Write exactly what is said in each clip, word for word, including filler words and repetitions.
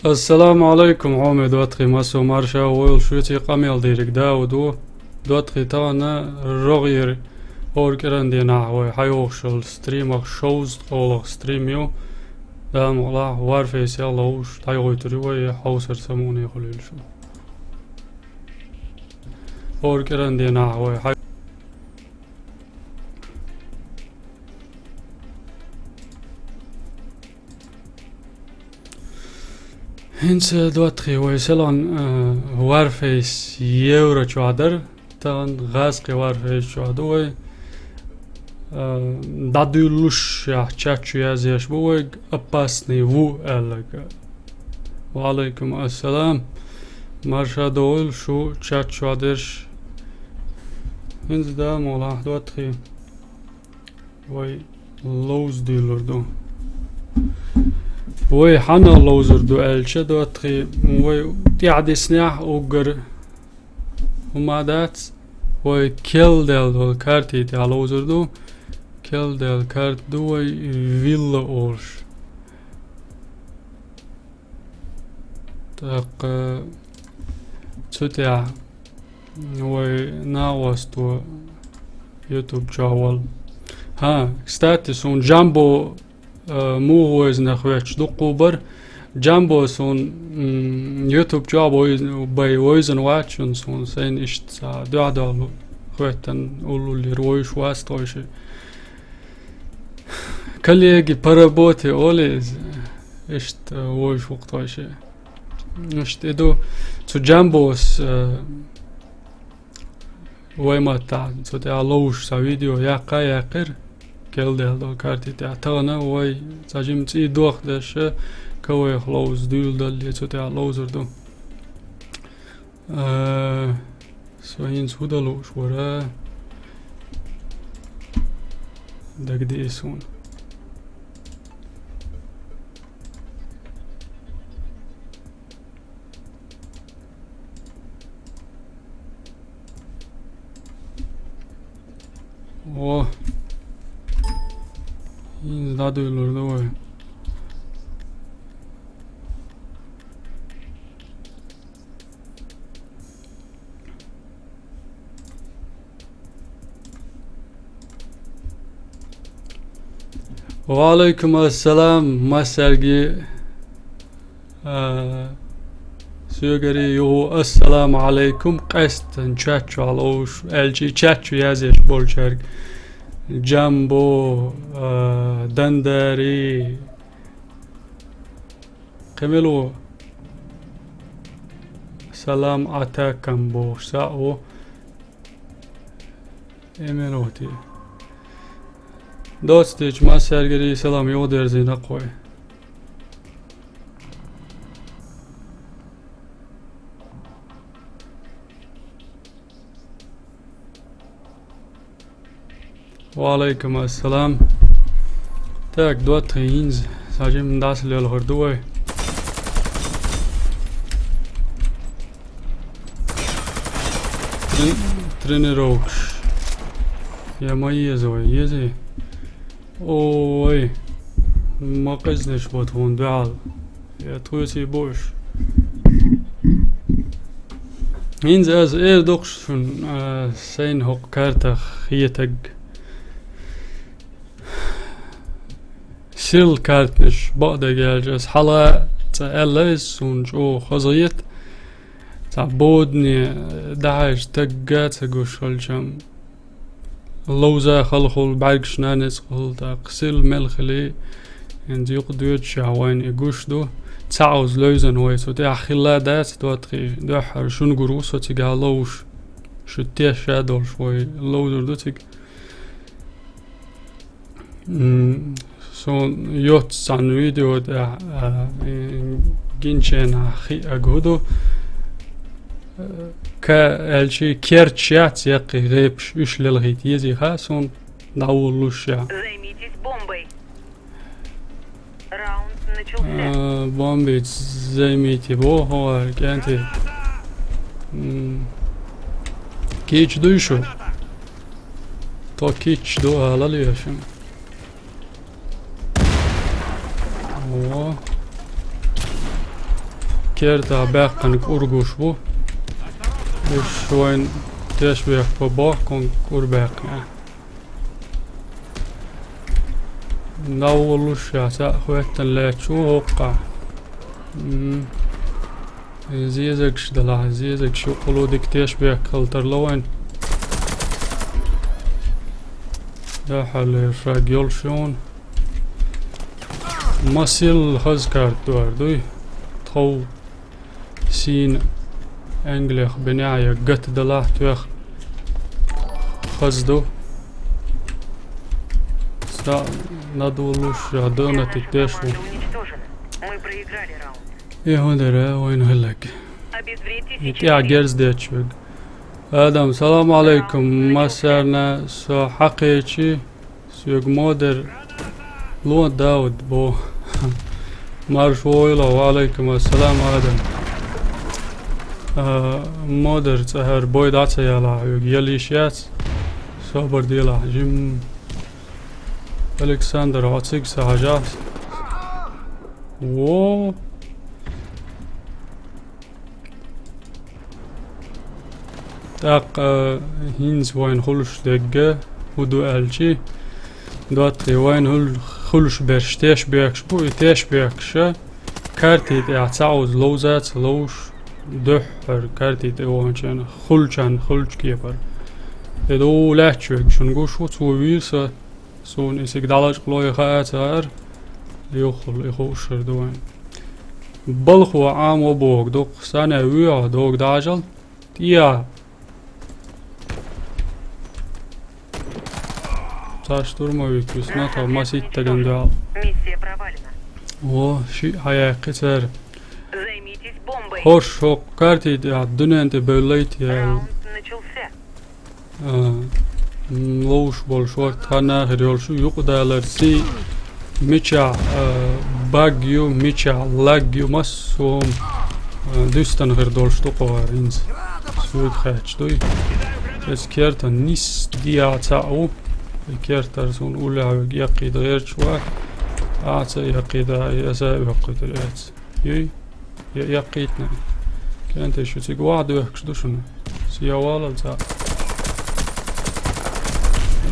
Ассаламу Ӏалайкум, хьоме доттагӀий, массо марша войла шуьца, къамел дийриг Дауд ву. ДоттагӀий, тахана рогӀера хӀора кӀиранди денахь вай хьайохуш йолу стримах шовзткъа гӀуллакх стрим ю. Дала мукъ лахь, Warface-ах ловзуш дӀайгӀуьйтур ю вай, хьовсар самукъане хуьлийла шу. ХӀора кӀиранди денахь вай хьай- ХӀинца, доттагӀий, вай селхан, а, Warface евро чохь дара, тахана гӀазкхи Warface чохь ду вай. А, дӀадуьйлуш яхь чат чу язъеш бу вайга, опасный ву аьлларг. Ва Ӏалайкум ассалам. Марша догӀийла шу чат чохь дерш. ХӀинца, Дала мукъ лахь, доттагӀий, вай ловза дуьйлур ду. Вай хьанна ловзур ду аьлча, доттагӀий, вай тӀаьхьадиснехь уггар хӀума дац, вай керла даьлла долу карти тӀехь ловзур ду. Керла даьлла карта ду вай вилла олуш. ТӀаккха цу тӀехь вай накъосто YouTube чохь волу. ХӀа, кстати, суна Джамбо, а, муха вайзина хӀоьтташ дуккха а бара. Джамбо суна, м, YouTube чохь вай-, бай вайзина вац, шуна суна сайна иштта цхьа дуьхьал хӀоьттина уллуллера вовзуш вац тхойши. Коллеги по работе олу иза. Иштта вовзуш ву-кх тхойши. Иштта и ду, цу Джамбос, э, вай маттахь цу тӀехь ловзуш цхьа видео яккха а яьккхира, керла даьлла долу карти тӀехь. Тахана вай цхьа жима цӀий дохадеш, кавайх ловза дуьйладалле цу тӀехь ловзур ду. Э, со хӀинца хӀун дан лууш вара? Дагадеа суна. О! ХӀинца дӀадуьйлур ду вай. Ва Ӏалайкум ассалам, массаьрга, а, соьгара юха ассаламу Ӏалайкум, къаьсттина чат чохь ловзуш, аьлча чат чу язъеш болчаьрга. Джамбо, а, Дандари, кхин мила ву? Салам Атакам бохуш цхьаъ ву. Именно вот и. Доцтича массаьргара салам юхадерзийна-кх вай. Ва Ӏалайкум ассалам. Так, доттагӀий, хӀинца цхьа жимма дӀасалелхар ду вай. Трен-, тренировкаш. Я ма еза вай, езий. Ой, ма къизнаш бу тхуна дуьхьал. Я тхоьций бу уьш. ХӀинца аса эр доккхуш шуна, а, сайна хӀокху картах хетаг. Сирла карташ бакъдерг аьлча, аса хьала цкъа аьлла иза, суна чӀогӀа хазахета. Цхьа бодане дахьаш тагга ца гуш хилчам. Ловза халхул бӀаьргаш нанец хул, тӀаккха сирла мел хили, хӀинца юкъа доьдуш вайна и гуш ду. Цхьа оза левзан вай цу тӀехь хилла дац, доттагӀий, дуьххьара шуна гур ву со цигахь ловзуш. Шу тешша долуш вай ловзур ду цига. М, сон йоццу цхьана видео тӀехь, а, э, гинченахь хиъаг хӀу ду. Э, ка аьлчи керчаш яц яккхий гӀепаш, уьш лелхийта езий хаа сон дӀаволлуш я. Займитесь бомбой. Раунд начался. А, бомбить займите. Во, хӀора, кӀентий. М. Кийча дуй шу? То кийча ду, ала лешан. Во. Керта баьккхина кӀур гуш бу. Уж вайн теш бехк бохкун кӀур баьккхина. Наволуш яца хӀоьттан лаьтташ ву хӀоккхахь. М. Зезагаш далахь, зезагаш юкъало дика теш бехк хила тарло вайн. Дахьаллера шаг йолуш юн. Масил хаза карта дуьхьар дуй. Тхов сийна Англех бинехь я гата далахь тоьхна хаза ду. Ца надолуш я донати теш ву. Команда уничтожена. Мы проиграли раунд. И хӀун дара вайна хилларг? Обезвредьте И тӀехь герз дечвиг. Адам, салам алейкум. Массарна со хьакхечи, соьга модер ло Дауд бо. Марш войла, ва алейкум ассалам, Адам. А, модер цӀахьар бой дӀа ца ялахь, хьоьга яла йиш яц. Собар делахь, жим. Александр, хьо цига ца хьажахь. Во. ТӀаккха, э, хӀинца вайн хуьлуш дегга, хӀун ду аьлчи, доттагӀий, вайн хуьл-, хуьлуш берш теш бехкаш бу, и теш бехкаша карти тӀехь цхьа уза ловзац, ловш дуьххьара карти тӀе ваханчарна, хуьлучарна, хуьлучу кепара. И ду лаьтташ верг шуна гуш ву, цо вийр со. Суна и цига дӀалачкъало и хаа ца хаьара, юххул и хууш хир ду вайн. Балхо Ӏамо боху дукха, санна вуьйхьа догу дӀажал, тӀеа. Цхьа штурмовик висна, тхо маситтаган дуьхьал. Миссия провалена. Во, шиъ хьаяьккхи цара. Займитесь бомбой. ХӀорш хӀокху карти тӀехь дуьнен тӀе бевллайта яьлла. Раунд начался. А, м, ловш болу шорта хан нахир йолуш ю, юкъадаларций, мичахь, а, баг ю, мичахь лаг ю, массо а, а, дуьстана хир долуш ду кхо хӀара хӀинца. Соьга хаьтташ дуй. Эца керта нис диа цхьаъ ву. И кертара суна уллехь вега эккхийта гӀерташ вац. Ахьа ца эккхийта, и аса а оьккхуьйтур эца. Юй? Я, я кхийтина. КӀентий шу цига вахьа доьхкуш ду шуна. Сиявалал цхьаъ.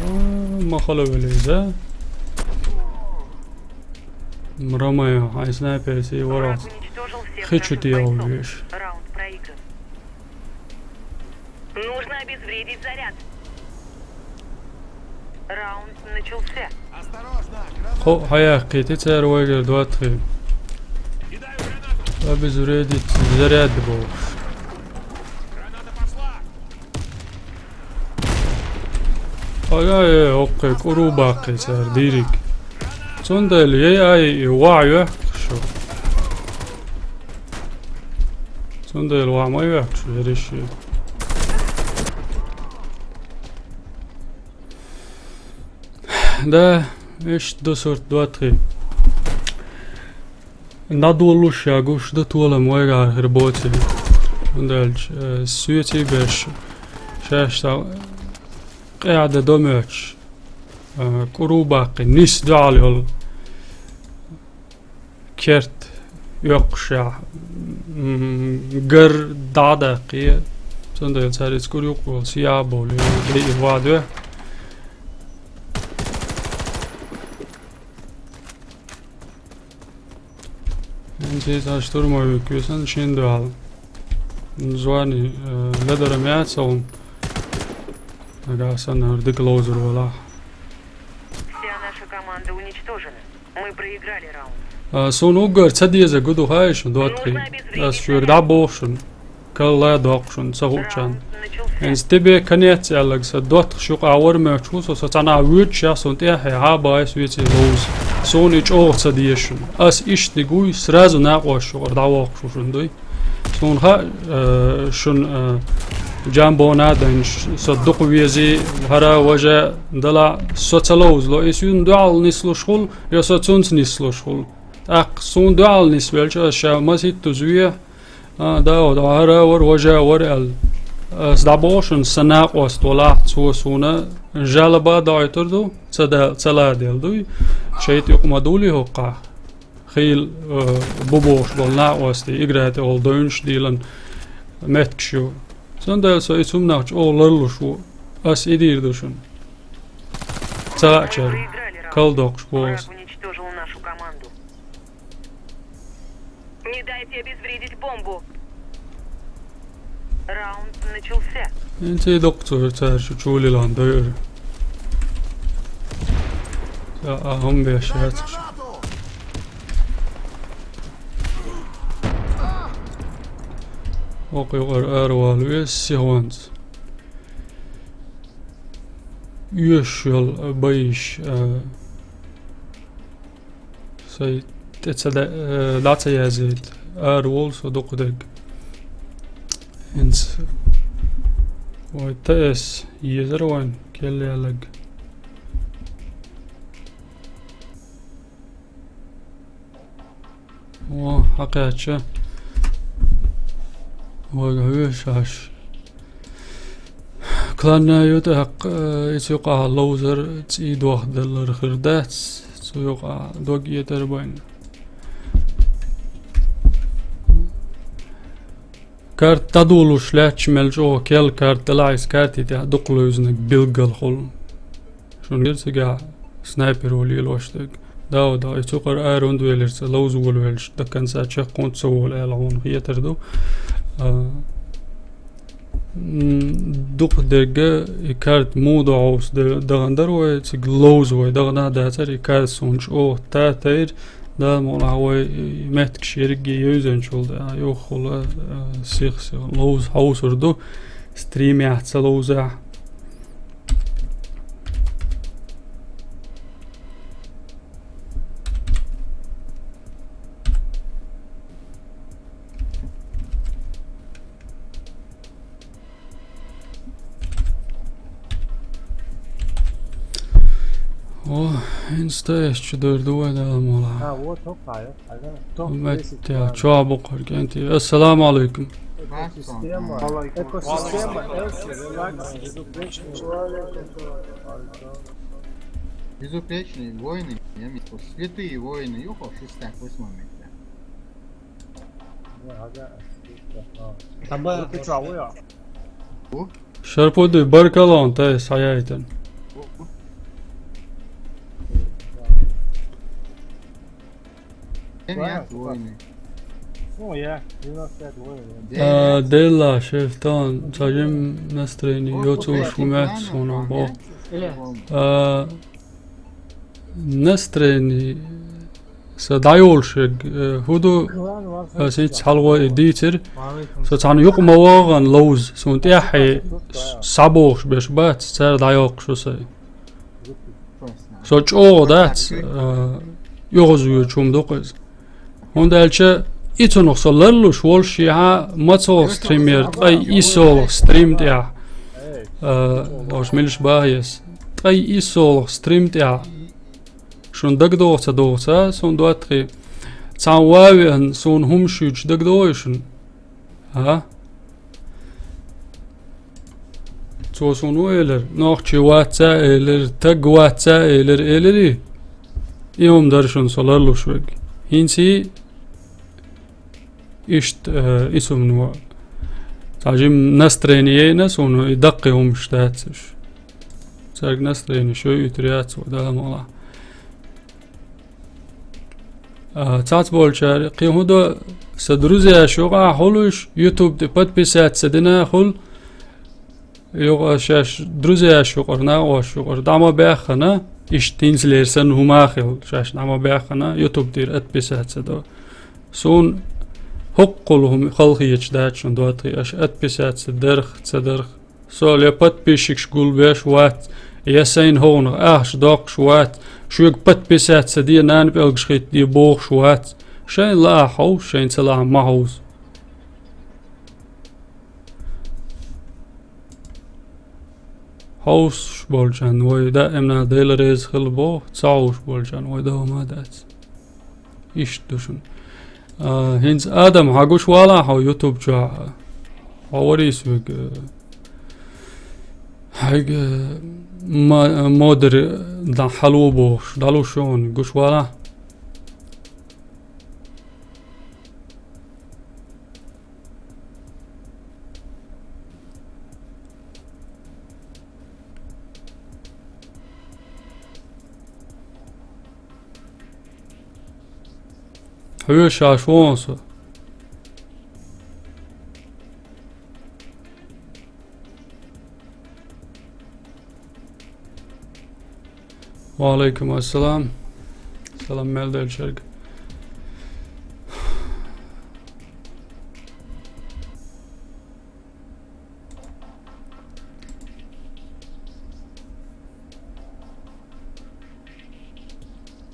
А, ма хала велий иза. Ромео, хьайн снайпер сий варац. Враг уничтожил всех наших бойцов. Хи чу тӀе веш. Раунд проигран. Нужно обезвредить заряд. Раунд начался. Кхо хьаяьккхийти цара вайгара доттагӀий. Обезвредить заряд бохуш. Ай-ай-ай, хӀокхе кӀуру баккхий цара дийриг. Цундела яй ай и вахьа йоьхку шу. Цундела вахьа ма йоьхку шу, ерриш ю. Да, иштта ду сурт доттагӀий. ДӀадолуш ша гуш ду толам вайгахьара хир боций. ХӀунда аьлча, э, соьций берш шаьш цхьа къаьхьа дан до моьттуш, э, кӀуру баккхий, нис дуьхьал йолу керт оьккхушехь, м, гар дӀа а даккхий, цундела цара иза кӀур юкъа волу сияа а бовлий, дай и вадоь. ХӀинца цхьа штурмовик висина шен дуьхьал. Звони, э, ледара меца вон. Нагахь санна хӀара дика ловзур валахь. Вся наша команда уничтожена. Мы проиграли раунд. А, суна уггар ца деза гу ду хаьа шуна, доттагӀий. Ас шуьга дӀабоху шуна. Калла доккху шуна, ца хуучарна. ХӀинца тебе конец аьлларг сан доттагӀаш юкъа вара моьттуш ву со, со цхьанхьа воьдуш, суна тӀаьхьа хьа баьхьа соьций ловза. Суна и чӀогӀа ца деза шуна. Ас иштаниг вуй, сразу накъосташ юкъара дӀавоккхуш ву шуна дуй. Суна хаьа, э, шуна, э, Джамбона а данчу, со дукха везий, хӀара важа дала, со ца ловзало, и суна дуьхьал нислуш хуьлу, я со цунца нислуш хуьлу. ТӀаккха суна дуьхьал нисвелча, ас ша маситтаза вехьа, а, Дауд, хӀара вара, важа вара аьлла. Ас дӀабоху шуна, сан накъост валахь, цо суна жалоба доуьйтур ду, ца да-, ца ладелла дуй, шайта юкъа ма дуьлий хӀокхахь. кхийла, э, бу бохуш болу накъостий, игра тӀехула девнаш а дийлина меттигаш ю. Цундела со и цу хӀуманах чӀогӀа ларлуш ву. Ас и дийр ду шуна. Ца хаьа чара, калдоккхуш боху ас. Враг уничтожил нашу команду. Не дайте обезвредить бомбу. Раунд начался. ХӀинца и доккха цо цара шу чулилан дойура. Ца а хӀума беш яц шу. Окху юкъара аравала веза сихонца. Оьшуш йолу байш, а, сайн тӀе ца да-, э, дӀа ца язйийта. Ара волу со дукха дерг. ХӀинца вай Т С езара вайн, кел ялаг. О, хьакхаьчча. Вайга хьоьжуш Ӏаш. Кланна ю тӀаккха, э, иза юкъахь ловзар цӀий дохделлар хир дац, цу юкъахь дог этар байна. Карта дӀадолуш лаьтташ мел чӀогӀа кел карта далахь, иза карти тӀехь дукха левзинарг билггал хуьлу. Шуна гира цигахь снайпер ву лелош дерг. Да, да, и цу кара ара хӀунда велира ца ловза волавелча, до конца чекхйоккхун ца волу аьлла хьуна хетар ду. А, м, дукха дерг и карта муха до хьовса д-, дахана дара вай, цига ловза вай дахана а дацара, и карта суна чӀогӀа татийра, Дала мукъалахь вай и меттигаш ерриге а евзанчул тӀаьхьа юххехула, а, сих-сих ловза хьовсур ду, стримехь ца ловзахь. О, инстаэс чу дара ду вай Дала мукъалахь. А, вот, топ хьая. Ага. Топ Меття, десять, чохь бу кхара кӀентий. Ассаламу алайкум. Экосистема. Экосистема. Элси, релакс, безупречный. Безупречные войны, я имею в виду, святые войны, юхо, шестак, восьмой метр. Шарпуди, баркалло, тай схьаяйтан. Нет, войны. Ну, я девяносто пять войны. А, Делла, шефтан, цхьа жим настроение, йоцуш хӀумаьттас хьуна бо. А, настроение, сан дӀайолуш ерг, э, хӀун ду, ас хӀинца хьалхо и дийцира. Со цхьана юкъа ма вогӀан ловза, суна тӀаьхье схьабохуш берш бац, цара дӀайоккхуш ву сайн. Со чӀогӀа дац, э, оьгӀазвоьдуш хӀума ду-кх иза. ХӀунда аьлча и цунах со ларлуш волуш шехьа мацалгӀа стримера, ткъе иссолгӀа стрим тӀехь, э, ош милаш бахьа ес, ткъе иссолгӀа стрим тӀехь. Шун дагадогӀу ца догӀу ца, суна доттагӀий. Цхьана ван веана, суна хӀума шуьйчу дагадогӀий шуна? А? Цо суна хӀун элира? Нохчий вац а элира, таг вац а элира, элирий? И хӀума дара шуна со ларлуш верг. ХӀинций иштта, э, и сумно. Цхьа жим настроение йайна суна, и даккхий хӀумаш дац уьш. Цаьрга настроение шойтур яц вай, Дала мукъалахь. А, цхьацца болчара, кхин хӀун до, сан друзьяш юкъахь хуьлуш, YouTube тӀе подписаться дина хуьлу, юкъа шаьш друзьяш юкъара, накъосташ юкъара, дӀа ма баьххана, иштта хӀинцалера санна хӀума а хилла, шаьш дӀа ма баьххана, YouTube тӀера отписаться до. Суна хӀоккхул хӀума халахеташ дац шуна доттагӀий, аша отписаться дарх, ца дарх. Со я подписчикаш гулбеш вац, я сайна хӀокхунах ахча доккхуш вац, шуьга подписаться де, нана пӀелгаш хӀитта де бохуш вац. Шайна лаахь хьовса, шайна ца лаахь ма хьовса. Хьовсуш болчарна вай даимна Дела реза хила боху, ца хьовсуш болчарна вай догӀма дац. Иштта ду шуна. А, хӀинца Адам, хьан гуш валахь хьо YouTube чохь? Хьо варийс вега, хьайга ма-, модер дан хьало бохуш, дӀалуш шу хьуна гуш валахь? Хьоьшуш вон со. Ва алейкум ассалам. Салам мел делчерг.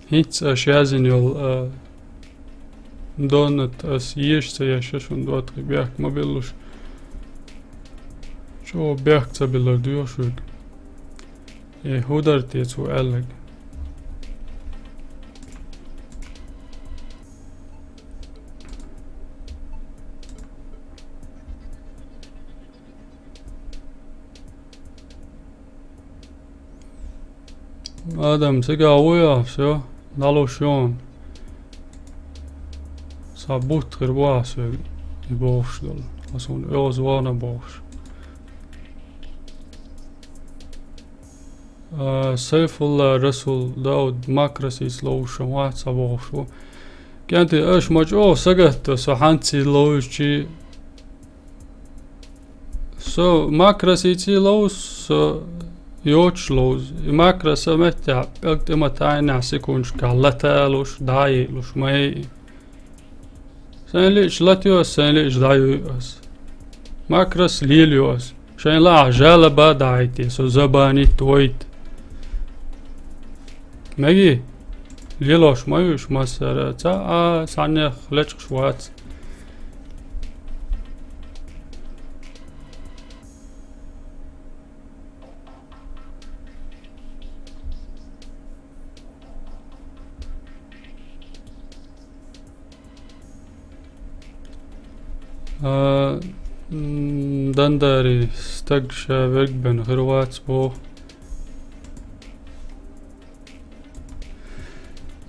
ХӀинца аша яздина йолу, а, донат ас еша ца еш, шуна доттагӀий бехк ма биллалаш. ЧӀогӀа бехк ца биллар доьху шуьга. Э, хӀун дара те цо аьлларг? Адам, цига вуй ахь, всё, дӀалуш ю хьуна. Сан бутт хир бу ахь соьга, и бохуш долу. Ас хьуна оьгӀаз вахана бохуш. А, Сайфулла Расул, Дауд, Макросица ловзуш вац ца бохуш ву. КӀентий, аша ма чӀогӀа сагатта, со хьанций ловзучий. Со Макросиций ловзу, со йоцуш ловзу. И Макрос а меттехь пӀелг тӀе ма тайнехь секундашкахь латалуш, дӀа а йиълуш, ма йиъ. Сайн лиъча латайо ас, сайн лиъча дӀайуьйу ас. Макрос лелайо ас. Шайн лаахь жалоба дахьийта, со забанить войта. Меги, лелош ма ю уьш массара, цхьа а цхьаннех лечкъаш вац. А, м, Дандари, стаг ша верг бен хир вац боху.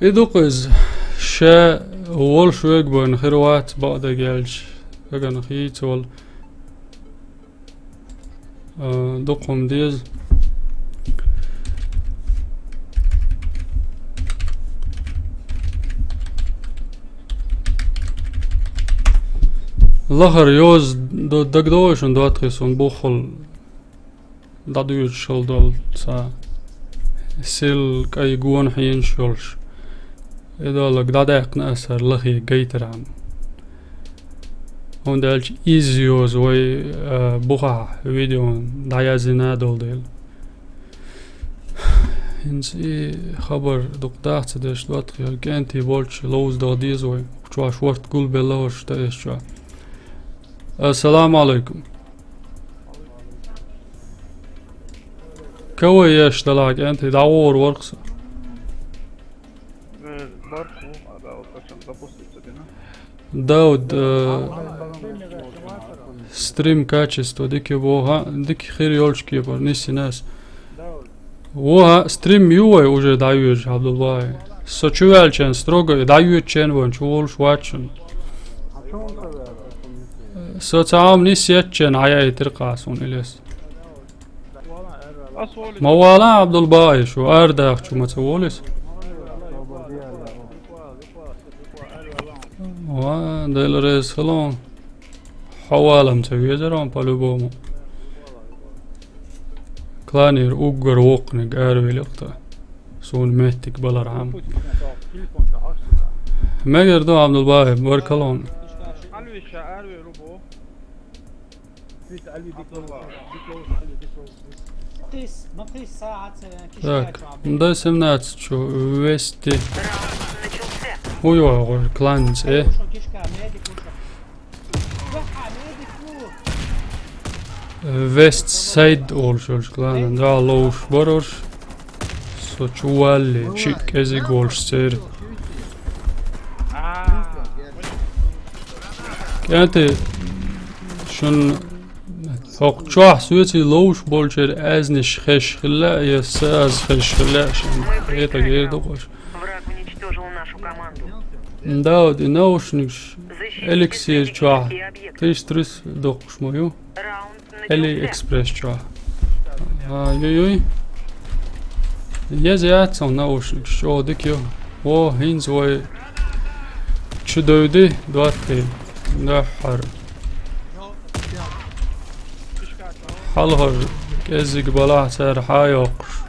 И ду-кх иза, ша волуш верг бен хир вац, бакъдерг аьлча, стагана хийца волу. А, дукха хӀума деза. Лахара йоза д-, дагадогӀий шуна, доттагӀий, суна буххал дӀадуьйцуш хила долу цхьа сел кӀай гона хьенаш йолуш. И долларг дӀадаьккхина аса хӀара лахе гайтархьама. ХӀунда аьлча изза йоза вай, а, бухахь видео дӀаяздина а долу дела. ХӀинца и хабар дукха даха ца деш, доттагӀий, кӀентий болчу ловза даха деза вай. Чохь шорта гулбелла хӀорш тӀе эшчохь. Ассаламу алайкум. Кавай еш далахь, кӀентий, дӀагӀур варх со. Э, барх ву, а, да, вот почему запуститься, да? Дауд, э, стрим качество дика ю боху, а? Дика хир йолчу кепара нисйина ас. Ву, а, стрим ю вай уже дӀайоьжуш, Абдулбай? Со чу ваьлча строго, дӀайоьдучу ван чу волуш вац шуна. Со цхьа хӀума нисъеттачу хьаяийтира кхас хьуна, Илес. Ма вала, Абдулбаи, шу арадахчу ма ца волу иза. Ва, Дела реза хуьлда. Хьо валам ца везара хьуна по-любому. Кланера уггар воккханиг аравелира-кх тхан. Суна меттиг балархьама. Мегар ду, Абдулбаи, баркалла хьуна. Так, Д семнадцать чу, Вести. Уй, ой, ой, кланец, э. Вест Сайд олуш йолчу кланан дуьхьа ловзуш бара уьш. Со чу валле, шиъ кӀезиг волуш церан. КӀентий, шуна хӀокху чохь соьций ловзуш болчеран аьзнаш хезаш хилла, я сан аз хезаш хилла, шуна хетарг эр ду-кх аша. Враг уничтожил нашу команду. Да, вот и наушникаш Эликсир чохь триста тридцать доккхуш ма ю. Алиэкспресс чохь. Ай-юй-юй. Еза яц хьуна наушникаш, чӀогӀа дика ю. Во, хӀинца вай Чу дойди, двадцать. Нахар. Хьалхар кӀеззиг балахь цара хьа йоккхуш.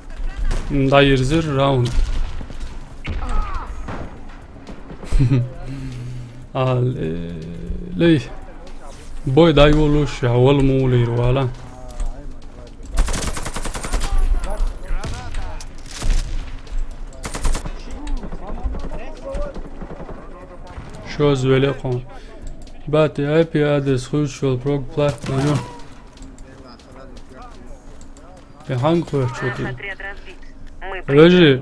ДӀайирзира раунд. Али, лей. Бой дӀайолуш, я вал мулийр вала. Шоз веле кхо. Бати I P адрес хуьйцуш йолу прог платный ю. Бе хьанга хоьттуш ву тӀе? Вежарий,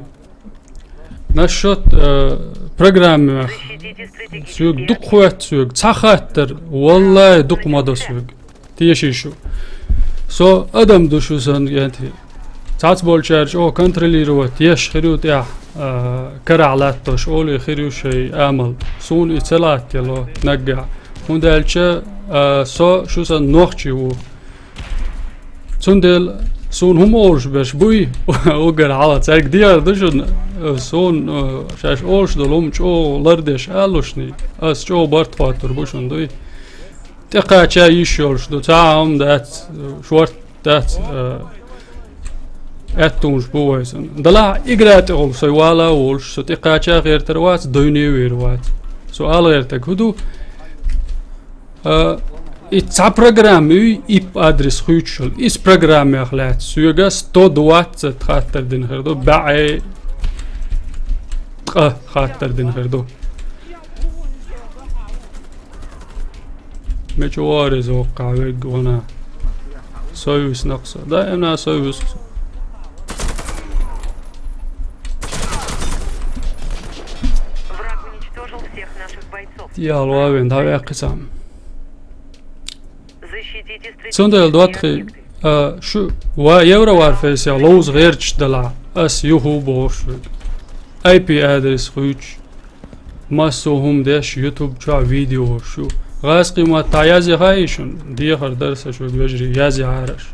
насчет, э, программах. Соьга дукха хоьтту соьга. Цхьа хаттар, валлай, дукха ма до соьга. Тешийша. Со адам ду шу санна, кӀентий. Цхьацца болчара чӀогӀа контролировать еш хир ю тӀехь, а, карахь латтош, олий хир ю шайн амал. Суна и ца латтаело наггахь. ХӀунда аьлча, а, со шу санна нохчи ву. Цундела суна хӀума олуш берш буй, угар хьала. Цаьрга дехар ду шуна, суна, а, шаьш олуш долу хӀума чӀогӀа лардеш алушний. Ас чӀогӀа барт хӀоттур бу шуна дуй. ТӀекхача йиш йолуш ду, цхьа а хӀума дац, шорт дац, э, аьттонаш бу вай санна. Далахь игра тӀехула со вала а волуш, со тӀекхача а гӀертар вац, дойне а вер вац. Со ала гӀертарг хӀун ду? Э, и цхьа программа юй, I P адрес хуьйцуш йолу. Иза программех лаьцна соьга сто двадцать хаттар дина хир ду, баьӀе ткъа хаттар дина хир ду. Мича вара иза воккхахь верг вана? Сой висна-кх со. Да, и вана сой висна со. Враг уничтожил всех наших бойцов. Ял вавен, да, веккхи сам. Защитите стратегические объекты. Цундела доттагӀий, а, шу, ва Евроварфейсехь ловза гӀерташ далахь, ас юху бохуш верг. I P адрес хуьйцуш. Массо а хӀума деш YouTube чохь видеош ю. ГӀазкхий маттахь язъяхьа и шуна? Дехар дара сан шуьга, вежарий, язъяхьара аша.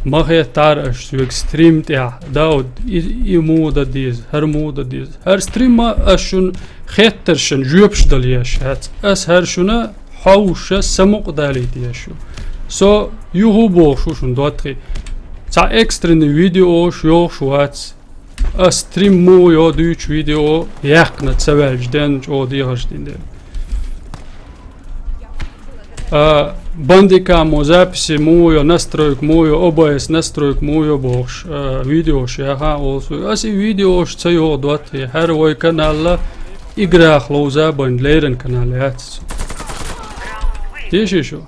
Ма хеттара аша соьга стрим тӀехь. Дауд, и, и муха дан деза, хӀара муха дан деза. ХӀара стримма ас шуна хеттаршна жоьпаш дала еш яц. Ас хӀара шуна хьовша самукъадалийта еш ю. Со юху бохуш ву шуна доттагӀий. Цхьа экстренный видеош йохуш вац. Ас стрим муха йо дуьйцу видео яьккхина ца ваьлча, ден чӀогӀа дехарш дина дела. А, бандикамо, записи муха йо, настройка муха йо, O B S настройка муха йо бохуш, а, видеош яха а олу суьга. Ас и видеош ца йоху доттагӀий, хӀара вай каналла играх ловза бан леррина канал яц цу. Теший шу?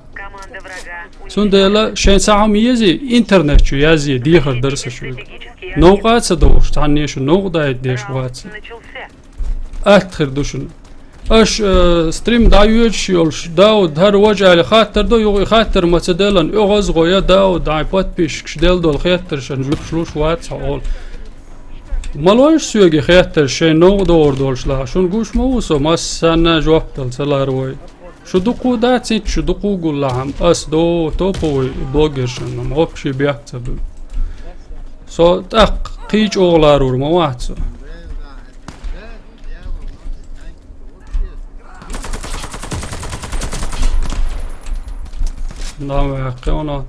Цундела шайн цхьа хӀума езий, интернет чу язъе, дехар дара сан шуьга. Новкъа а ца дохуш, цхьанне шу новкъа дайта деш вац. Атта хир ду шуна. Аша, э, стрим дӀайоьдуш йолуш, Дауд, хӀара важа аьлла хаттар до, юха и хаттар ма ца деллан, оьгӀаз гӀо я, Дауд, хьайн подписчикаш делла долу хеттаршна жоьпаш луш вац хьо олу. Ма лойша соьга и хеттарш шайн новкъа догӀур долуш лахь. Шуна гуш ма ву со, массанна жоп дала ца лара вай. Шу дукха дац хӀинца, шу дукха гуллахьама, ас до топовый блогершна, вообще бехк ца буьллу. Со тӀаккха кхин чӀогӀа ларур ма вац со. Дам ваьккхи вана.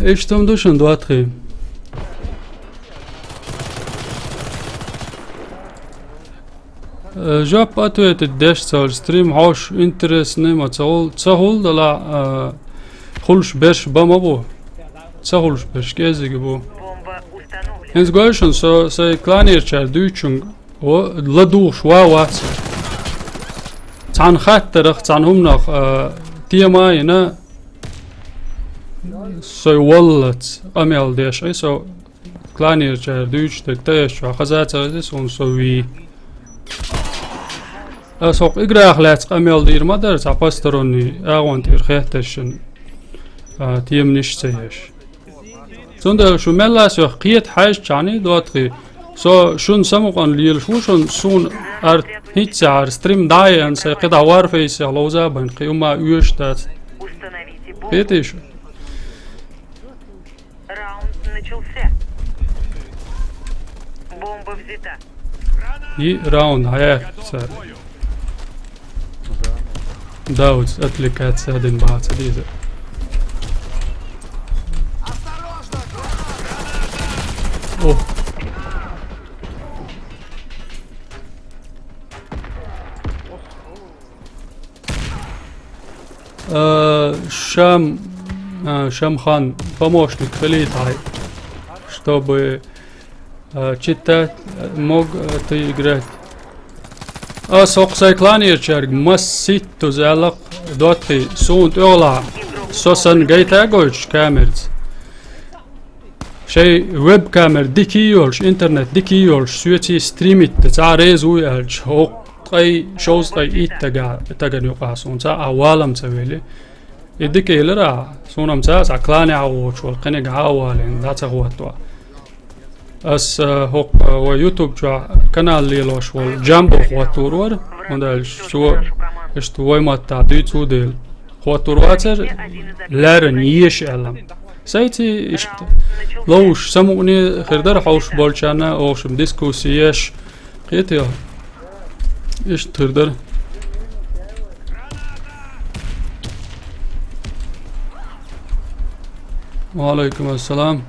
Иштта ма ду шуна доттагӀий. Э, жоп ответить деш ца хуьлу, стрим хьош интересный ма ца хуьлу, ца хуьлу дала, э, хуьлуш берш бан ма бу. Ца хуьлуш берш кӀеззиг бу. ХӀинца гой шуна, со, сайн кланерчара дуьйцучуьнга, о, ладугӀуш ван вац. Цхьана хаттарах, цхьана хӀуманах, э, тема а йина, сой валлац къамел деш, ай, со Кланерчара дуьйцуш дерг тӀеэцчохь хаза а ца хеза, суна со вий. Ас хӀокху играх лаьцна къамел дийр ма дара, цхьа посторонний агӀон тӀера хеттаршна, а, теманаш ца еш. Цундела шу мелла а соьх кхета хьаьжча, хьаний доттагӀий, со шуна самукъана лелаш ву шуна, суна ар-, хӀинцца ар стрим дӀа а яьхна, сайн кхидӀа Warface-ах ловза а байна, кхин хӀума оьшуш дац. Кхетий шу? Раунд начался. Бомба взята. И раунд хьаэццар. Даудс, отвлекаться один бац, деза. О. Э, Шам, э, Шамхан, помощник хилийта хьай, чтобы, э, читать, э, мог, э, ты играть. Ас хӀокху сайн кланерчаьрга масситтаза аьлла-кх, Дотхи, суна тӀехула, со санна гайтар гойтуш камерца. Шайн веб-камера дика йолуш, интернет дика йолуш, соьций стримить дан цхьа реза вуй аьлча, хӀокху ткъе шовзткъе итт тага-, тагана юкъахь суна цхьа а валам ца велли. И дика элира ахьа, суна-м цхьа а кланехь а воцуш волу кхиниг хьа а валийна, дӀа ца хӀоттор. Ас, а, хӀокху, а, вай YouTube чохь канал лелош волу Джамбо хӀоттор вара, хӀунда аьлча цо иштта вай маттахь дуьйцу дела. ХӀоттор вацара, лаьррина еша аьлла. Сайций иштта ловш самукъане хир дара хьовш болчарна, ошум дискуссия еш. Кхетий хьо? Иштта хир дара. Ва алейкум ассалам.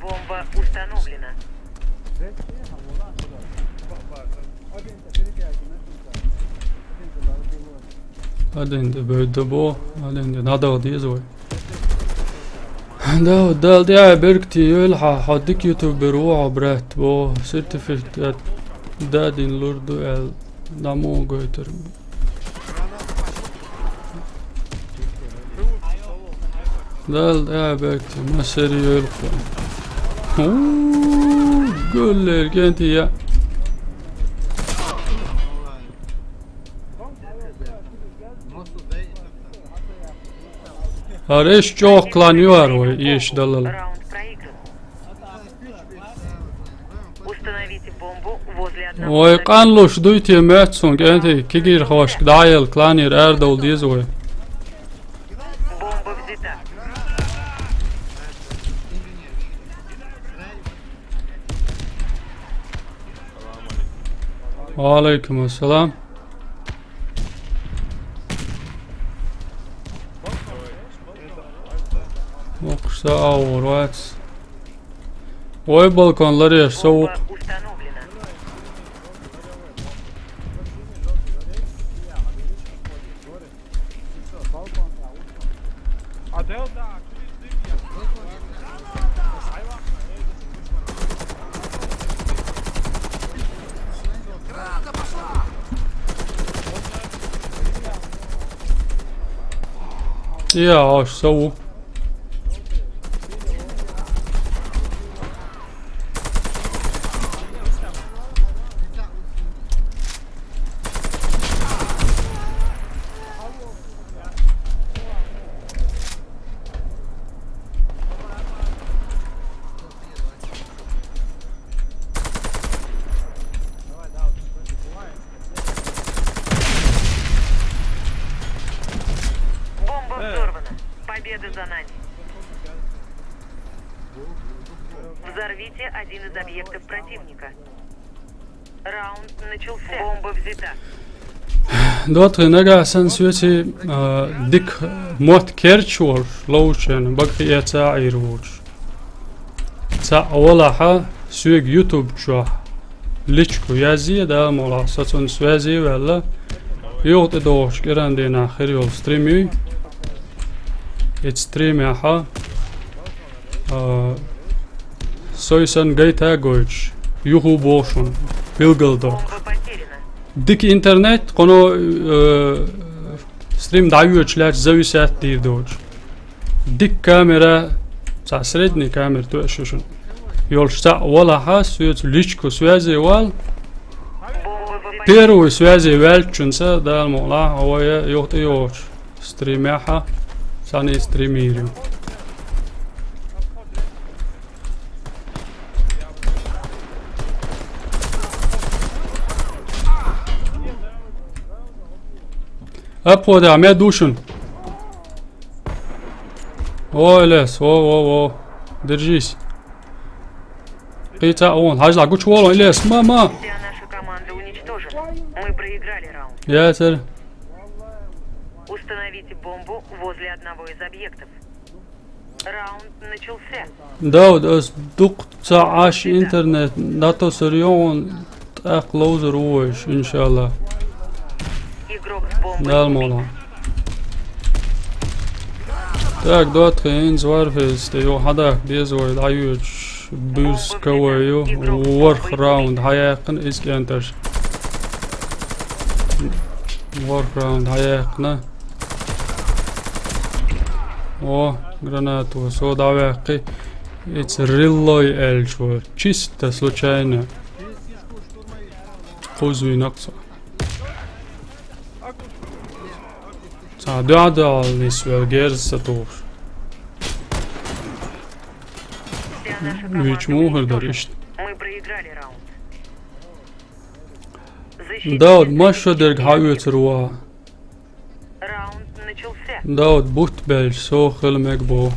Бомба установлена. Один де бевдда бо, один де надо деза вай. Да, Дала тӀаьхьа беркате йойла хьан, хьо дика ютубер ву хьо, брат, бо, сертификат дадин лур ду аьлла, дӀа муха гойтур. Дала тӀаьхьа беркате, массаьрга йойла кху. Уу, гуллера кӀентий я. ХӀара эш чӀогӀа клан ю хӀара вай, эш даллал. Раунд проигран. Установите бомбу возле одного. Вай къанлуш дуй те моьтту суна, кӀентий, кегийрхошка дӀа а елла, кланера арадовла деза вай. Бомба взята. Ва алейкум ассалам. Воккхуш са а вор вац. Вай балкон ларъеш со ву-кх. Бомба установлена. Ja, so. Бомба взорвана. Победа за нами. Взорвите один из объектов противника. Раунд начался. Бомба взята. Дотхи нагахь санна соьций, а, дика мотт керчаш волуш, ловчарна, бага хи эца а Ӏийр волуш. Цхьаъ валахьа, соьга YouTube чохь личку язъе, Дала мукъалахь, со цунна связе а ваьлла. Юха тӀедогӀучу кӀиран дийнахь хир йолу стрим юй. Эцу стримехьа, а, сой санна гайта а гойтуш, юху боху шуна, билгал доккхуш. Дика интернет, кхуно, э, стрим дӀайоьдуш лаьтташ зависят дийр доцуш. Дика камера, цхьа средний камера тоьаш ю шуна. Йолуш цхьаъ валахьа, соьца личку связе вал. Первый связе ваьллачунца, Дала мукъалахь, вай юха тӀейогӀучу стримехьа, цхьаьна стримийр ю. Обхода, мед ду шуна. Ой, лес, во, во, во. Держись. Кхийца вон. Хьажал, гучу волон, Ильяс. Ма, ма. Вся наша команда уничтожена. Мы проиграли раунд. Яцар. Установите бомбу возле одного из объектов. Раунд начался. Дауд, ас дукха ца Ӏаш интернет, нато сарён тӀаккха ловзар вуйш, иншалла. Игрок с бомбой Дал убит. мола. Так, дот хин зварфес, те ё хадак безвой, даюч, бюс каваю, ворх раунд, хаяхын, искенташ. Ворх раунд, хаяхна. О, гранату, со давяхи. It's риллой эльчу. Чисто случайно. Кузвинаксо. Ца дядалнис вел герза туш. Вся наша Вич команда мухар уничтожена. даришт. Мы проиграли раунд. Защитники Дауд, машо заключили дерг хавец руа. Раунд начался. Дауд, бут белш, со хилмег бо.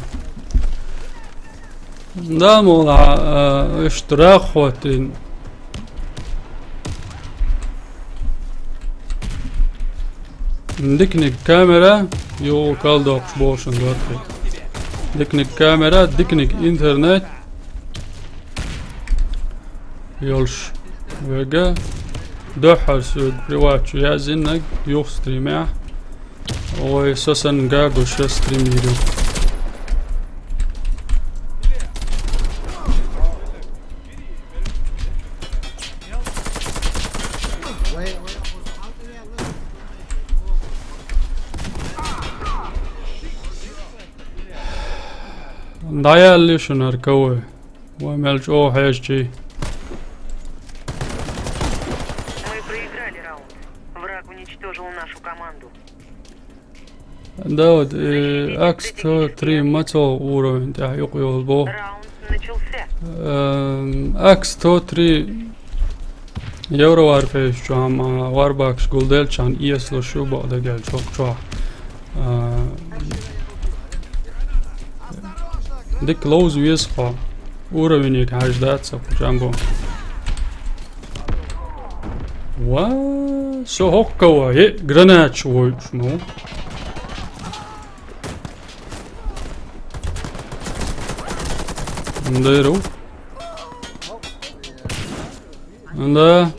Да, мола, э, штрах хотин. Дикник камера, ё калдокш бошен дот. Дикник камера, дикник интернет. Йолш. Вега. Дохар суг приватчу я зиннаг, юх стримя. Ой, сосан гагуша стримирю. Даял лишунар кавы. Ва мел чӀо хьежчи. Мы проиграли раунд. Враг уничтожил нашу команду. Дауд, э, Акс сто три мацо уровень тя юкъ йол бо. Раунд начался. Эм, Акс сто три Евро Warface чуам, а, Warbox гулдел чан иесло шу бо да гел чок чуа. А, дик лоуз вес хо. Уровень ик хаш даца, кучам бо. Ва, со хоккава, е, гранач вой, ну. Дайру. Да.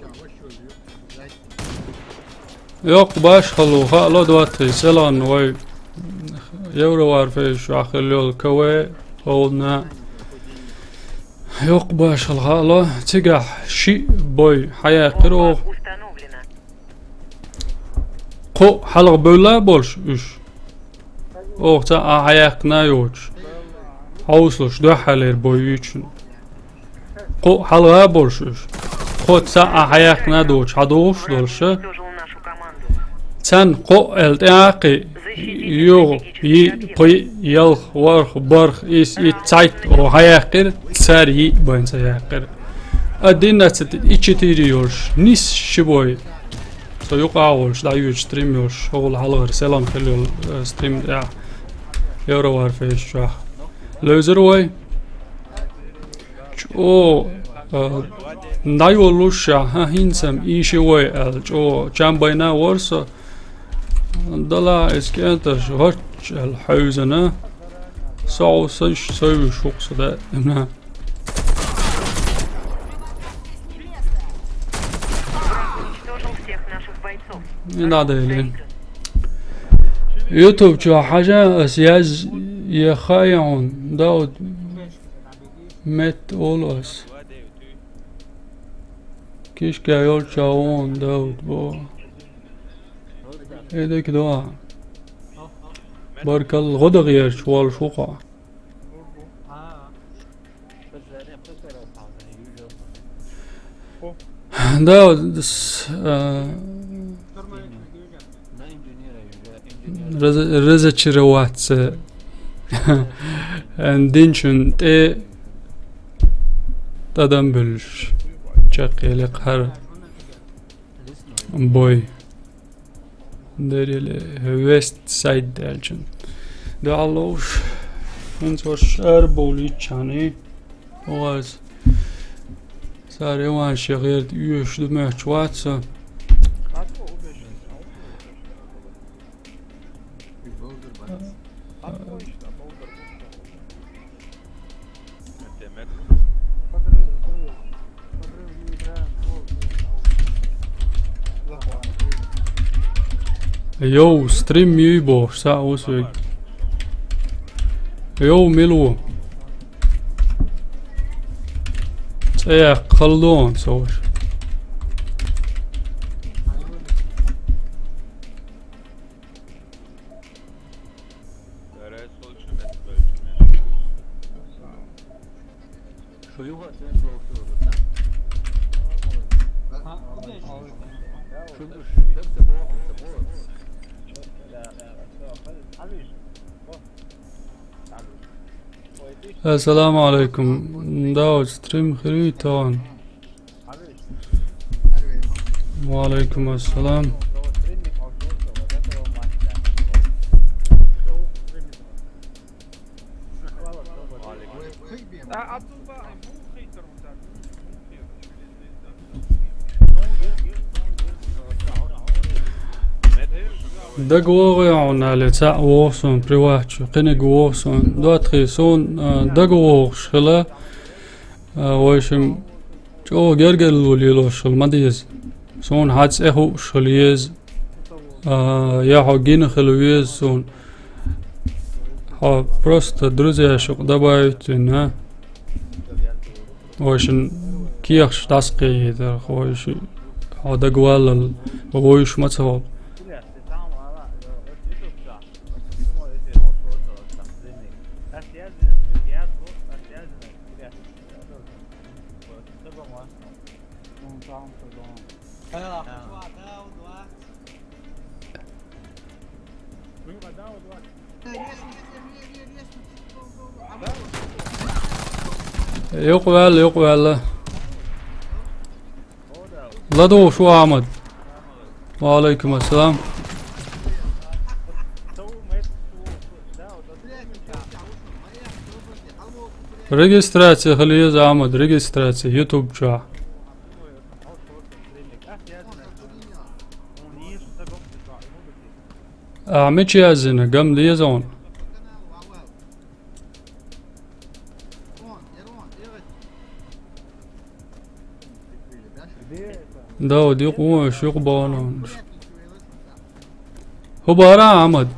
Йокъ баш халу, хало двадцать, селан вай. Евро Warface шу ахил йол каве, холдна. Йокъ баш хал хало, цигах ши бой, хая киро. Установлено. Кхо хьалха бевлла болш уж. Ох, ца а хьаяьккхна йоч. Хьовслуш, дуьххьалер бой вичун. Кхо хьалха болш уж. Кхо ца а хьаяьккхна доч, хьадохуш долша. Уничтожил нашу команду. Цан кхо эл тӀаккхи, юг, йи, пхи, ялх, ворх, барх, ис, ит, цайт, о, хьаяьккхир, цар йи байн ца яьккхир. Одиннадцать и четыре йолш, нис шибой. Со юкъа волш, да юч стрим йолш, хол хьалгар селан хилюл, э, стрим, я. Евро Warface чуах. Лозер вой. ЧӀо, э, дай волуш, ха, хинсам, иши вой, ал, чӀо, чам байна ворса. Дала эскенташ, гъач, ал, хьюзана. Сау саш, сау шукса да, на. Уничтожил всех наших бойцов. Не надо, Элен. YouTube чу хьажа, ас яз, я хаяун, Дауд, мет олос. Кишка йолча вон, Дауд, бо. Эдик дуа. Баркал, гъода гъерч вал шуха. Да, с-, э, раз-, разочароваться. Динчун тӀе тӀадам бюлш. Чакъ или хъар бой. Дерили West Side делчун. Да аллош. ХӀинца ваш арабовлу йиччхьана, оха аса. Цара Иван шен гӀерда оьшуш ду моьттуш вац со. Йоу, стрим юй бохуш, схьа а ву соьга. Йоу, мила ву? ЦӀе яккха хала ду хьуна со ваша. Ассаламу алейкум. Дауд, стрим хир юй тахана? Ва алейкум ассалам. ДагавогӀий хьуна аьлла, цхьаъ вогӀу суна, приват чу, кхиниг вогӀу суна. ДоттагӀий, суна, а, дагавогӀуш хила, а, вайшимма чӀогӀа гергарло лелош хила ма деза. Суна хьан цӀе хууш хила еза, а, я хьо гина хила веза суна. Хьо просто друзьяшка добавить вина. Вайшинна кехаташ дӀасакхийдара, хӀо иштта хьо дагаваллал, вуьйш ма ца хӀо. Юкъа ваьлла, юкъа ваьлла. ЛадугӀуш ву, Ахьмад. Ва алейкум ассалам. Регистрация хила еза, Ахьмад, регистрация YouTube чохь. А, мича яздина, гам деза хьуна? Дауд, юкъа вон, аш юкъа бахана хьуна. ХӀун бара, Ахьмад?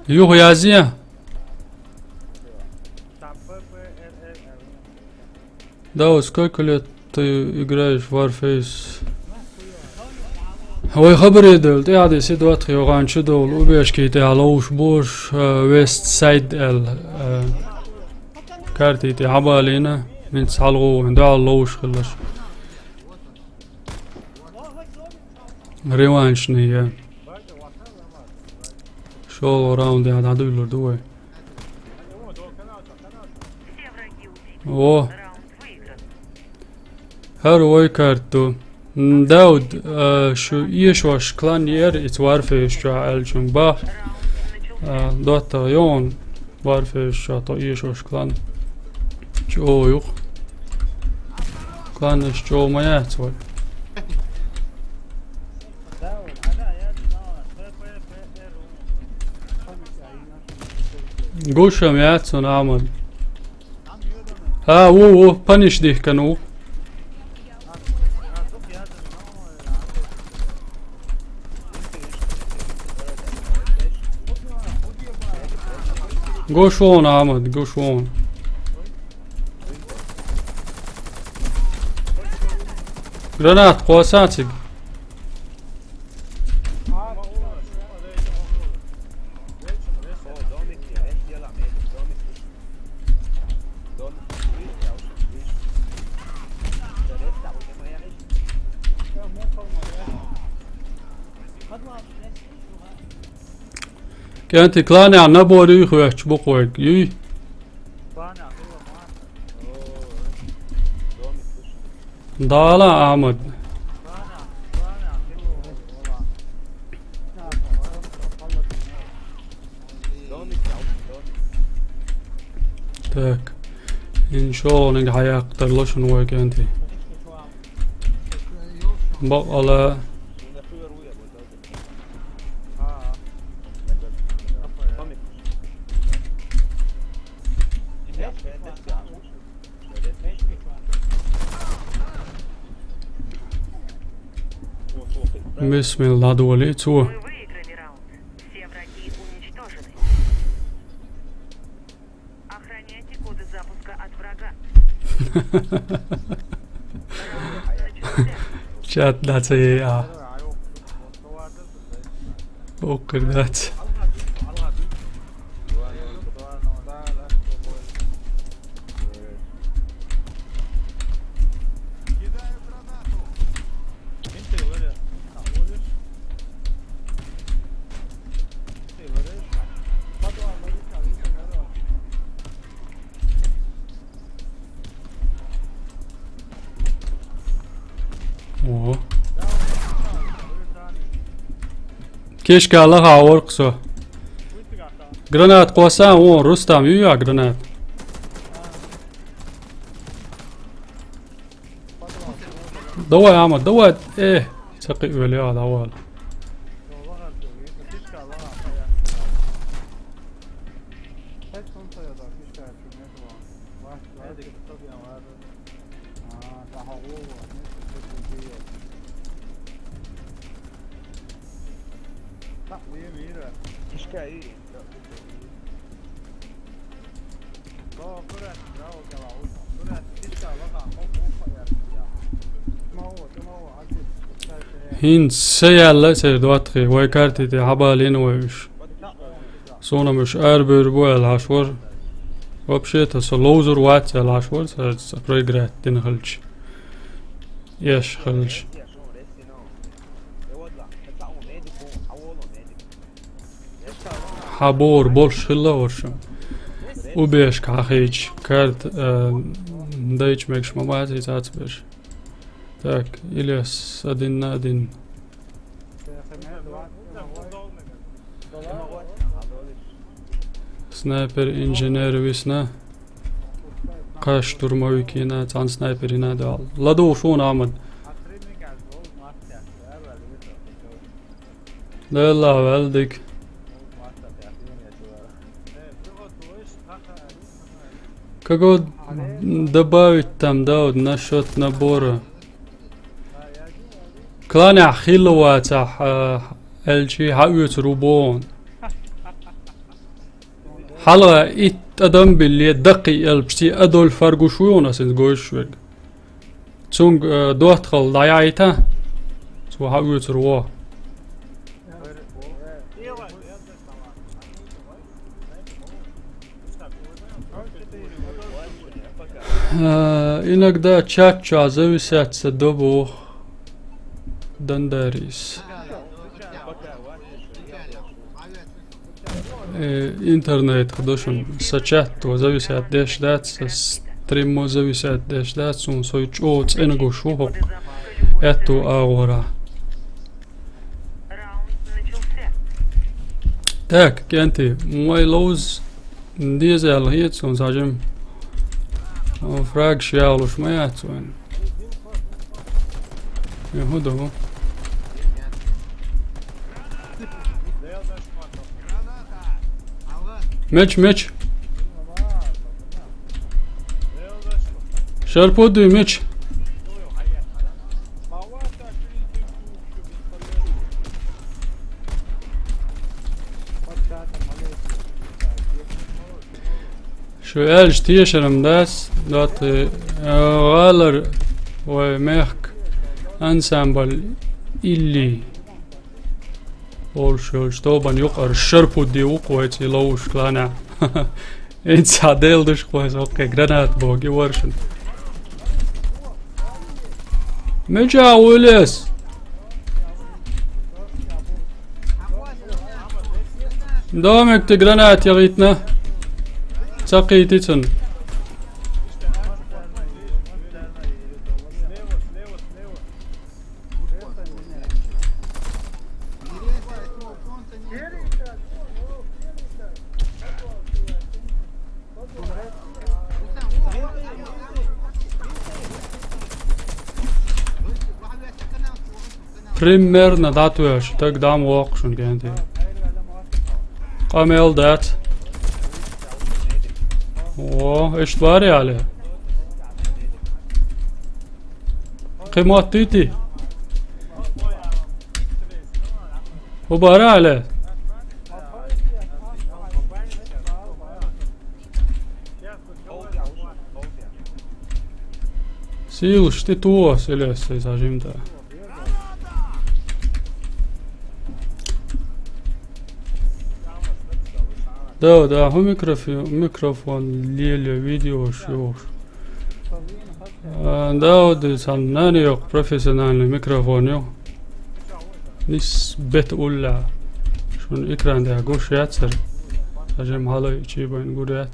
Юха язъе? Да, сколько лет ты играешь в Warface? Вай хабаре девлла, тӀаьхьа де ситуаци йогӀан чу довла, убежки тӀехь ловш бош, э, West Side аьлла, э, карти тӀе хьабалийна, минц хьалгӀу вайн, дуьхьал ловш хилаш. Реваншный я. ШолгӀа раунд яхь дӀадуьйлур ду вай. О! ХӀара вай карта ду. М, Дауд, а, шу эшош клан яра, ица Warface чохь аьллачун бах. А, доттагӀа йогӀун Warface чохь тхо эшош клан. ЧӀогӀа юкъа. Кланаш чӀогӀа ма яц вай. Гуш-м яц хьуна, Ахьмад. ХӀа, ву, ву, паниш дихкан ву. Гуш ву хьуна, Ахьмад, гуш ву хьуна. Гранат кхосса цига. КӀентий, кланехь набор юй хӀоьттуш бу-кх вайга, юй? Дала, Ахьмад. Так. ХӀинца шолгӀаниг хьаяккха тарло шуна вай кӀентий. Бакъала. Бисмилла, дӀадолий цо. Вы выиграли раунд. Все враги уничтожены. Охраняйте коды запуска от врага. Раунд начался. Чат дӀа ца яй а. Охир дац. О. Кешка лаха воркъ со. Гранат кхоссан, о, Рустам, юя гранат. Давай, Амад, давай. Э, ца кхиъвелла, давай. ХӀинца са яьлла а церан доттагӀий, вай карти тӀа хьабалийна вай уьш. Суна-м уьш арабевр бу аьлла хьаш вара. Вообще-то, со ловзур вац аьлла хьаш вара, царца проиграть дина хилча. Эш хилча. Хьабора болуш хилла а вара шуна. Убежка хьахийча, карта, э, дайча мегаш ма бац и цацабеш. Так, Ильяс, один на один. Снайпер, инженер висна. Кхаш штурмовик йина, цхьана снайпер йина дала. ЛадугӀу шуна, Ахьмад. Делла ваьлла дика. Кого добавить там, да, вот насчёт набора? Кланехь хилла вацахь, а, аьлчи хьаоьцур ву боху. Хьалха итт адам билле, даккхий элпашций Адольф Фаргуш ву хьуна аса иза гойтуш верг. Цунга, э, доттагӀалла дӀаяхьийта, цо хьаоьцур ву. Э, иногда чат чохь зависать ца до бу Дандарис. Э, интернет хадошун са чатто зависать деш дац, са стриммо зависать деш дац, цунна сой чӀогӀа цӀена гуш ву хӀокху аьтту агӀора. Так, кӀентий, мой лоуз деза аьлла хета суна сажим. Фрагаш яхалуш ма яц вайн. Я хӀун ду? Меч, меч. Шарпу дуй меч. Шу аьлча тешаран дац, доттагӀий, э, гӀалара вай мехка ансамбль Илли олуш йолчу тобанан юкъара Шарпудди ву-кх вай цӀе ловзуш кланехь. ХӀинца делдаш кхойса хӀокхе гранат боху, и вара шуна. Мичахь вуьйлу ас? Домик, тӀе гранат яхийтина. Ца кхийти цунна. Примерно дӀатоьшу, таг дӀа ма воккху шуна кӀентий. Къамел дац. О, иштта вари аьлла. Кхин моттуьйтий? ХӀун бара аьлла? Сийлаш тӀе тоха, силес, иза жимта. Да, да, хӀун микрофи-, микрофон лело видеош йохуш. А, да, вот и сан нани йоккха профессиональный микрофон ю. Нис бет улла. Шун экран да гуш яцар. Сажем халай чи байн гур яц.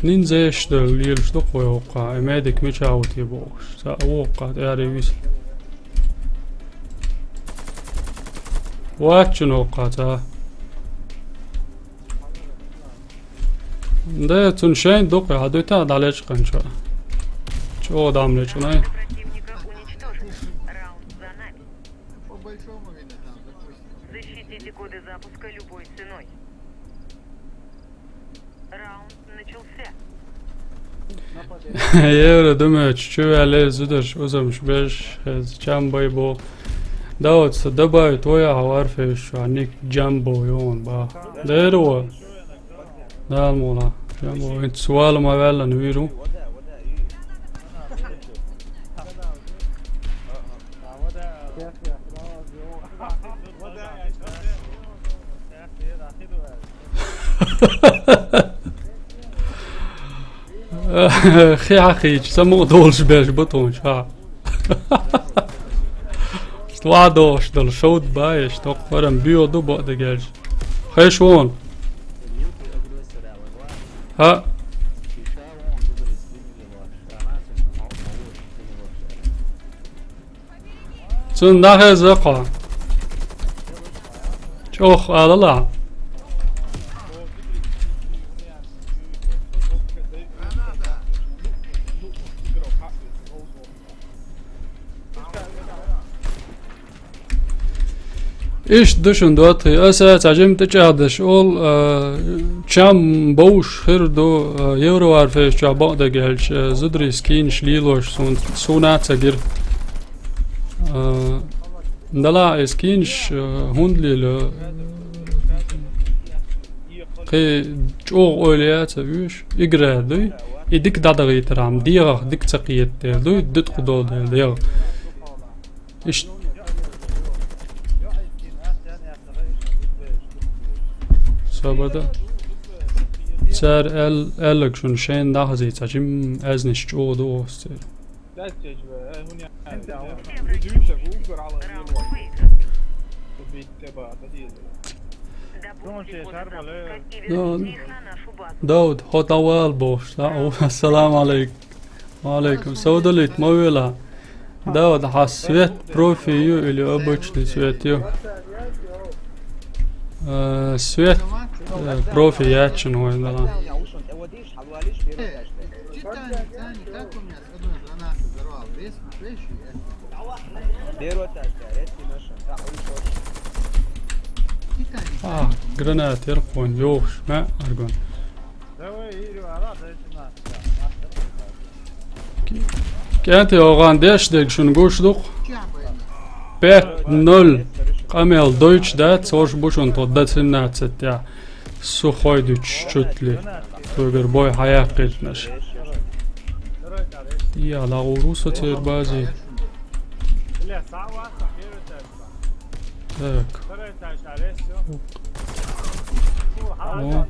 Нин зеш да лелаш ду кхой воккха, и медик мича вути бохуш. Ца воккха, тӀаьре вис. Вачун воккха, ца. Да, цун шайн дукха, а дуйта дӀалечкъанча. ЧӀогӀа дам лечкъанай. Защитите коды запуска любой ценой. Раунд начался. Евро думаю, чуть-чуть вяле зудаш, узамш беш, хез чамбай бо. Да, вот, добавить твоя хавар феш, а ник джамбо, йон, ба. Да, еро. Да, мола. Джамбо, ин суал ма вяла, ну, виру. Хи хьахийча, ца мукъа долуш беш бу тхуна, ха. Ва долуш долу шовда баеш, токхарам боьду бакъдегелча. Хеш вон. Ха. Цунна нахеза кхо. ЧӀогӀа алала. Иштта ду шуна доттагӀий. Аса цхьа жимма тӀечӀагӀдеш олу, а, чам бовш хир ду, а, Евроварфейс чохь бакъдерг аьлча, а, зударий скинаш лелош суна, суна а ца гира. А, дала и скинаш, а, хӀунда лело? Кхин чӀогӀа ойла яц а вуьйш, игра дуй, и дика дӀадахийтархьама, дегӀах дика ца кхета дела дуй, дуткъа долу дела дегӀ. Иш-, Собада. Цара аьл-, аьлларг шуна шайна дӀахазийца, жим аьзнаш чӀогӀа ду оцу церан. Ну, Дауд, хьо дӀавала бохуш, да? Ассаламу алейкум. Ва алейкум. Сов далийта ма велахь. Да, вот, хьан свет профи ю или обычный свет ю? Э, свет, э, профи яц шуна вайн далахь. А, гранат яра кхуна йохуш, ма, аргон. КӀентий, охан деш дерг шуна гуш ду-кх? Пять ноль. Къамел дойчу дац, хӀорш бу шуна тхо дан семнадцать тӀехь. Сухой дуьтуш чуть ли. Цуьнгара бой хьаяккхийтинарш. Я, лагӀур ву со церан базе. Так. О.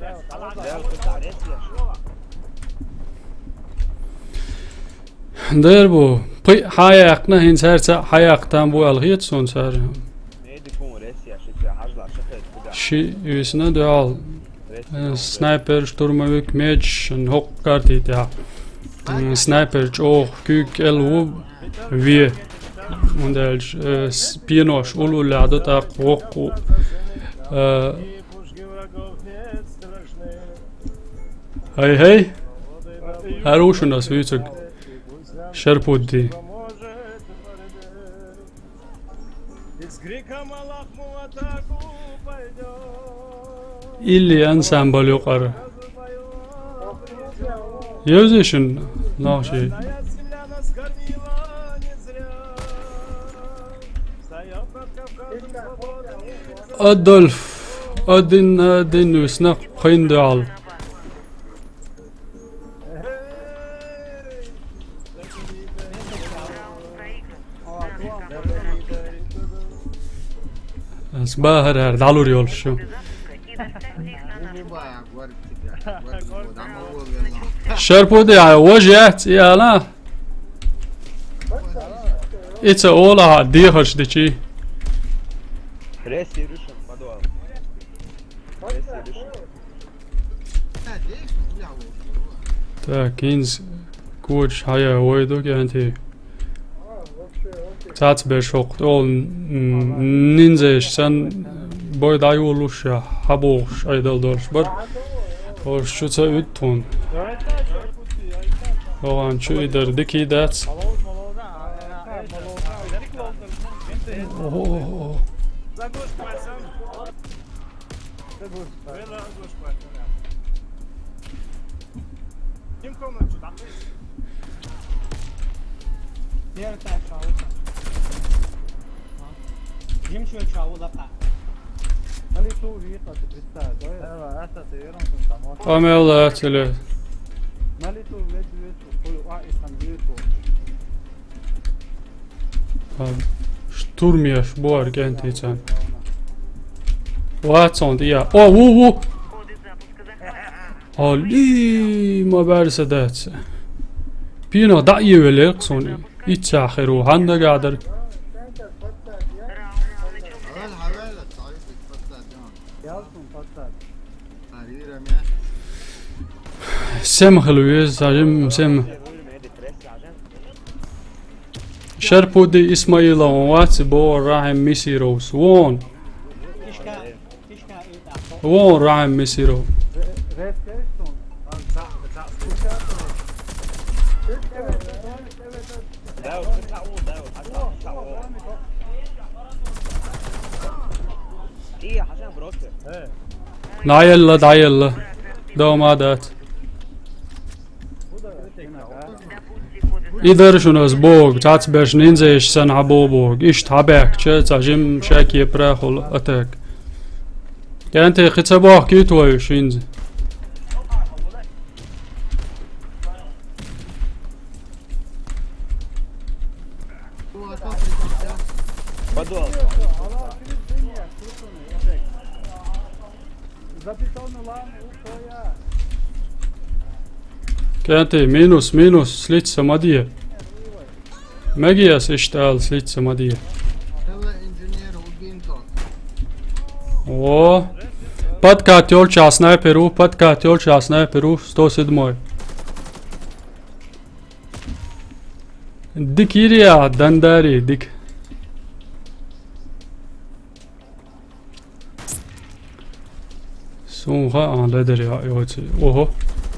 Дер бу. Пхи хьан яьккхина, хӀинца хӀара цхьаъ хьан яккха там бу аьлла хета суна цара. Ши висна дуьхьал. Э, снайпер, штурмовик, меч, хӀокху карти тӀехь. М, снайпер чӀогӀа куьйга кӀел ву, ве. ХӀунда аьлча, э, с-, пенош уллуллехь ду тӀаккха воккха ву. Э, хӀай-хӀай! ХӀара ву шуна ас вуьйцург. Шарпудди. Илли ансамбль юкъара. Йовзий шуна, нах ши. Адольф, один на один висна, кхин дуьхьал. Ас бахарар дӀалур йолуш шу. Шарпуди, а, вож яц, и ала? Ица ола дехарш дичи. Рес ирушин подвал. Так, инз коча хьая вай ду кӀанти. Цац беш хӀокху тӀол, м, нинзеш сан бой дӀайолуш, хьабохуш айдал долуш бар. Ош шу ца уьтту тхуна. Охан чу и дар дикий дац. Загрузка. Амел, а, теле. А, штурмеш бу ара кӀентий царна. Вац хьуна тӀе. О, ву, ву! Али, ма бӀаьрса дац. Пена дӀа а евеллера суна. Иццахь хир ву, хьан дагахь дара? Сема хила веза, сажим, сема. Шарпуди Исмаилов вац, боху Рахим Мисировс. Вон. Вон Рахим Мисиров. ДӀаелла, дӀаелла. Дома дац. И дара шуна ас боху, цхьацца берш нинзеш санна хьан боху боху. Иштта хьан баьхкича, цхьа жим шайке прахула атак. КӀанте кхин ца бохкийта вай уьш хӀинца. Подвал. КӀанте, минус, минус, слиться ма де. Мегиас иштта ала, слиться ма де. О, подкат йолчохь снайпер ву, подкат йолчохь снайпер ву, сто седьмой. Дика йире а, Дандари, дика. Суна хаьа, ледара йоций. Ого,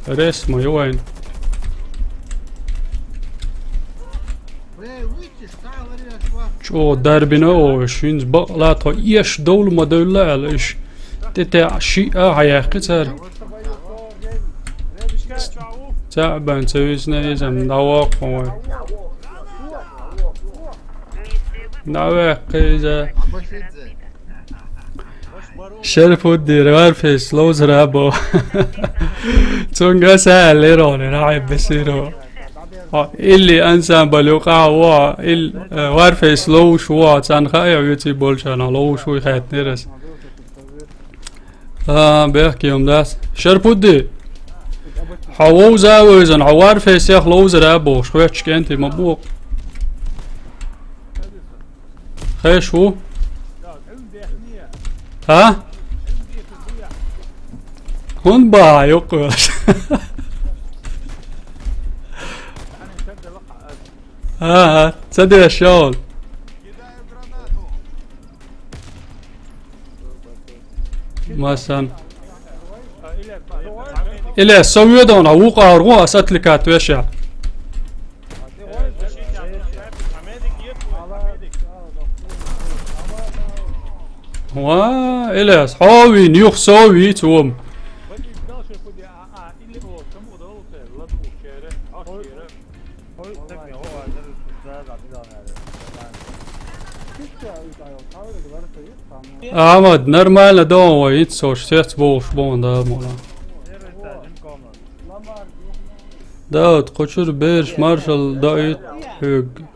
рес ма ю вайн. ЧӀогӀа дарбина оха, шинца бакъ латхо, эш довла ма девлла аьлла, иш тӀе-тӀе шиъ а хьаяьккхи цара. Цхьаъ бан ца висна иза, дӀаваккха вай. ДӀаваьккхи иза. Шерфудди, Варфейс ловзар а бо. Цуьнга аса аьллера хьуна, нахье бесиро. Хьо илли ансамбль юкъахь ву, ил, э, Варфейс ловзуш ву, царна хаьа вуьйций болчарна, ловзуш вуй хаьттинера аса. А, бехке хӀума дац. Шерпудди, хьо вовза а вевзина, хьо Варфейсех ловзар а бохуш, хоьттуш кӀентий ма боху. Хеш ву? А? ХӀунда баха юккъе? ХӀан-хӀа, ца деш йолу. Масан. Иле, со веда хьуна, вукху агӀор гӀо, ас отвлекать веш я. Ва, Ильяс, хьо вийна, юха со вийца вон. Ахьмад, нормально догӀун вай, итт сорш сец болуш бохун дала мула. Дауд, кху чуьра бераш маршалла даийт хьоьга.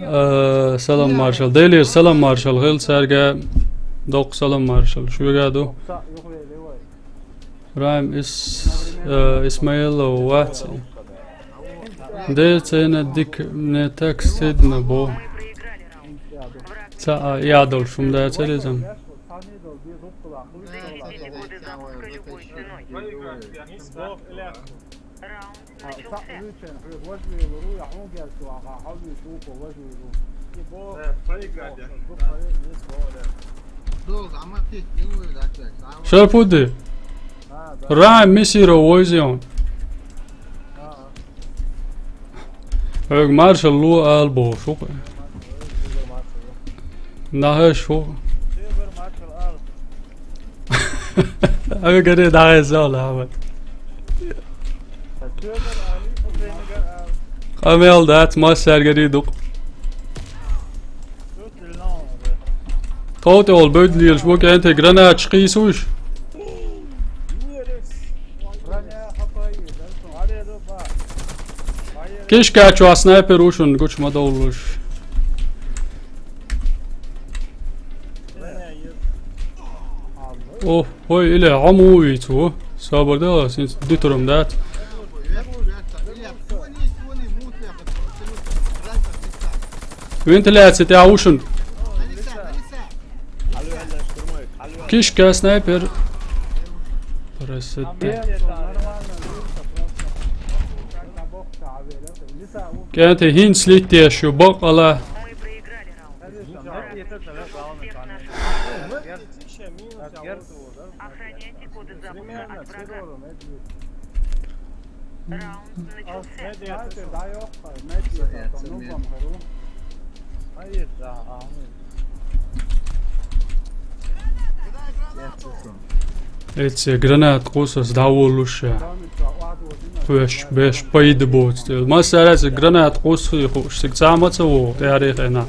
Э, салам маршалла. Делера салам маршалла хила цаьрга. Доккха салам маршалла. Шуьга ду. Райм Ис-, э, Исмаилов вац. Децена дик мне так стыдно бо. Ца а ядал шум да царизам. Раунд начался. Шарпуди. Райм мисиро войзион. Эг маршал лу албо шук. Нахаш фу. Ага, гаре дагай зал, Ахмад. Къамел дац, массар гари дукъ. Товте ол бевдлиелш бу кенте гранаташ кийсуш. Кишка чу а снайпер ушун гуч ма довлуш. О, хой, иле гӀому вийцу. Собар да, син дитурам дац. Вентиляция тя ушун. Кишка снайпер. Красота. Кенте хин слитеш ю бакъала. Охраняйте коды запуска от врага. Раунд начался. Эци гранат къусас дӀавуллуш. Веш, веш пайда боц. Масара эци гранат къусхи хуш. Сиг цамаца во, тӀаьхьарий хӀена.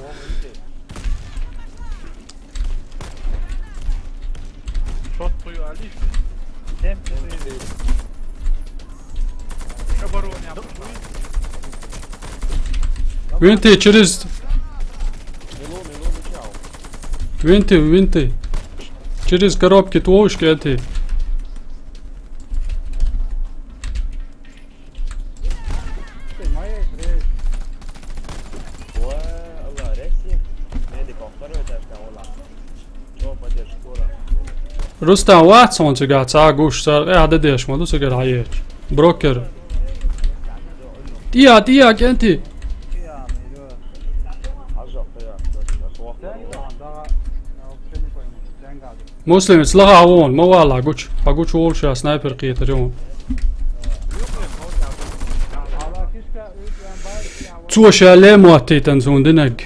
Винти через... Винти, винти. Через коробки твоушки эти. Рустам, вац хьуна цигахь цхьа гуш, цара къаьхьа де деш ма ду цигара хьаерча. Брокер. ТӀеа, тӀеа, кӀенти! Муслим, ца лахахь вон, ма валахь гуча. Хьан гуча волуш а снайпер кхетар ю. Цо ша ле моттийтан суна динарг.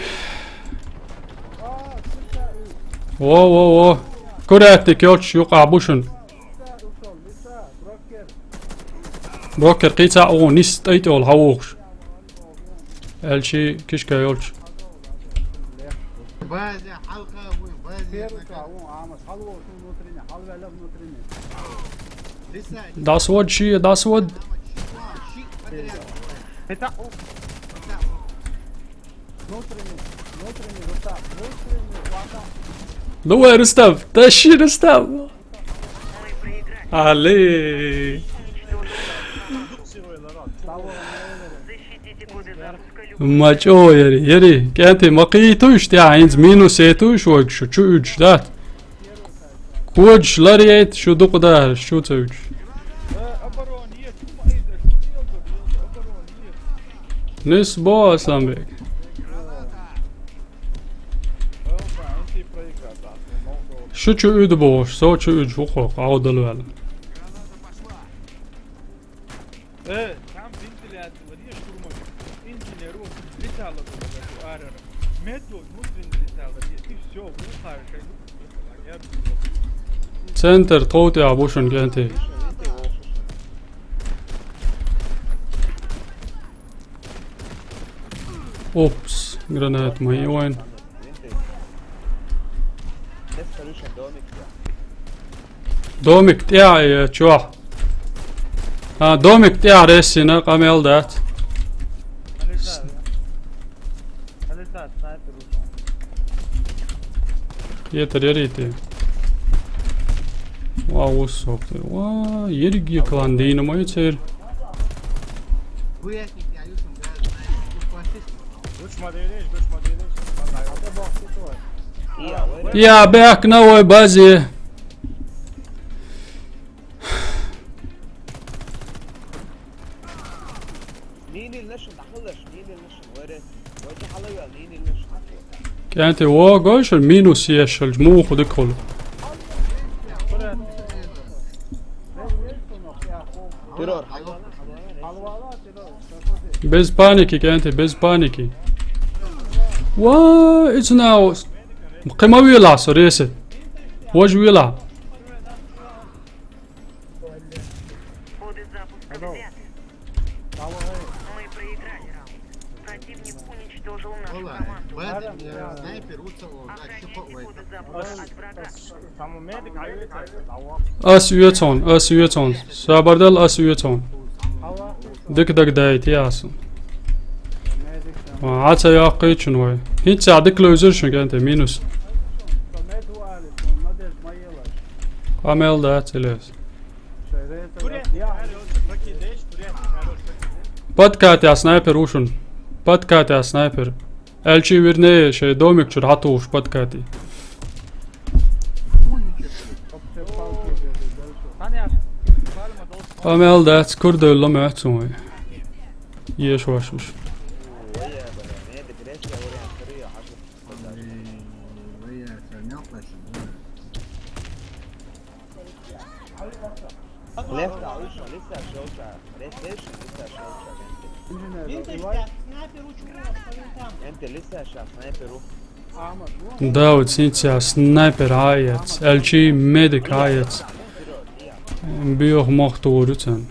Во, во, во. Кураьттик йолчу юкъахь бу шуна. Брокер кхийца а вон, нис тӀайтӀолу хьан вухуш. Аьлчи кишка йолчу. Базе хьалха вуй, базе. ДӀасавод ши, дӀасавод. Давай, Рустам, тащи, Рустам. Али. Мачо, яри, яри, кӀанте ма кхийтуш, тӀаьхьа хӀинца минус етуш, вай шу чу уьдуш дац. Кодаш лар яйта, шу дукха дахараш, шу ца уьдуш. Нис бо, Асланбек. Шу чу уьду бохуш, со чу уьдуш ву кхо, къавдал ваьлла. Э, там вентиляция, вари штурмовик. Центр тхов тӀехь бу шуна, кӀентий. Упс, граната ма йи вайн. Домик тӀехь я чохь. А, домик тӀехь рессина, къамел дац. Етар ярийте. Ва, вуссокъ. Ва, ерриге клан дийна ма ю церан. Я бехк на вай базе. КӀентий, вогӀу гой шуна, минус еш хилча, муха дика хуьлу. Без паники, кӀентий, без паники. Ва, иза нахь. Кхин ма велахь со, Ресет. Важа велахь. Ходы запуска взяты. Мы проиграли раунд. Противник уничтожил нашу команду. Охранники ходы запуска от врага. Ас оьцу хьуна, ас оьцу хьуна. Собар дала, ас оьцу хьуна. Дика дагадайта ясу. Ва, Ӏа ца йоккхийчун вай. ХӀинца дика левзира шуна, кӀентий, минус. Къамел дац, Ильяс. Подкатя снайпер ву шуна. Подкатя снайпер. Аьлчи вернее, шайн домик чуьра хьатухуш подкати. Къамел дац, кура девлла моьтту суна вай. Еш вашуш. Дауд, синца снайпер Ӏа эца, аьлчи медик Ӏа эца. Боьха мохтур ю царна.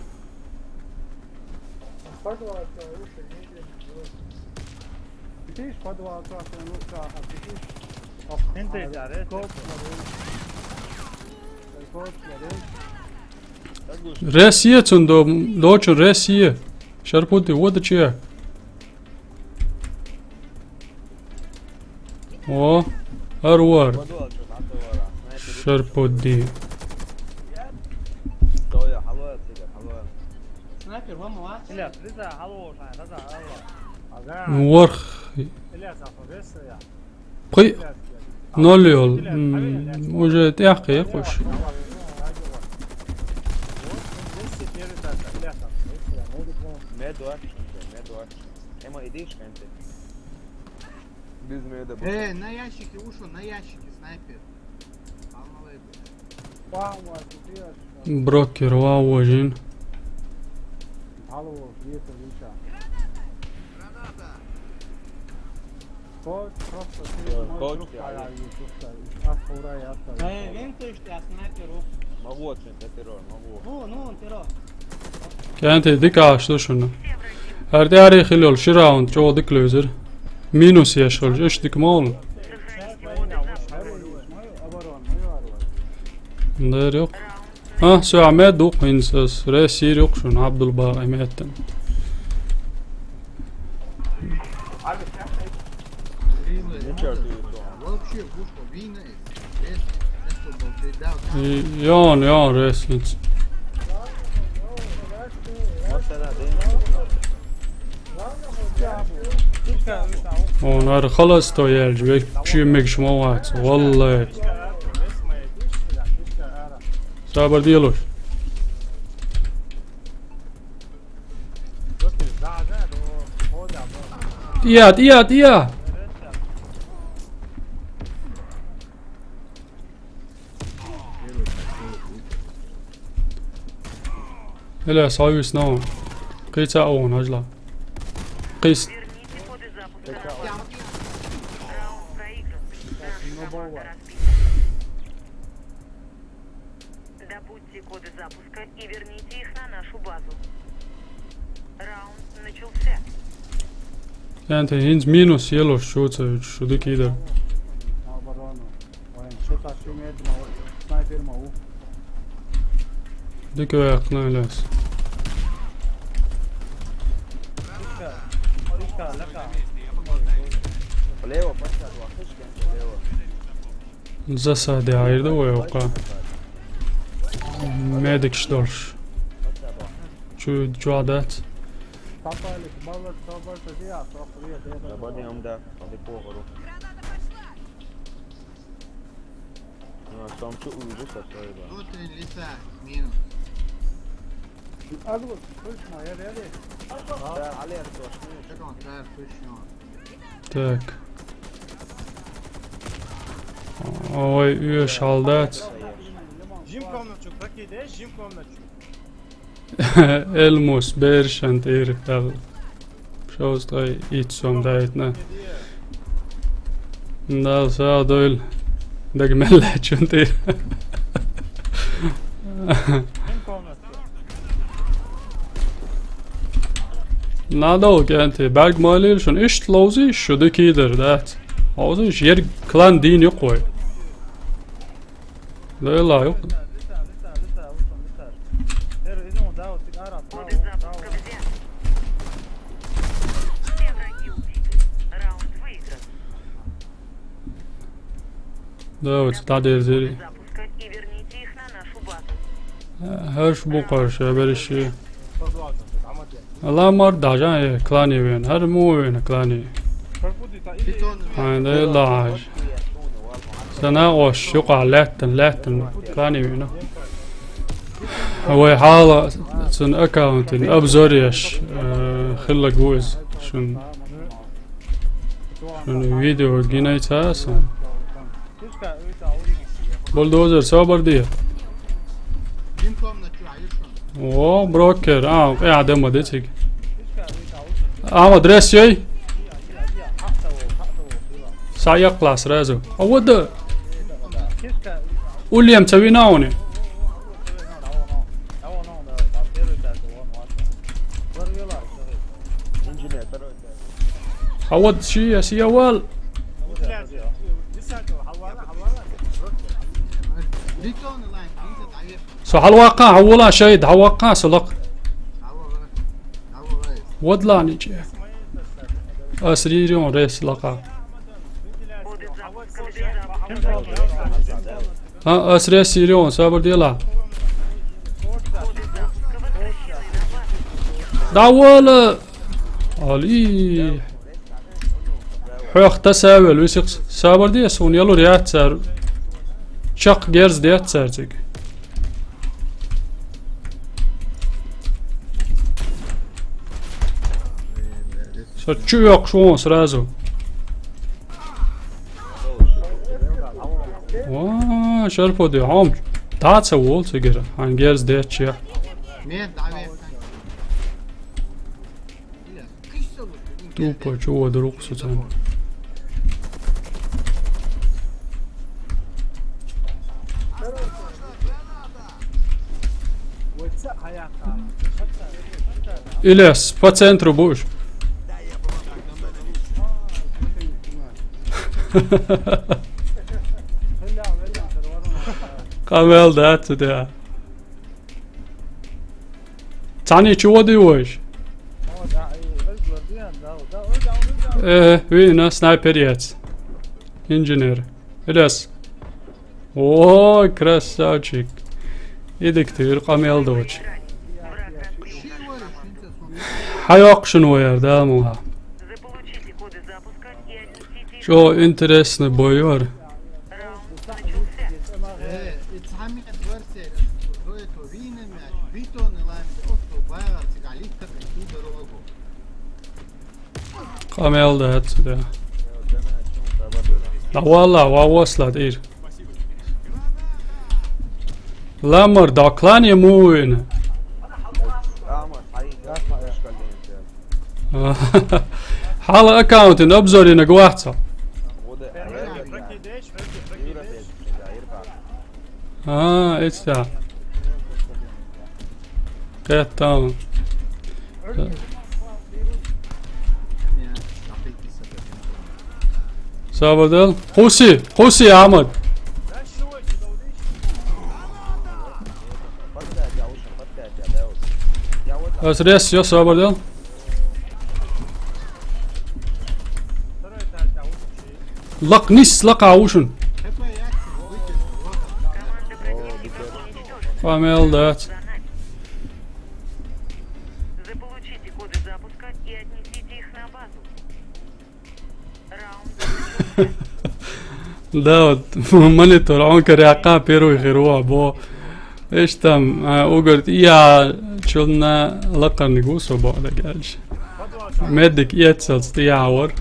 Рес е цунна до-, дочун рес е. Шарпути, вода че. О, арвар. Шарпути. Ну, ворх. Пхи-, ноль йол. М, уже тӀехкхе кхуш. Э, на ящике ушел, на ящике снайпер. Брокер, ва вожин. КӀентий, дика Ӏаш ду шуна. ХӀара тӀаьхьара хила йолу ши раунд чӀогӀа дика левзира. Минус еш хилча, иштта дика ма волу. Дера йоккху. А, со Ахьмед дукха хӀинца ас, рес йийр ю-кх шуна, Абдулбакъ Ахьмедтан. И, йон, йон, рес хӀинца. Вон ара халасто яьлча, вай шен мегаш ма вац, валлай. Сабар делуш. ТӀе, тӀе, тӀе! Эля, схьа вуьйсу нагахь. Кхин цхьаъ ву хьуна, хьажал. Кхин. Верните коды запуска. Раунд проигран. Наша команда разбита. Добудьте коды запуска и верните их на нашу базу. Раунд начался. Янте хинз минус елош шуца шуды кида. Дык вяхна лес. Влево, подсядь, лохышки, влево. Засаде айрда вай ока. Медикш долш. Чу, чу адат. Забадем, да, а ты погору. Ну, а там чё, увидишь, открой, да. Внутренний леса, минус. Aglos, слышно, я рядом. Да, Алер, точно. Как он, да, точно. Так. Ой, üyes aldat. Jim komnatçuk, как идешь, Jim komnatçuk. Elmus, bēršan tīri tal. Šaustai itsum daitna. Dal sādol. Degmellēčun tīri. Nā, dau, kēnti, bērg mālīl šun išt lauzī, šudi kīder, dāt. Lauzī, jer klan dīn jukwai. Lēlā, jukwai. Daudz, tādēļ zini. Her şu bu karşı, her işi. Lamar dajan, e, klani ven, her mu ven klani. Aynen, lāž. Sana oš, şu ka letten, letten, klani ven. Ve hala, sun accountin, obzor yaş, e, hilla guiz, şun. Şunu video ginaytasa. Buldozer, sabır diye. O, broker. Aa, ya demo dedik. Ama adres şey. Sayak klas rezo. A what the? Ulijem, co vi na oni? Inžener, prvo. Hawad shi, shi awal. So halwaqa, hawala shahid, hawwaqa, so laq. Wadlani je. Asri rion res laqa. Ha, asri asri rion, sabır diye la. Davul. Ali. Hoh, ta savel, visik sabır diye, sun yalur ya tsar. Çak gerz diye tsar çek. Sa çu yok şu on srazu. Ва, шарпо де, ам, таца вол цигер, ангерз дече. Тупо чего друг суцан. Ильяс, по центру будешь? Камел, да, туда. Цани чего дивишь? Э, видно, снайпер яц. Инженер. Ильяс. Ой, красавчик. Идик ты, камел дочь. Хайок шун вояр, да, муга. Что интересный боёр. Камел да отсюда. Да вала, ва восла, ир. Ламар, да клане муин. Хьала аккаунтин обзоринаг вац хьо. А, эцця. Кхетта. Сабадал. Хуси, хуси, Ахмад. Ас рес, ё, сабадал. Лакъ нис, лакъа вушун. Къамел дац. Заполучите коды запуска и отнесите их на базу. Раунд завершён. Да, вот, монитор, он коряка первый херу, бо. Эш там, а, угорт, я, чёлна лакъарни гусо, бо, да, гальш. Медик, я, цалц, я, вар.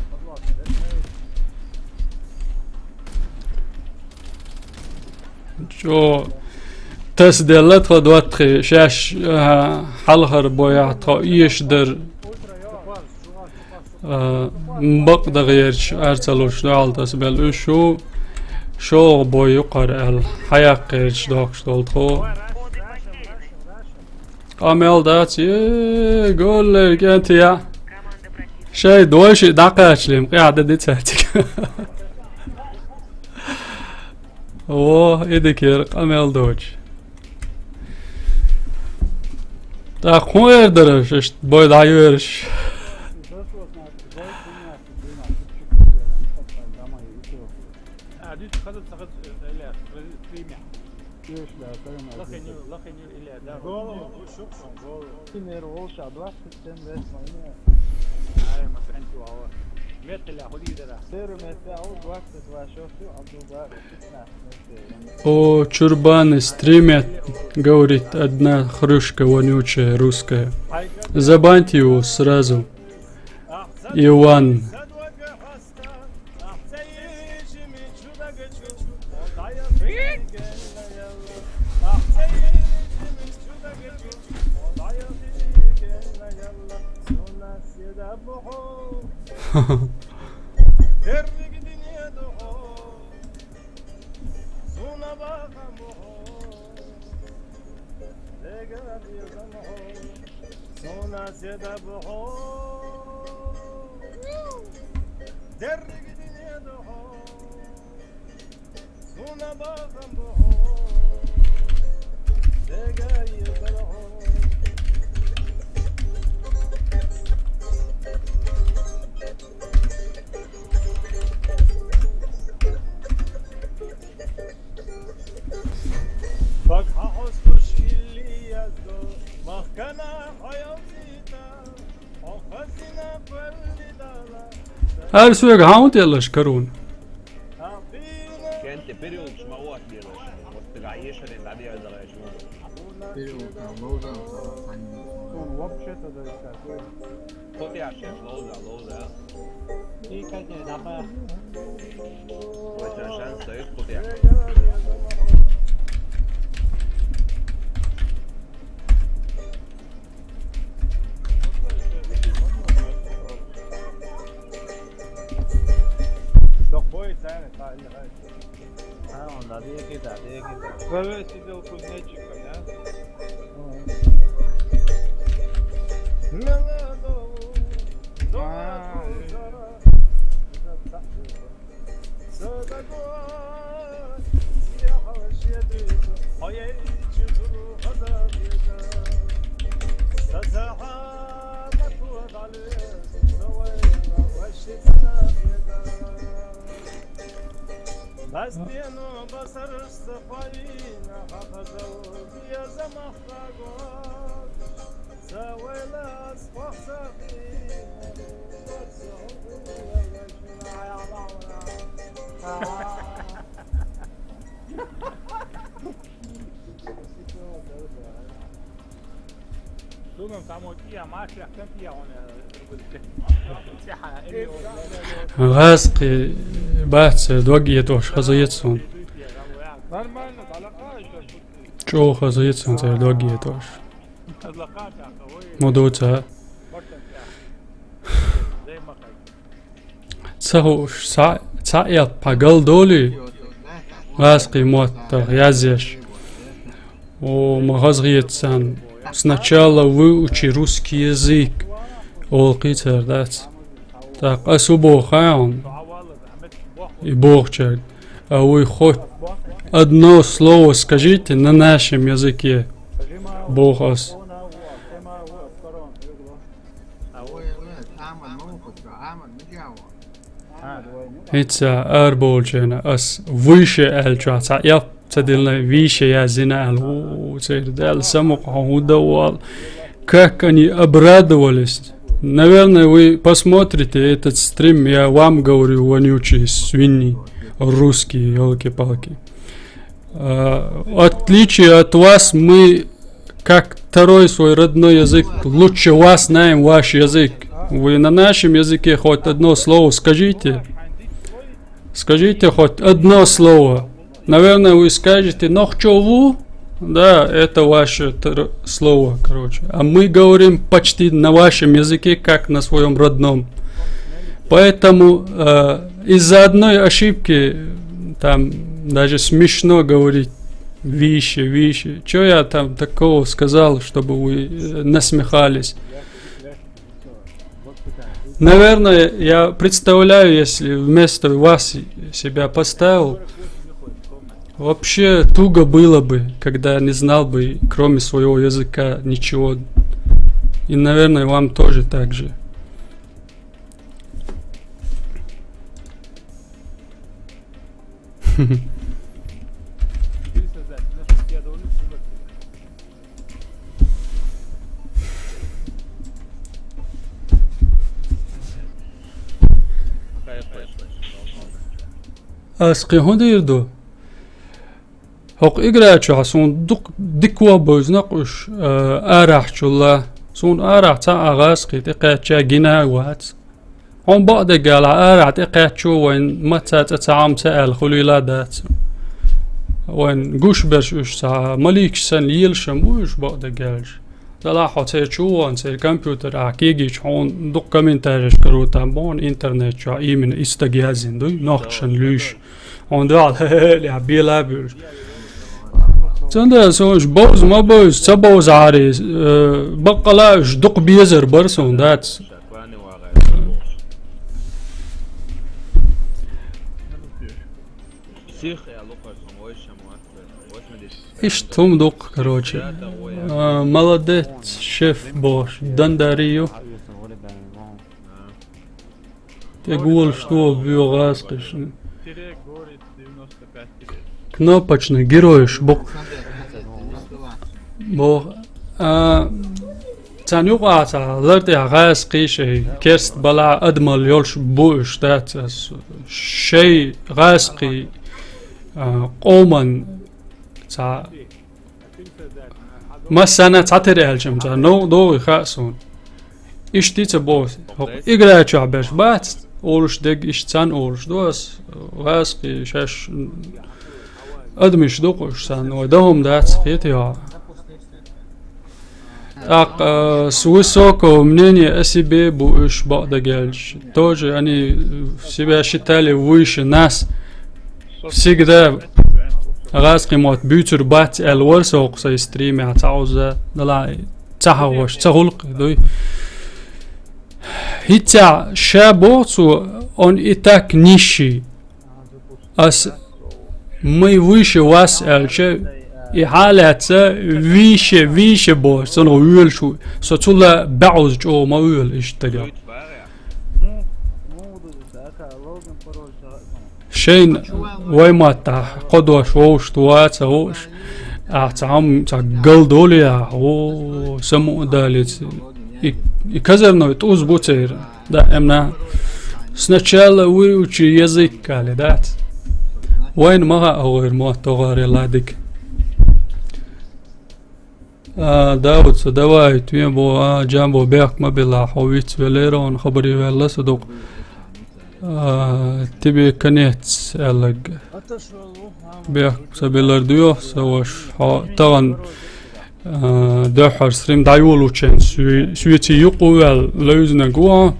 Чо, тас делла тхо дуатхи, шаьш, а, хьалхар боя тхо иеш дар, а, бакъда гӀерч арцалуш дугӀал тас бел уьш шу, шогӀ бой юкъар аьл, хьаяккха гӀерч дохкуш дол тхо. Къамел дац, е, голлер кӀентия. Шай дойши дӀакхачлим, къяда дицацик. О, идикер къамел доч. Так, хун эр дараш, ишт бой дӀаюерш. А, дит хаза цахат, э, эля, стримя. Лахеню, лахеню, эля, да. Голову, шук сон, голову. Синер волча, двадцать семь лет, майне. Ай, маканчу, ава. Метля, худи дара. Серу метля, ау, двадцать два, шо, шо, Абдулбар. О, чурбаны стримят, говорит, одна хрюшка вонючая русская. Забаньте его сразу. Иван. Гьар суьга хӀан тӀелаш карун? Кенте периодаш ма вахт делаш. Вот тга ешарен дабиязалаш. Периодаш ма вахт делаш. Вообще-то да. Кот яшеш лоуза, лоуза. И кате дапа. Ой, чан шанс стоит, кот яшеш. Doch, boy, it's А, он, да, дикий, да, дикий, да. Короче, сидел кузнечиком, да? ГӀазкхи бац, дог етӀош хаза яц суна. ЧӀогӀа хаза яц суна церан дог етӀош. Ма дуца. Ца хууш, ца, ца эп хьа гал долий, гӀазкхий моттах язъеш. О, ма хазгӀеца сан. Сначала выучи русский язык. Олкхийцар дац. Так, ас у боху хьуна. И бохучаьрга. А вы хоть одно слово скажите на нашем языке. Боху ас. ХӀинца арабовлучарна ас выше аьллачохь цхьа эп ца диллина, выше яздина аьлла, у, церан Дала самукъа хьо хӀун дан вал. Как они обрадовались. Наверное, вы посмотрите этот стрим, я вам говорю, вонючие свиньи, русские, ёлки-палки. А, в отличие от вас, мы как второй свой родной язык, лучше вас знаем ваш язык. Вы на нашем языке хоть одно слово скажите. Скажите хоть одно слово. Наверное, вы скажете «нохчо ву». Да, это ваше тр- слово, короче. А мы говорим почти на вашем языке, как на своем родном. Поэтому э, из-за одной ошибки там даже смешно говорить «выше, выше». Что я там такого сказал, чтобы вы э, насмехались? Наверное, я представляю, если вместо вас себя поставил, вообще туго было бы, когда не знал бы, кроме своего языка, ничего. И, наверное, вам тоже так же. Ас кхин хӀун дийр ду? ХӀокху игра чохь суна дукха дика вон бевзина-кх уьш, а, арахьчулла. Суна арахь цхьа а гӀазкхий тӀекхаьчча гина а вац. Хьуна бакъдерг аьлча, арахь тӀекхаьччо вайн маца цӀа ца Ӏамца аьлла хуьлийла а дац. Вайн гуш берш уьш цхьа маликаш санна лелаш-м бу уьш бакъдерг аьлча. Делахь хьо церан чу вон, церан компьютер ахь кегийча хьуна дукха комментареш каро там боху интернет чохь, именно и стаг яздина дуй, нохчашна луьйш. Хьуна дуьхьал хе-хе-хе, бела а буьйлуш. Цундела суна уьш бовза ма бевза, ца бовзахьара, э, баккъала уьш дукха безар бара суна, дац. Иштта хӀума дукха, короче. А, молодец, шеф бохуш, дандари ю. Те голаш тӀо боьгӀу гӀазкхишна. Кнопочный геройш бу-кх. Бо-, а, царна юкъахь цхьа лар тӀехь гӀазкхий шайн керст балахь адамалла йолуш бу уьш, дац ас. Шайн гӀазкхий, а, къоман цхьа массарна цхьатера аьлча-м цхьа новкъа догӀий хаьа суна. Иштта ца боху, хӀокху игра чохь берш бац, олуш дерг иштта царна олуш ду ас, гӀазкхий шаьш адамаш ду-кх уьш санна, вай дан хӀума дац, кхетий хьо. ТӀаккха, э, с высокого мнения о себе бу уьш бакъдерг аьлча. Тоже они себя считали выше нас. Всегда гӀазкхий мотт буьйцур бац аьлла вара со хӀокху сайн стримехь цхьа оза, дала ца хьахош, ца гӀуллакх дуй. ХӀинца ша боху цо, он и так нищий. Ас мы выше вас аьлча, и хьалаьцна выше, выше бохуш, цунах воьлуш ву. Со цул а баьӀуза чӀогӀа ма воьлу иштта дагахь. Шайна вай маттахь кхо дош вовшашна вац а вовш, ахь цхьа хӀума цхьа гал долу ахь, о, саму а далица. И, и казарной тӀуз бу церан. Да, эмна. Сначала выучи язык, али, дац. Вайна ма хаьа гӀойр мотт тохаре ладиг. А, Дауд, со давай, тӀе бо, а, Джамбо, бехк ма билла, хьо виц велера, он хабаре ваьлла со дукха. А, тебе конец, аьлларг. Бехк ца биллар дуьйху, со ваша, хьо тахана, а, дуьххьара стрим дӀайолучун, соьций юкъа ваьлла, левзинарг ву хьо.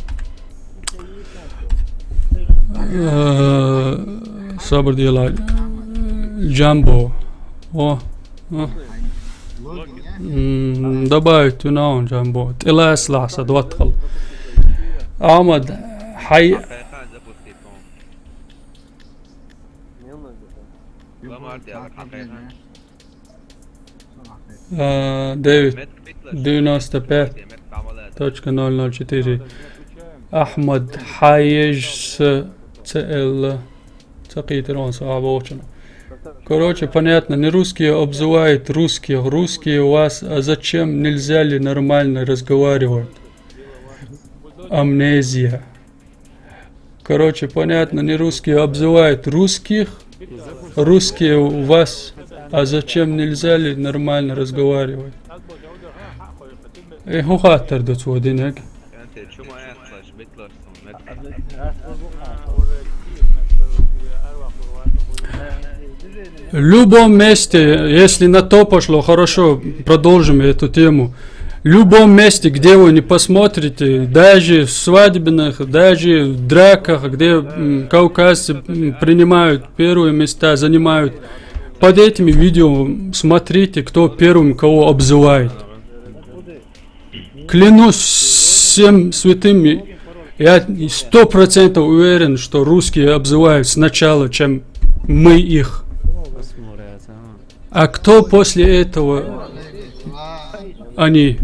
Э, сабр делай. Джамбо. О, о. М, добавить, you know, Джамбо. Тӏилас ласа, двадцать. Ахмад, хай. Э, девять девяносто пять точка ноль ноль четыре. Ахмад Хайеш с Ц Л. Цакъитер он са абочана. Короче, понятно, не русские обзывают русских, русские вас, а зачем, нельзя ли нормально разговаривать? Амнезия. Короче, понятно, не русские обзывают русских, русские у вас, а зачем, нельзя ли нормально разговаривать? Э, ху хаттар да цо динег. В любом месте, если на то пошло, хорошо, продолжим эту тему. В любом месте, где вы не посмотрите, даже в свадебных, даже в драках, где м, кавказцы м, принимают первые места, занимают, под этими видео смотрите, кто первым кого обзывает. Клянусь всем святым, я сто процентов уверен, что русские обзывают сначала, чем мы их. А кто после этого они?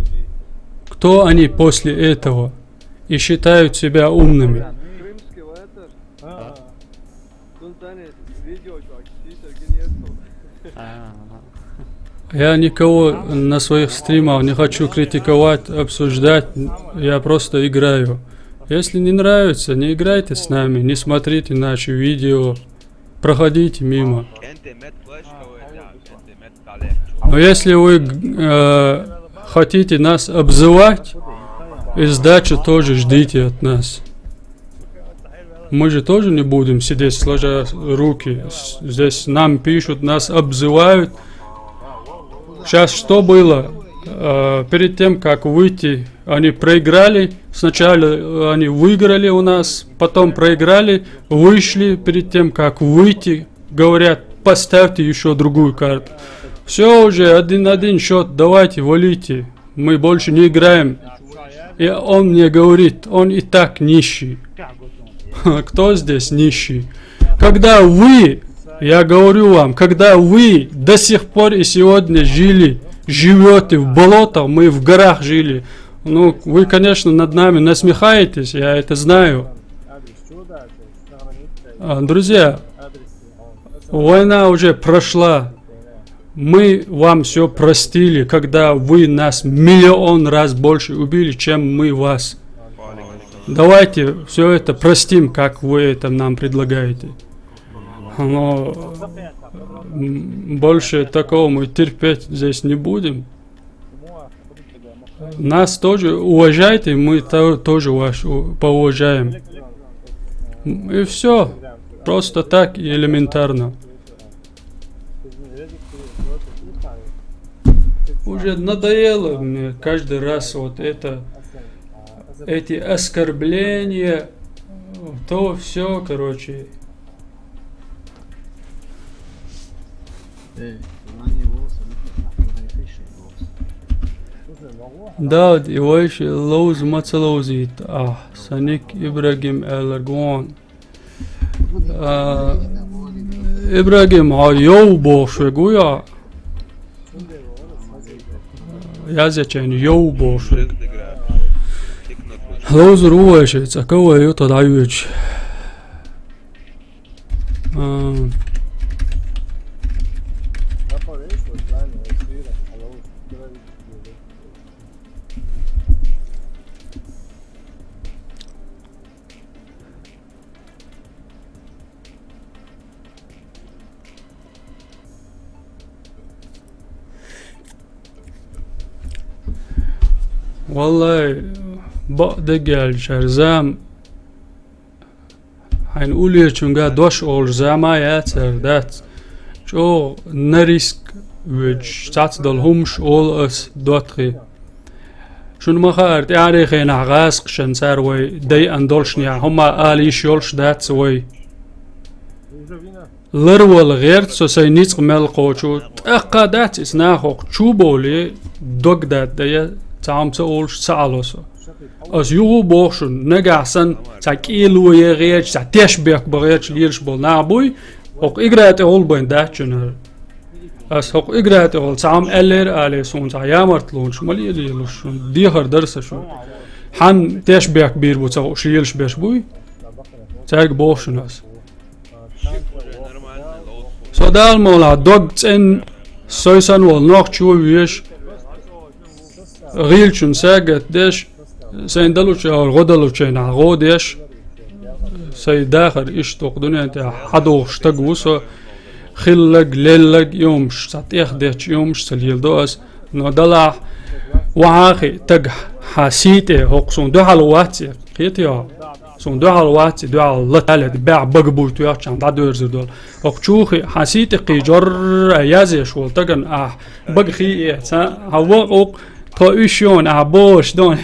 Кто они после этого? И считают себя умными. Я никого на своих стримах не хочу критиковать, обсуждать, я просто играю. Если не нравится, не играйте с нами, не смотрите наши видео, проходите мимо. Но если вы э, хотите нас обзывать, и сдачу тоже ждите от нас. Мы же тоже не будем сидеть сложа руки. Здесь нам пишут, нас обзывают. Сейчас что было? Э, перед тем, как выйти, они проиграли. Сначала они выиграли у нас, потом проиграли, вышли перед тем, как выйти. Говорят, поставьте еще другую карту. Все уже, один-один счет, давайте, валите. Мы больше не играем. И он мне говорит, он и так нищий. Кто здесь нищий? Когда вы, я говорю вам, когда вы до сих пор и сегодня жили, живете в болотах, мы в горах жили. Ну, вы, конечно, над нами насмехаетесь, я это знаю. А, друзья, война уже прошла. Мы вам все простили, когда вы нас миллион раз больше убили, чем мы вас. Давайте все это простим, как вы это нам предлагаете. Но больше такого мы терпеть здесь не будем. Нас тоже уважайте, мы то- тоже вас у- поуважаем. И все. Просто так и элементарно. Уже надоело мне каждый раз вот это, эти оскорбления, то все, короче. Да, и вообще лоуз маца лоузит, а, Саник Ибрагим Эларгон. Ибрагим, а йоу бошве гуя. Язячен йоу бошве. Лоузер увайше, цакава ю тадайвич. Валлай, ба дегал шарзам. Хьайн улечунга дош олуш зама яцар дац. ЧӀогӀа на риск вуьч цацдал хӀумаш олу ас дотхи. Шуна ма хаара, тӀаьхьарчу хенахь гӀазкхашна цара вай дайъана долушехь, хӀумма ала йиш йолуш дац вай. Ларвала гӀерта со сайн ницкъ мел кхочу, тӀаккха дац иза наха хӀокху чу бовлий, дог датӀа дайа, цхьа хӀума ца олуш ца Ӏало со. Ас юха а боху шуна, нагахь санна цхьа кӀело ян гӀерташ, цхьа тешнабехк бан гӀерташ лелаш болу нах буй, хӀокху игра тӀе гӀулбайн дац шуна хӀара. Ас хӀокху игра тӀехула цхьа хӀума аьллера алий, суна цхьа ямартлонаш ма лелаелаш, шуна дехар дара сан шуна. Хьан тешнабехк бийр бу ца хууш лелаш берш буй? Цаьрга боху шуна ас. Со Дала мукъалахь дог цӀена, сой санна волу нохчо веш, гӀийлачун сагатдеш, сайн далучу агӀор гӀо далучу хенахь гӀо деш, сайн дахар иштта доккха дуьнен тӀехь хьадогӀуш стаг ву со, хилларг, лелларг, и хӀумаш, цхьа тӀех детташ и хӀумаш ца леладо ас, но далахь, вахьа а хиъ таг хьан сий тӀе, хӀокху суна дуьхьал вац и, кхетий хьо? Суна дуьхьал вац и, дуьхьал латалет, баьхьа бага буй тоьхчахьана дӀадоьрзур долу. ХӀокху чу хиъ хьан сий тӀе кхийча, жорра язъеш волу тагана ахь бага хи эца, хьан ван укх Тхо уьш йона, ахь бохуш дона,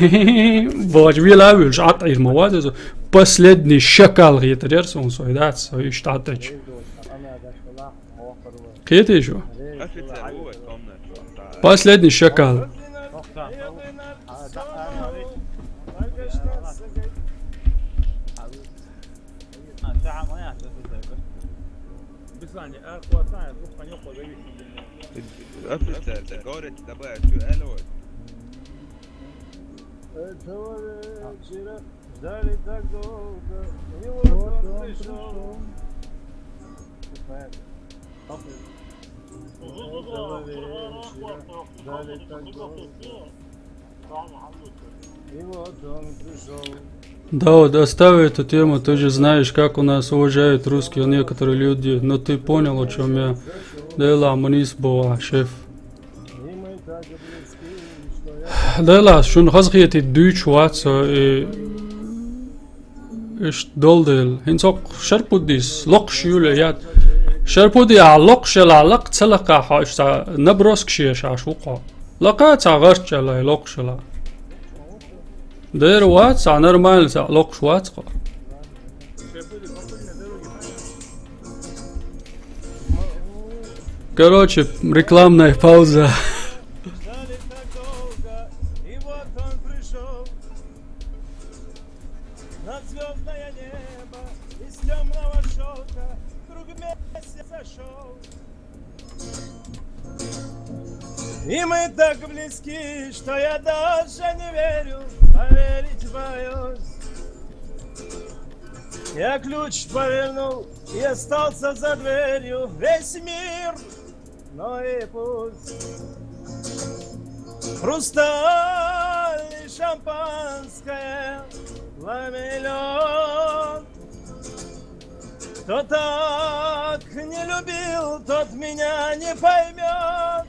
бохуш, вела а вуьйлуш, Ӏад Ӏийр ма вац иза. Последний шакал хетар яра суна, сой дац, сой уьш дӀатӀача. Кхетий шу? Последний шакал. Офицер, говорит, с тобой, а чё, алло? Этого вечера ждали так долго, и вот он пришёл. Этого вечера ждали так долго. И вот он пришёл. Да, вот оставь эту тему, ты же знаешь, как у нас уважают русские некоторые люди, но ты понял, о чём я. Дела мунис бова, шеф. Дела, шуна хазахетий дуьйцуш вац со, и Иштта долу дела. ХӀинца хӀокху Шарпуддис локхуш юьлу яд. Шарпудди ахь локхуш ялахь лакха ца лакхахь хьо иштта наброскаш еш Ӏаш ву хьо. Лакха цхьа гӀарч ялахь локхуш ялахь. Дера вац, цхьа нормально цхьа локхуш вац хьо. Короче, рекламная пауза. Ждали так долго, и вот он пришёл. На звёздное небо из тёмного шёлка круг месяца сошёл. И мы так близки, что я даже не верю, поверить боюсь. Я ключ повернул и остался за дверью. Весь мир но и пусть. Хрусталь и шампанское, пламя и лёд. Кто так не любил, тот меня не поймёт.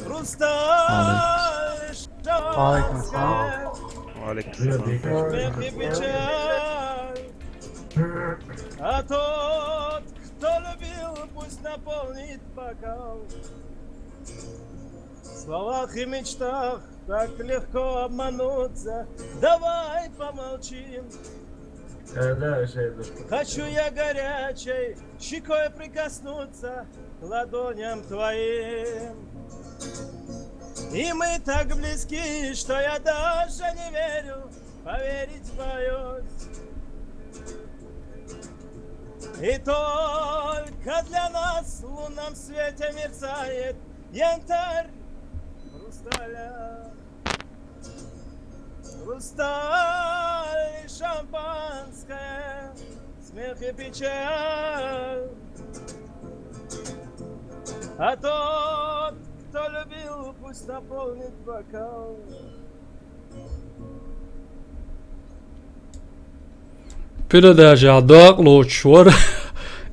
Хрусталь и шампанское, Алейкум салам. Смех и печаль. А тот, кто любил, пусть наполнит бокал. В словах и мечтах так легко обмануться. Давай помолчим. Хочу я горячей щекой прикоснуться к ладоням твоим. И мы так близки, что я даже не верю, поверить боюсь. И только для нас в лунном свете мерцает янтарь хрусталя. Хрусталь и шампанское, смех и печаль. А тот, кто любил, пусть наполнит бокал. Передача дакъалоцуш вара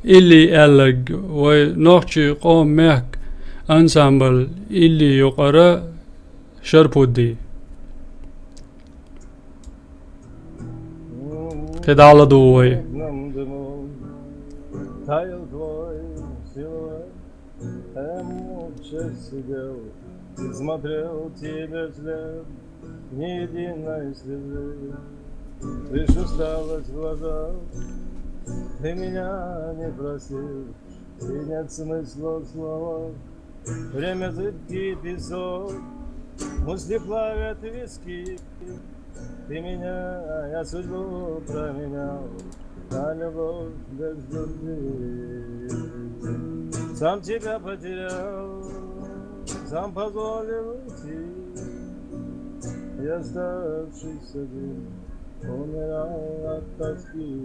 Илли аьлларг, вай нохчий къоман мехкан ансамбль Илли юкъара Шарпудди. КхидӀа ладугӀу вай. Таял твой силуэт, я молча сидел. Смотрел тебе вслед, ни единой слезы. Лишь усталость в глазах, ты меня не просил, и нет смысла в словах. Время зыбкий песок, мысли плавят виски. Ты меня, я судьбу променял на любовь без любви. Сам тебя потерял, сам позволил уйти. И оставшись один, умирал от тоски.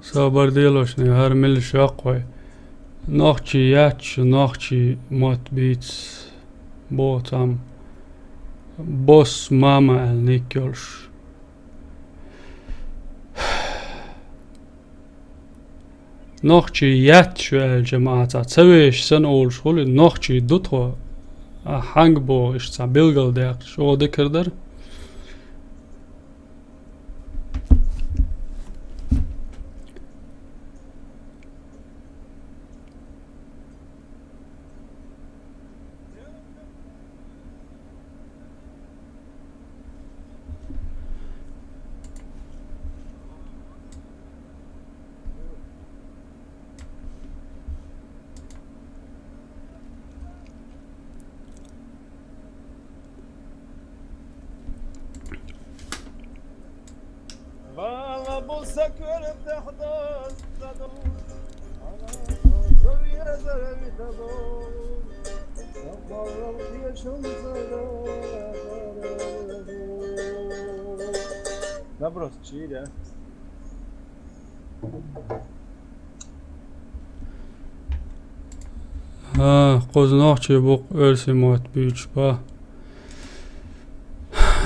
Собар делошни, гьар мел шаккхой. Нохчий яц шу, нохчий мотт бийц. Бо цхьам. Босс мама аьлла ник йолуш. Нохчий яц шу аьлча ма аца. Ца вешаш санна олуш хуьлу, нохчий ду тхо. А хьанга боху иштта цхьа билгалдаьккхича, чӀогӀа дикар дара. Балла бу сакъыртахтазадо, ана савьязар витадо, сакъалал кешун садо. Наброс чира. А, кхуза нохчий бу-кх оьрсийн мотт буьйцуш бах.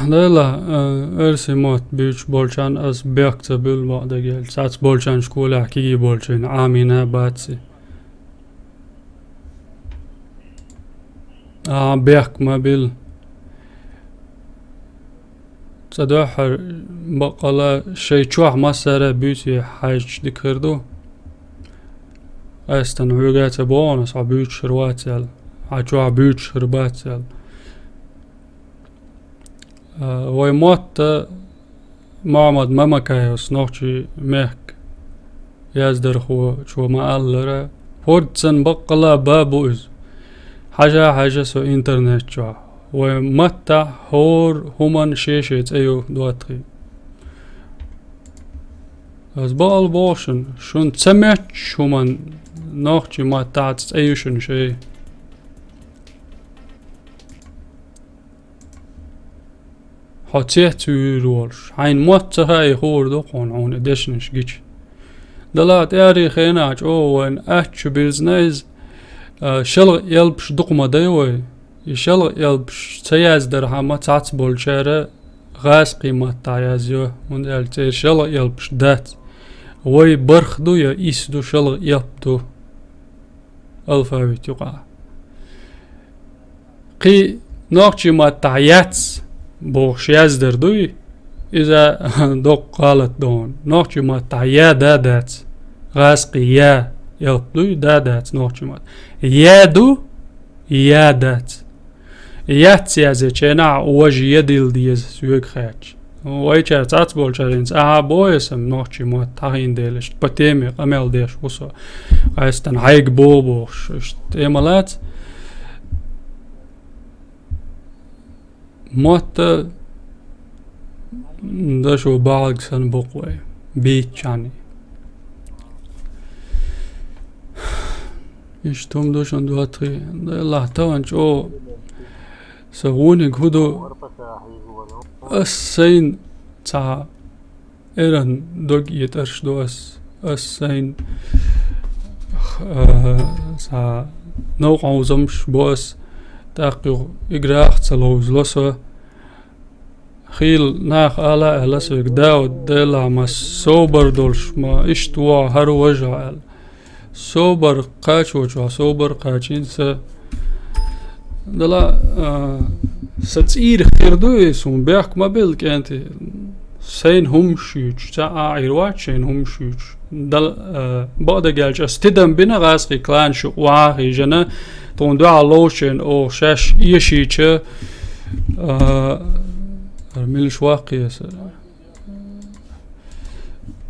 Дела, а, оьрсийн мотт буьйцуш болчарна ас бехк ца буьллу бакъдерг аьлча. Цхьацца болчарна школехь кегий болчарна Ӏамийна бац и. А, бехк ма билла. Цкъа дуьххьара баккъала шайн чохь массара а буьйций хьаьжча дика хир ду. Къаьстина хьоьга а ца боху ас, хьо буьйцуш хир вац аьлла, хьан чохь буьйцуш хир бац аьлла. А, вай мотт а Мухьаммад Мамакаевс нохчий мехкан яздархочо ма-аллара, хӀордцан баккъала ба бу иза. Хьажа-хьажа со интернет чохь. Вай маттахь хӀора хӀуманна шен-шен цӀе ю доттагӀий. Ас бакъал боху шуна, шуна ца моьттуш хӀуманна нохчий маттахь цӀе ю шуна шайн. Хьо цец вуьйр волуш, хьайна мотт ца хаий хуур ду хьуна, хьуна и дешнаш гича. Дала тӀаьхьарий хенахь чӀогӀа вайна аччу бирзина иза, а, шалгӀа элпаш дукха ма дай вай. И шалгӀа элпаш ца яздархьама, цхьацца болчара гӀазкхийн маттахь язйо, хӀунда аьлча церан шалгӀа элпаш дац. Вай бархӀ ду я исс ду, шалгӀа элп ду алфавит юкъахь. Кхин нохчийн маттахь яц бохуш яздар дуй, иза доккха гӀалат ду хьуна. Нохчийн маттахь я да дац, гӀазкхийн я элп дуй, да дац нохчийн маттахь. Я ду, я дац. Яц язъечу хенахь важа я дилла деза соьга хаьттича. Вайчара цхьацца болчара хӀинца ахьа боху аса нохчийн мотт хьахийна дела, иштта по теме къамел деш ву со. Къаьстина хьайга боху бохуш, иштта тӀе ма лаца. Мотт а дашо бӀалг санна бу-кх вай, бийцчарний. Иштта хӀума ду шуна доттагӀий, Делахь тахана чӀогӀа сан гӀуниг хӀун ду, ас сайна цхьа эран дог этӀарш ду ас, ас сайна, а, цхьа новкъа хьовзамаш бу ас, тӀаккха юха играх а ца ловзало со. Хийла наха ала а аьлла соьга, Дауд, Делахь ма собар долуш, ма иштта вогӀу хӀара важа аьлла. Собар кхачочохь, собар кхачийна сан. Дала, а, сан цӀийра хир ду и, суна бехк ма билла, кӀентий. Сайна хӀумаш юьйцуш, цхьа а Ӏийр вац шайна хӀумаш юьйцуш. Дал, э, бакъдерг аьлча, ас тидам бина гӀазкхий кланаш юкъе ваха хьежжина, тхуна дуьхьал ловзучарна оха шаьш эшийча, э, ара милаш ваккхийса.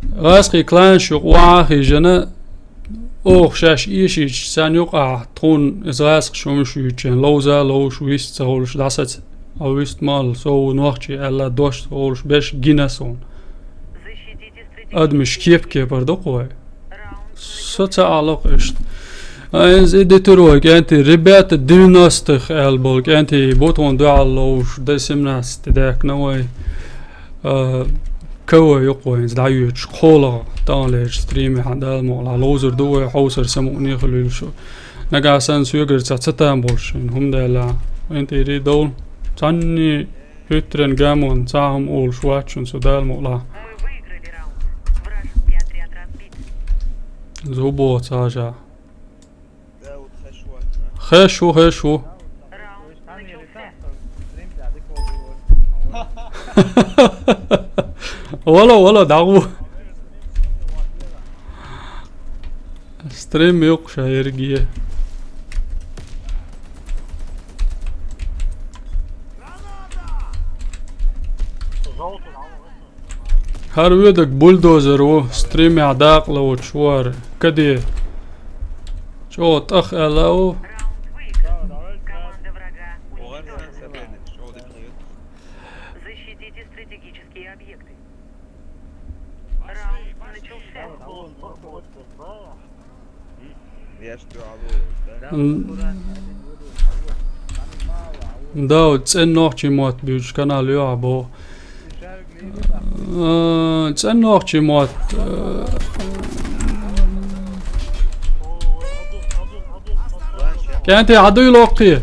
ГӀазкхий кланаш юкъе ваха хьежжина, оха шаьш эшийча, царна юкъахь тхуна иза гӀазкхаша хӀумаш юьйцучарна ловза а ловзуш, вист а ца хуьлуш, дӀасаца, хьо вист ма вала, со ву нохчи аьлла, дош ца хуьлуш, берш гина суна. Адамаш кеп-кепара ду-кх вай. Со ца Ӏалакх иштта. А, иза и дитира вай, кӀентий, ребята девяностых аьлла болу кӀентий, бу тхуна дуьхьал ловзуш, Д семнадцать даьккхина вай. А, КВ ю-кх вайн иза дӀайоьдуш, кхоалгӀа, таханлерчу стримехь Дала мукъалахь ловзур ду вай, хьовсар самукъане хуьлийла шу. Нагахь санна соьгара цхьа ца там болуш шайна, хӀума даьлла, кӀентий, довла. Цхьанний хӀуьттаран гамонна цхьа а хӀума олуш вац шуна со, Дала мукъалахь. Зу боху ца хьажа. Хеш ву, хеш ву. Вала, вала, дӀагӀу. Стрим юккъе ша ерриге. ХӀара воьдург бульдозер ву, стримехь дакъа лоцуш вара, каде. ЧӀогӀа тӀах аьлла а ву. Защитите стратегические объекты. Раунд начался. М. Да, цӀена нохчийн мотт буьйцуш канал ю ахь боху. Э, цӀена нохчийн мотт, э, кӀентий, хьан дуй локкхий?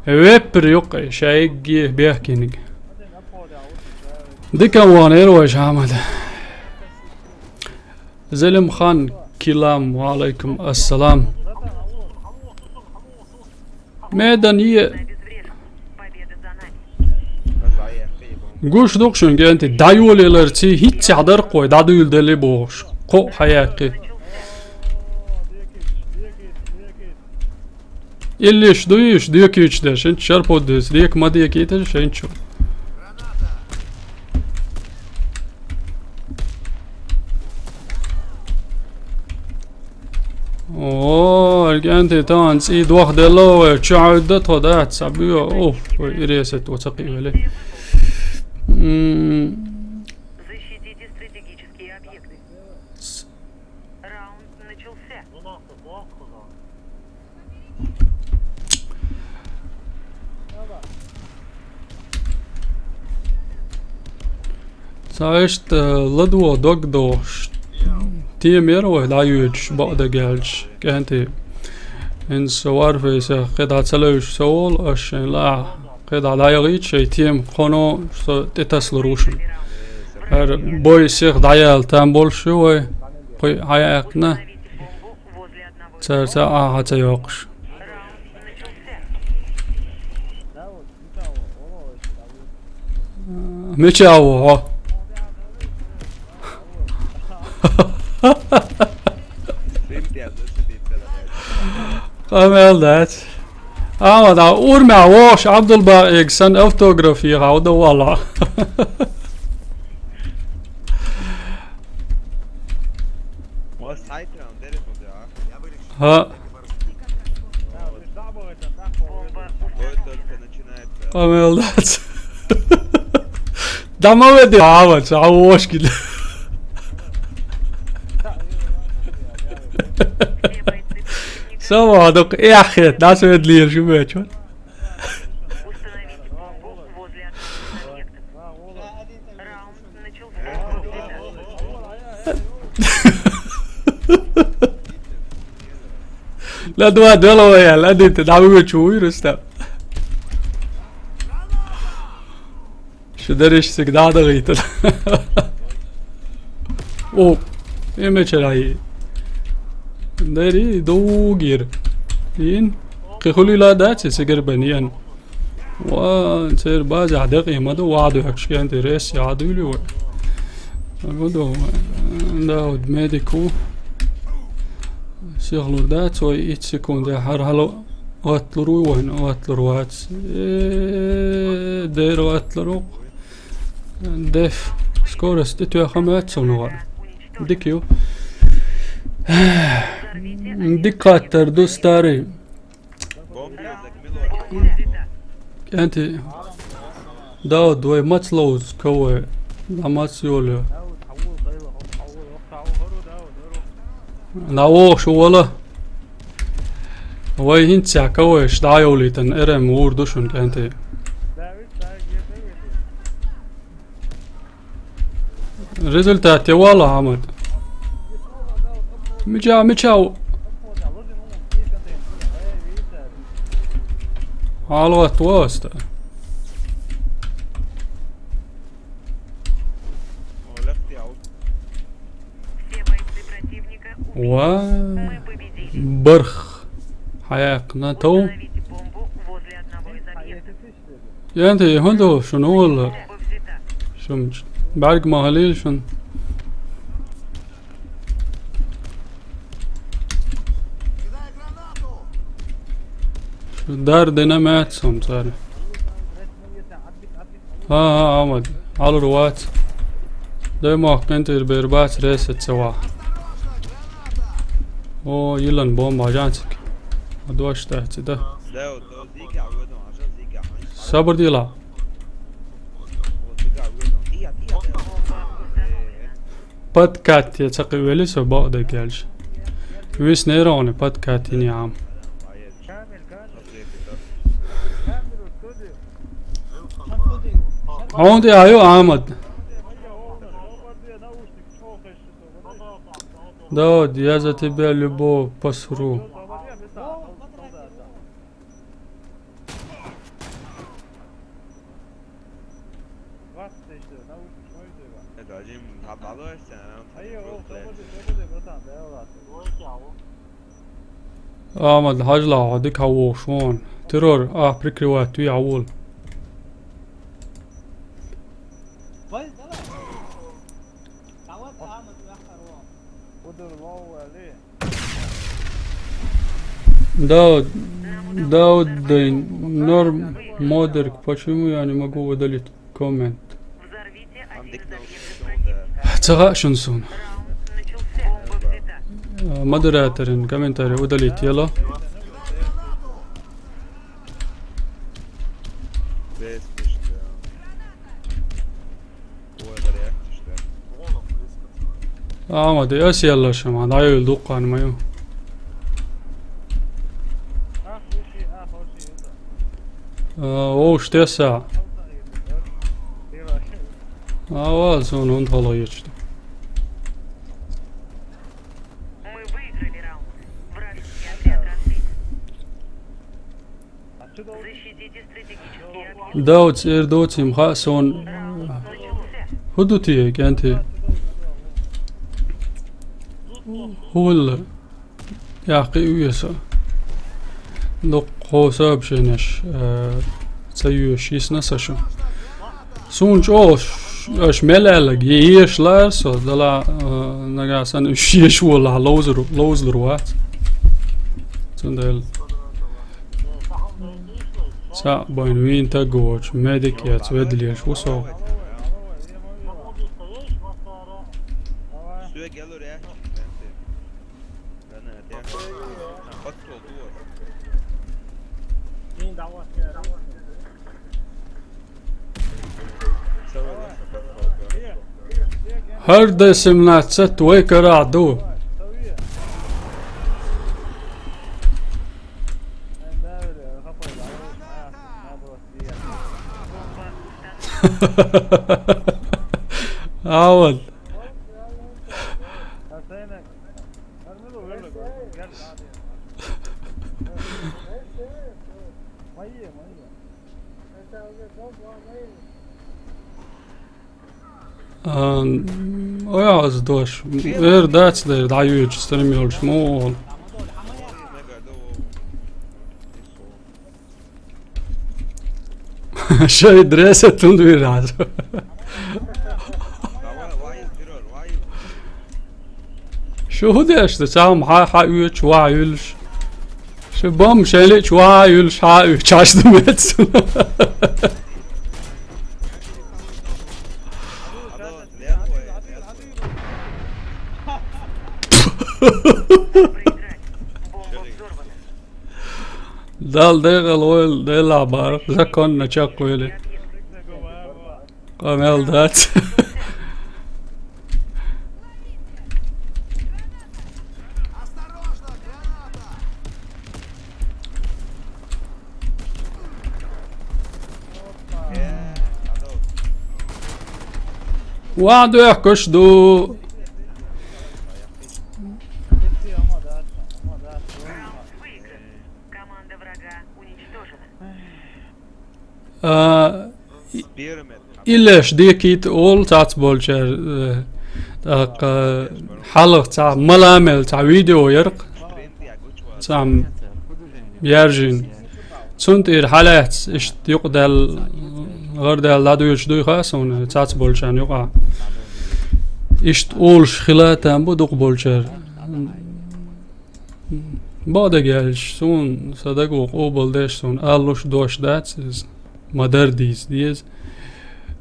Веппер юккъе, шайгге бехкиниг. Дика вахана, Эрвайш Ахьмад. Зелимхан Килам, ва алайкум ассалам. Медан е. Гуш ду-кх шуна, кӀентий, дӀайолаяларций, хӀинццехь дара-кх вай, дӀадуьйладелли бохуш. Кхоъ хьаяккхи. Иллиш дуй уьш, декийча дерш, хӀинца шарпо деза, дека ма декийтара шайн чу. О, кӀентий, тахана цӀий дохделла вай, чу Ӏуьйдда тхо дац, цхьа боьха, уф, вай иресет ву ца кхиъвелли. М. Защитите стратегические объекты. Раунд начался. Цхьа иштта, э, ладогӀа дог дохуш тема яра вай дӀайоьдуш, бакъдерг аьлча, кӀентий. ХӀинца со Warface-х кхидӀа ца левзаш ца волу, ас шайн лаахь кхидӀа дӀаяхийта шайн тема, кхоно со тӀетаслур ву шуна. ХӀара бой сиха дӀаяла там болуш ю вай, кхин хьаяьккхина. Цара ца Ӏаха ца йоккхуш. Мича ву хьо? Къамел дац. Ахьмад, а урмехь вохуш Абдулбакъига сан автограф ехьа, хьо дан валахь. ХӀа. Къамел дац. Да ма веди, Ахьмад, ша вошкин. Сама док эхет, нас ведлиер жумечу. Ладва деловая, лади, ты дам его чую, Рустам. Шу дариш всегда дагыйту. О, эме чарай. Дари дугир. Ин. Кихули ла дачи сигар баниян. Ва, церан база декъий ма ду, ваха дуьхьаш кӀентий ресси Ӏадуьллу вай. Ма ду, Дауд медик ву. Сихлур дац вай итт секунде, хьархьала гӀатталур ву вайна, гӀатталур вац. Э, дера гӀатталур ву. Деф. Скорость тӀетоьхна моьтту суна вара. Дика ю. Дика хаттар ду, старый. КӀентий, Дауд, вай маца ловзу ковай? ДӀа маца йолу? ДӀа вогӀуш ву вала. Вай хӀинца ковайш дӀа а йовлийтина, эр-м вур ду шуна, кӀентий. Результат я вала, Ахьмад. Мича, мича. Хьалаватта васта. Ва, барх. Хьаяккхина тов. КӀентий, хӀун ду шуна валла? Шуна бӀаьрг ма хилийла шуна. Шу дар дина моьтту суна цара. ХӀан, хӀан, Ахьмад, Ӏалур вац. Дай мохк кӀентий бер бац, ресет ца ваха. О, йиллина бомба хьажанциг. Дош тӀаьхьа цига. Сабар дила. Подкат я ца кхевели со бакъдерг аьлча. Виснера хьуна подкат йине Ӏам. Хьуна тӀе а ю, Ахьмад. Дауд, я за тебя любого посру. Ахьмад, хьажал хьо дика хьан вогӀуш вон. Террор, ахь прикрывать ву, хьан вола. Дауд, Дауд, норм модерг, почему я не могу удалить коммент? Ца хаьа шуна суна. Модераторин комментарий удалить йело. Ахьмад, ас яллалаш ма, дӀайойла дуккха ма ю. А, вовш тесса. Ава, суна хӀунда хало йечу. Дауд, цӀера доцийла ма хаьа суна. ХӀун ду те, кӀентий? ХӀун валла? Яккхий веса. Дуккха сообщенеш, э, ца йоьшуш йисна сан шу. Суна чӀогӀа ш-, аша мел аьлларг, е-, еш лаьара со, дала, а, нагахь санна уьш еш волахь ловзар-, ловзалур вац. Цундела. Цхьаъ байна вийна таг воцуш, медик яц, ведалеш ву со. ХӀара Д семнадцать вай карахь ду. А вот. А, ой, аз дош. Эр дац дер, дӀаюьйцу стримерш, мол. Шай дреса тундвир аз. Шу хӀун деш ду? Цхьа хӀума хьа, хьа оьцуш, ваха юьллуш. Шу бомба шайн лечу ваха юьллуш, хьа оьцуш, хьаш ду меца. Дал дегӀал войла, Делла бара, законна чекхвели. Къамел дац. Ван доьхкуш ду. Команда врага уничтожена. А, и-, иллеш декийта олу цхьацца болчара, э, тӀаккха хьалха цхьа мала мел цхьа видео яра-кх. Цхьа яьржина. Цунна тӀера хьалаьцна, иштта юкъадаьлла, гӀардаьлла дӀадоьдуш дуй хаьа суна, цхьацца болчарна юкъахь. Иштта олуш хила там бу дукха болчара. Бакъдерг аьлча, суна сан даго къобалдеш, суна алалуш дош дац иза, ма-дарра дийца деза.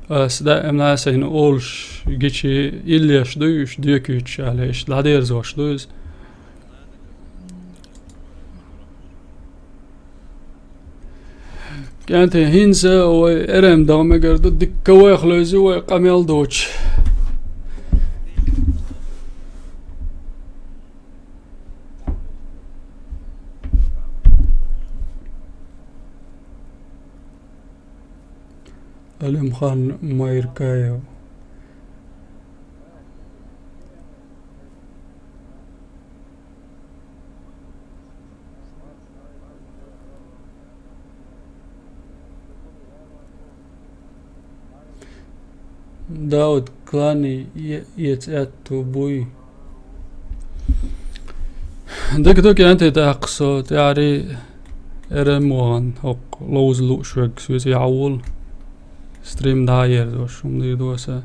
Ас даимна сайна олуш гичи иллеш дуй уьш декуьйтуш аьлла, иштта дӀадерзош ду иза. КӀентий, хӀинца вай РМ даха мегар ду, дикка вайх левза вай къамел доцуш. Алимхан Майркаев. Дауд, клани е-, ецӀаьтту буй. Дика ду, КӀентий, тӀаккха со тӀаьхьарий РМ вахана хӀокху ловза лууш верг соьца яхьа волу. Стрим дӀа а ерзош, хӀума дийр ду аса.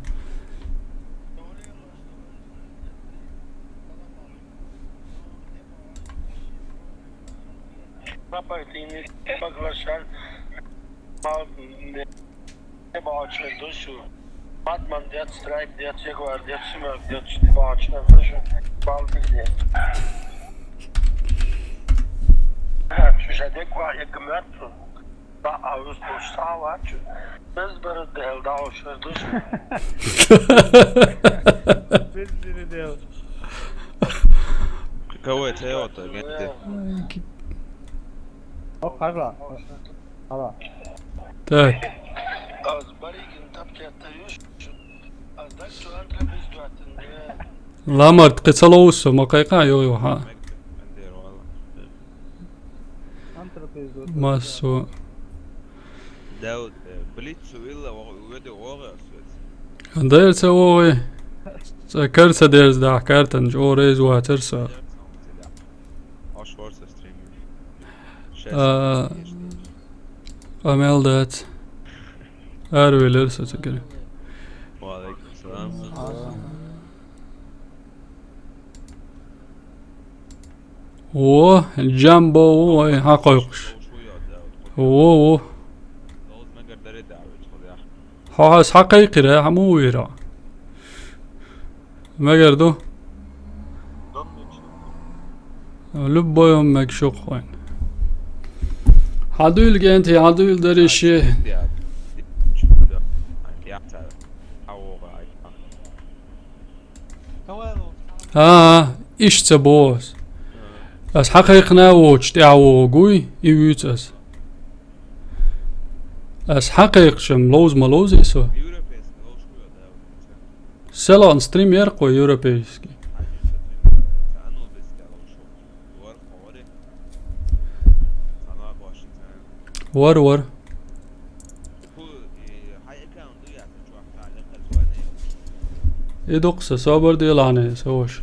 Папайтин, Пагвашан, Мал, не, не бачу, душу. Батман дец, страйк дец, ягуар дец, шимак дец, не бачу, душу. Балдик дец. Шу шадек ва, як мертву. Ба, а уьш долуш схьа а вац, безбарат дел дӀа уьш хир ду шу. Безбарат дел. Каково это, вот, агенты? О, хала. Хала. Так. Аз баригин тапкет таюш. Аз даг чу антра бездуатин. Ламарт кхин ца ловзу со, ма кхайкха, йо, йо, хьа. Массо. Дауд, э, блиц цу вилла вогӀу, веди вогӀу ас вец. Дер ца вогӀи. Ца кар ца дерза дахь картан, чӀогӀа реза вацар со. Аш вар со стрим. А, къамел дац. Ара велира со цигара. Ва алейкум салам. Во, Джамбо ву вай хьакхойкхуш. Во, во. Хьо хьас хьакхайкхира, хьан муха вийра? Мегар ду? Любой хӀума мегаш ю-кх вайн. Хьан дуьйла, КӀентий, хьан дуьйла дари ши? А, иштта ца боху ас. Ас хьакхайкхина а воцуш тӀаьхьа вогӀу гуй, и вуьйцу ас. Ас хьакхайкхича-м ловза ма ловзий со? Селан стрим яра-кх вай европейский. Вар, вар. И ду-кх сан, собар делахьаний, сан ваша.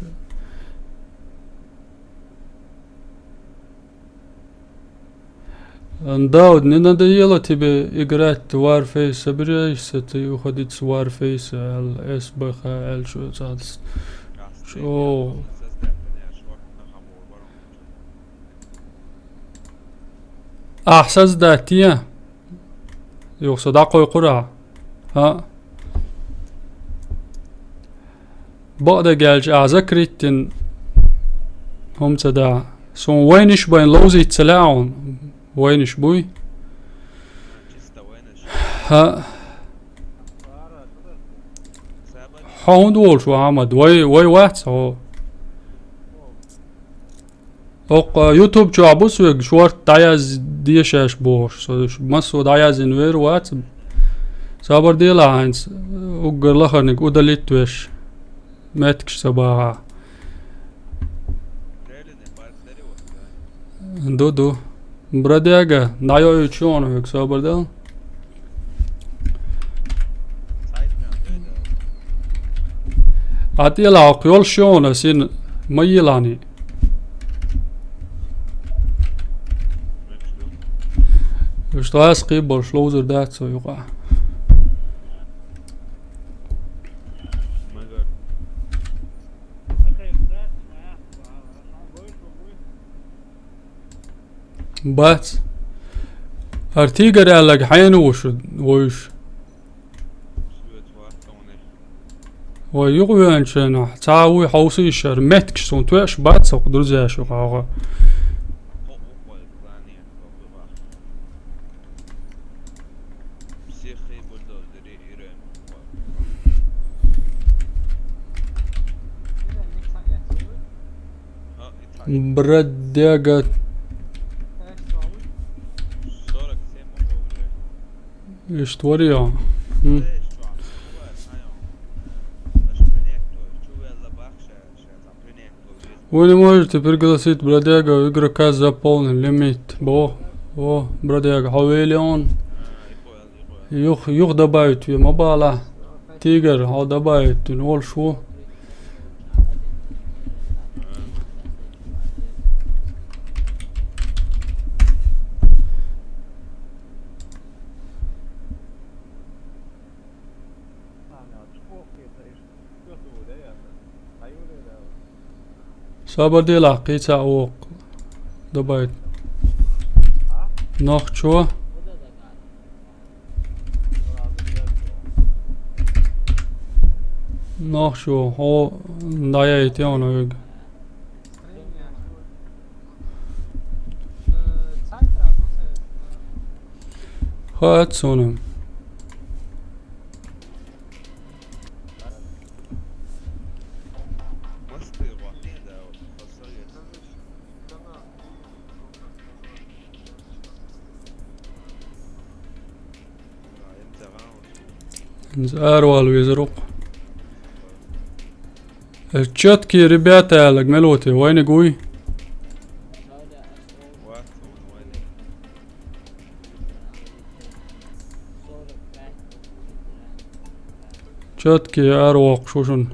Дауд, не надоело тебе играть в Warface? Собираешься ты уходить с Warface, L S B H, L что цац? Ахьсаз даттия? Юхса дакъой къура. Ха? Бакъда гелча а закрыттин хӀумца да. Сун вайниш байн ловзийца лаун. Вайниш буй? Ха. Хьо хӀунда волуш ву, Ахьмад? Вай, вай вац хьо? Оккха YouTube чохь бу соьга шорта дӀаязде шаьш бохуш. Со массо дӀаяздина вер вац. Сабар дела хьайнца уггар лахарниг удалить веш. Меттигаш ца баха. Ду, ду. Бродяга, дӀайоуьйту шуна хьоьга, собар дал. Ӏа тӀелахь кху йолуш шуна сина ма йилани. Уьш дӀаса кхийбалш ловзар дац цо юкъа. Бац. ХӀара тигар аьлларг хьенан ву шу вевзаш? Вай юкъавеанчу хенахь, цхьа а вуй хьовса йиш яра, меттигаш суна тоьаш бац хӀокху друзьяш юкъа хьогӀа. Бродяга. Иштта вариант. М. Вы не можете пригласить бродяга игрока с заполнен лимит. Бо, о, бродяга, хьо вели он. Юх, юх добавить ве ма бала. Тигр, хьо добавить вина волуш ву. Сабар делахь, кхин цхьаъ воккху. Добавить. Нохчо. Нохчо, хьо дӀаяйта йовна вуьга. Хаьа суна. Иза аравала везар ву-кх. Э, чёткие ребята аьлларг мила ву те, вайниг вуй? Чёткие аравоккхуш ву шуна.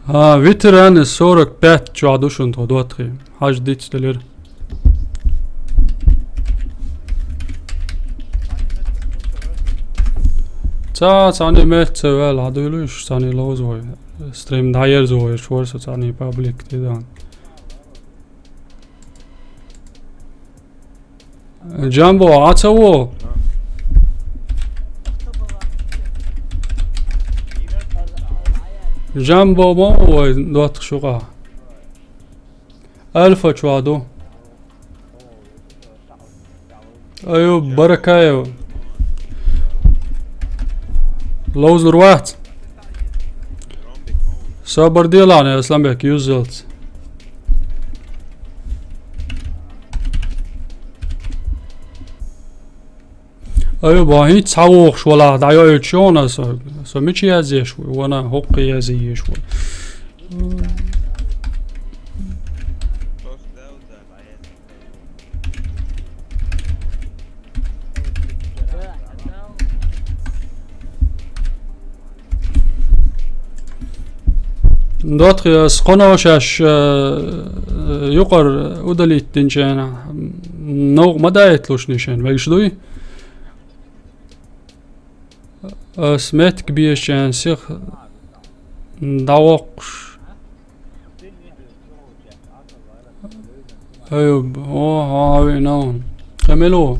А, ветераны сорок пять чохь ду шуна тхо доттагӀий. Хьажа диц делира. Ца, цхьаьний меттиг ца ваьлла, хьан дуьйлуш, цхьаьний ловза вай. Стрим дӀаерзо вай, шуьра со цхьаьний паблик тӀе дан. Джамбо, Ӏа ца во? Джамбо ма ву вай доттагӀ шуьга? Альфа чохь ду. Аю, Баракаев. Ловзур вац. Собар делахь, Асланбек, юззалц. Аю, бан хӀинца схьавогӀуш валахь, дӀайоуьйтуш йона со, со мича язъеш ву, вана хӀокху язъеш ву. ДоттагӀий, ас кхоно шаьш, э, юкъара удалить динча, новкъа ма дайталуш нишен, мегаш дуй? Ас меттиг бешан сиха дӀавоккхуш. Айуб, о, хьо хьавиъна ван. Кхы мила ву?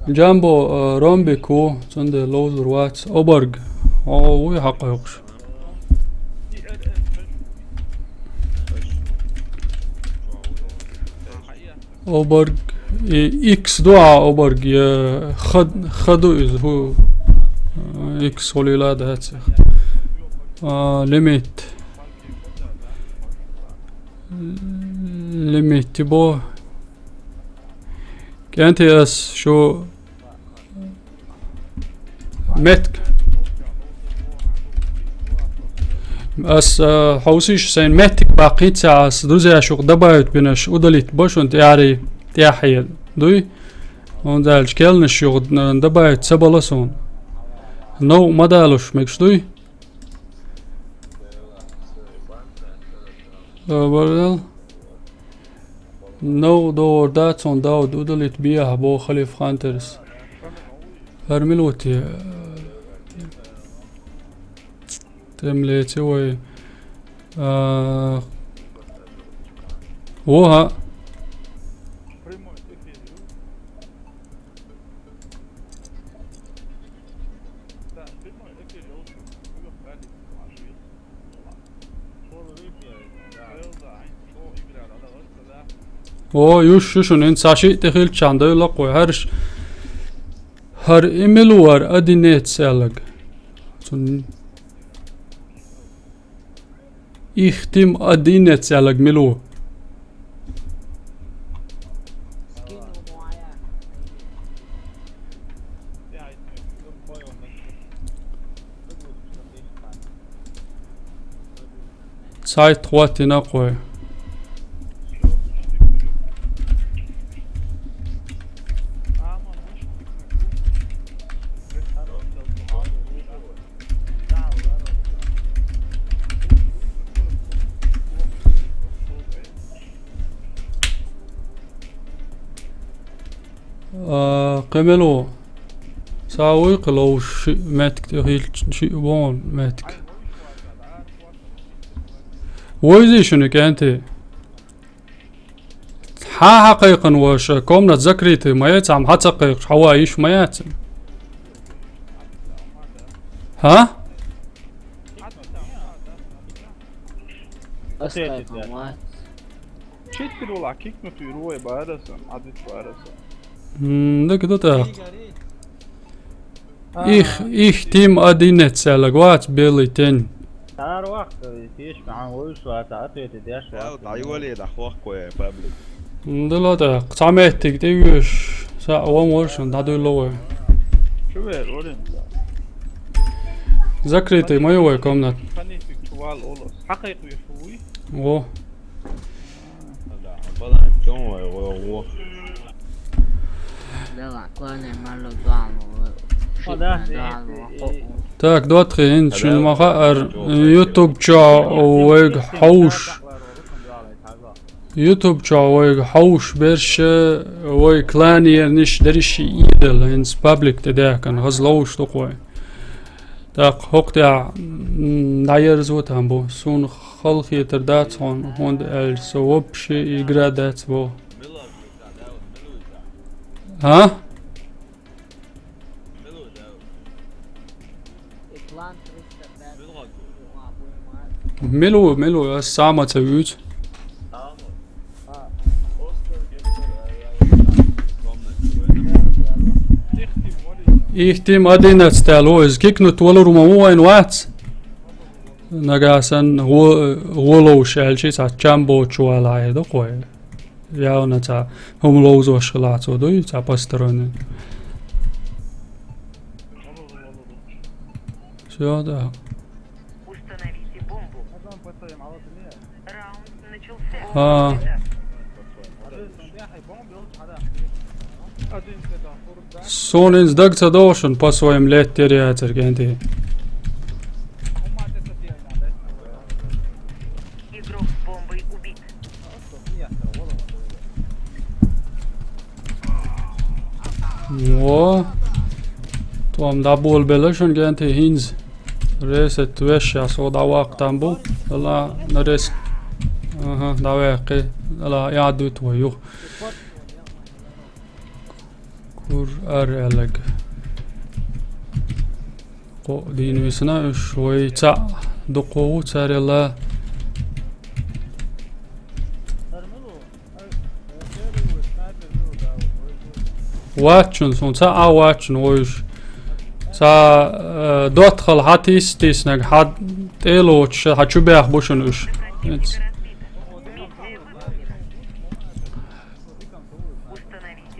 Джамбо, э, ромбик ву, цундела ловзур вац. Обарг. Хьо вуй хьакхойкхуш? Обарг. И икс ду а обарг, я х, х ду иза, хӀу, э, икс гӀолийла дац. А, лимит. Лимит бо. КӀентий ас шу меттиг. Ас, а, хьовсийша сайна меттиг баккхийца ас, друзья, шух добавить бинарш удалить бо шуна тӀаьхье, тӀаьхье дуй? ХӀунда аьлча кхелнаш юха, а, добавить ца бала суна. Новкъа ма далуш, мегаш дуй? А, барал. Новкъа догӀур дац хьуна, Дауд, удалить бе ахьа, боху Халиф Хантерс. ХӀара мила ву те? ТӀем леци вай. А, ву хьа. О, юш, юш, ин цхьа шиъ тӀе хилчахьана дойла кхой. ХӀарш, хӀара и мила ву хӀара одиннадцать аьлларг? Цун Ихтим одиннадцать аьлларг мила ву? Цхьайтта хӀоттийна кхой. А, кхы мила ву? Са вуй кхы ловзуш шиъ меттиг тӀе хилча, шиъ боху меттиг. Вовзий шуна, кӀентий? Хьан хьакхайкхина ваша? Комната закрытый ма яц, хьан хьа ца кхайкхаш, хьан ван йиш ма яц? ХӀа? Ас кхайкхина вац. Читтир вала кикнутый руй бара сан, адит бара сан. М, дага ду тӀаккха. А. Их, ихтим одиннадцать аьлларг вац, белый тень. Цара вахка, тешка, хьан вуйш вац, ответы деш вац. Эл, дӀайоле, дӀахохкой, паблик. М, дала тӀаккха, цхьа меттиг тӀе вуьйш, са ван варшан, дӀадуьлла вай. Чу вер, варин. Закрытый ма ю вай комната. Ханифик чувал олос. Хьакхайкхавеш вуй? Во. Так, доттагӀий, хӀинца шуна ма хаьара, YouTube чохь вайга хьовш. YouTube чохь вайга хьовш берш, вай кланерниш дерриш идала, хӀинца паблик тӀе даьхкина, хаза ловзуш ду-кх вай. ТӀаккха хӀокху тӀехь, м, дӀаерзо там бу. Суна халахетар дац хьуна, хӀунда аьлча со вообще игра дац бо. А? Мила ву, мила ву, ас сама ца вуьйцу. Ихтим одиннадцать аьлла ву, иза кикнут валур ма ву вайн вац. Нагахь санна гӀо-, гӀо ловзуш аьлча, цхьа чам боцуш валахь, ду-кх вай. Явна цхьа хӀума ловзош хилахь цо, дуй, цхьа посторонний. Всё, да. Установите бомбу. А. Суна хӀинца даг ца догӀу шуна, по-своему леттера яцара, кӀентий. Во. Тхо-м дӀаболабелла шуна генти хӀинца. Ресет вешшехь со дӀаваккха там бу. Ала, на реск. Ага, дӀаваьккхи. Ала, яд вуьту вай юха. Кур ар аьлларг. Кхо дийна висина уьш, вай цхьаъ дукха ву царел. Вац шуна, суна цхьа а вац шуна вай уьш. Цхьа, э, доттагӀал хьан тийс-, тийснарг хьан тӀе а лоцуш, хьан чу баьхна бу шуна уьш.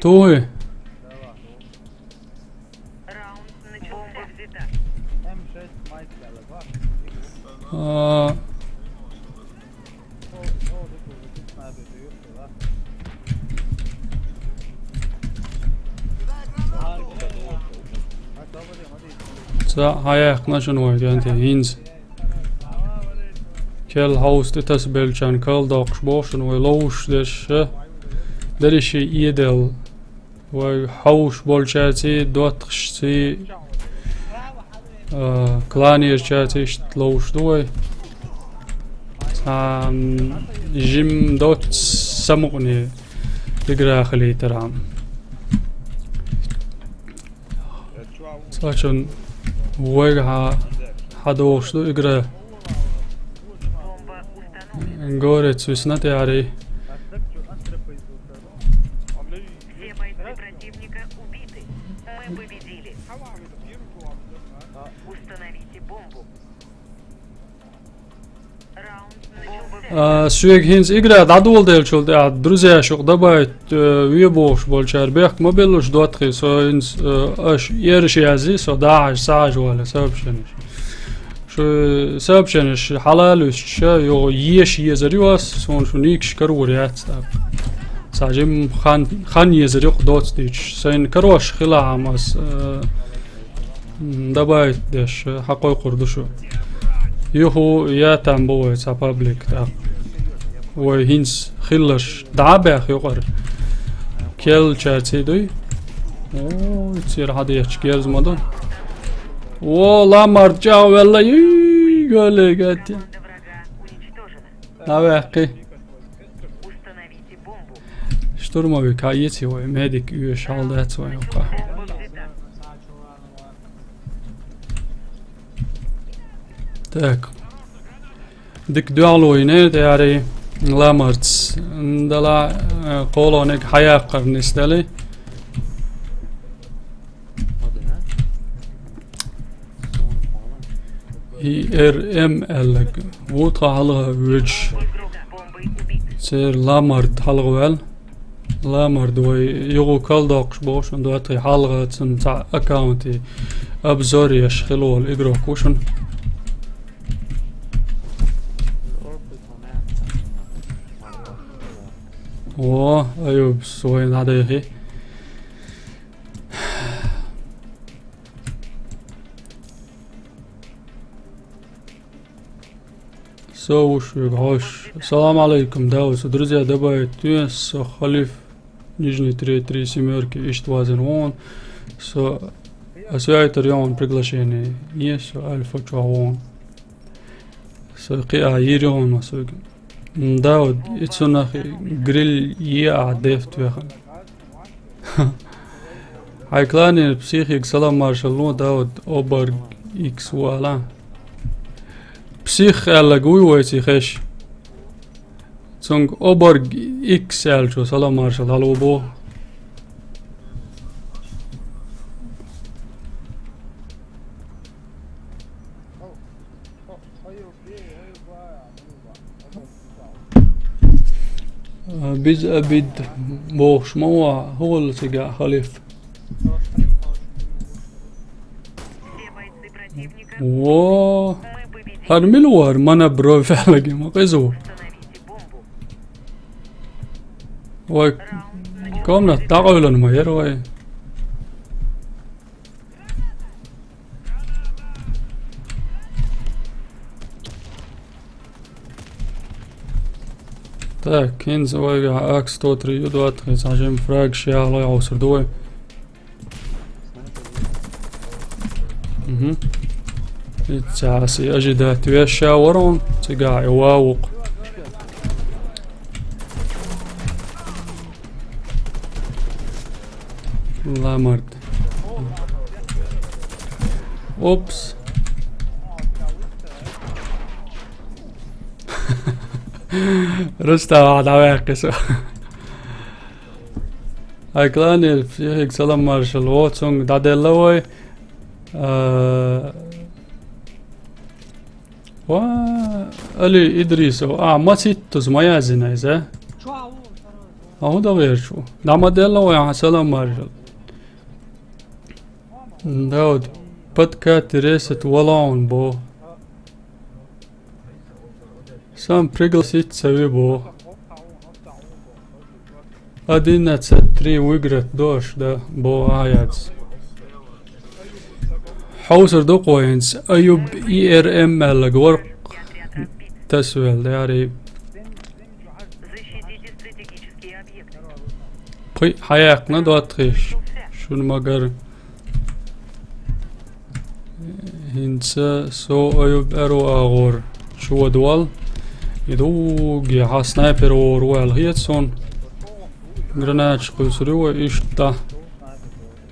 Туй. А, цхьа хьаяьккхина шуна вай генти хӀинца. Керла хьовса тӀе тасабеллачарна карладоккхуш боху шуна вай ловзуш дерш, дерриш а эделла. Вай хьовсуш болчаьрций, доттагӀашций, а, кланерчаьрций иштта ловзуш ду вай. Цхьа, м, жимма доцца самукъане игра хилийтархьама. Цкъачунна вайгахьа хьадогӀуш ду игра. Горец висна тӀаьхьарий. Все бойцы противника убиты. Мы победили. Установите бомбу. А, соьга хӀинца игра дӀадоладеллачул тӀаьхьа, друзья, шух добавить, э, ве бохуш болчара бехк ма беллуш доттагӀий, со хӀинца, э, аша эраш язъе, со дахьаш схьажа вале сообщенеш. Шу сообщенеш хьалалуьстуш, юха еша езар ю ас, суна шу никаш карор яц тӀаккха. Цхьа жимма хан, хан езар ю-кх доцца дийцча. Сайна карош хилахь-м ас, э, М, добавить деш, э, хьакхойкхур ду шу. Юха я там бу вай цхьа паблик, тӀаккха. Вай хӀинца хилларш дӀа а баьхна юкъара. Керла чарций дуй? Ой, цӀера хьадетташ герз ма ду. О, Ламарт чӀагӀвелла, юй, гале гатти. ДӀаваьккхи. Штурмовик хьаэций вай, медик оьшуш хьал дац вайн юккъехь. Так. Дика дуьхьало йинера тӀаьхьарий Ламартс. Дала, э, кхолониг хьаяккхар нисдали. И Р М аьлларг ву тхан хьалха воьдуш. Церан Ламарт хьалха ваьлла. Ламарт вай юха карладоккхуш боху шуна, доттагӀий, хьалха цуьнан цхьа аккаунте обзор еш хилла волу игрок ву шуна. О, Аюбс вайна дӀадайхи. Со ву шуьга хьош. Салам алейкум, Дауд. Со друзья добавить де, со Халиф, нижний три, три семёрки, иштта вазан вон. Со, ас вяйтар йон приглашение. Е, со Альфа чохь вон. Со кхиа йир йон ма соьга. М, Дауд, и цунах гриль е а дефт вехан. Хьайн кланера психига салам маршалла ло, Дауд, Оборг Икс ву ала. Псих аьлларг вуй вайций хезаш? Цуьнга Оборг Икс аьллачо салам маршалла хьалабо. Без обид бохуш ма ву, хӀун воллу цигахь, Халиф? Во! ХӀара мила вара, мана бровь аьлларг ма къиза ву. Вай комната дӀакъевлина ма яра вай. Так, хӀинца вайгахь АК сто три ю доттагӀий, цхьа жимма фраг ши ялой Ӏовсур ду вай. Мгм. Иццаси ожидать вешаварун, цигахь и вавукъ. Ламарт. Опс. Рустам, давай, кисо. Ай, кланер, всех салам маршал. Вот, цунга дӀаделла вай. А, ва, Али Идрисов. А, ма циттуз, ма яздина иза. А, хӀун дан гӀерташ ву? ДӀа ма делла вай, а, салам маршал. Дауд, подкат ресет валаун бо. Сам пригласить ца ви бо. Одиннадцать три выиграть дош, да, бо, а, яц. Хьовсар ду кхо хӀинца, Аюб И Р М аьлла гӀоркх тасвел, да, ари. Пхи хьаяьккхина доттагӀий шуна, магар хӀинца со Аюб аьрру агӀор чу вадвал. И дуге хьан снайпер вогӀур ву аьлла хета суна. Гранаташ кхуьйсур ю вай иштта.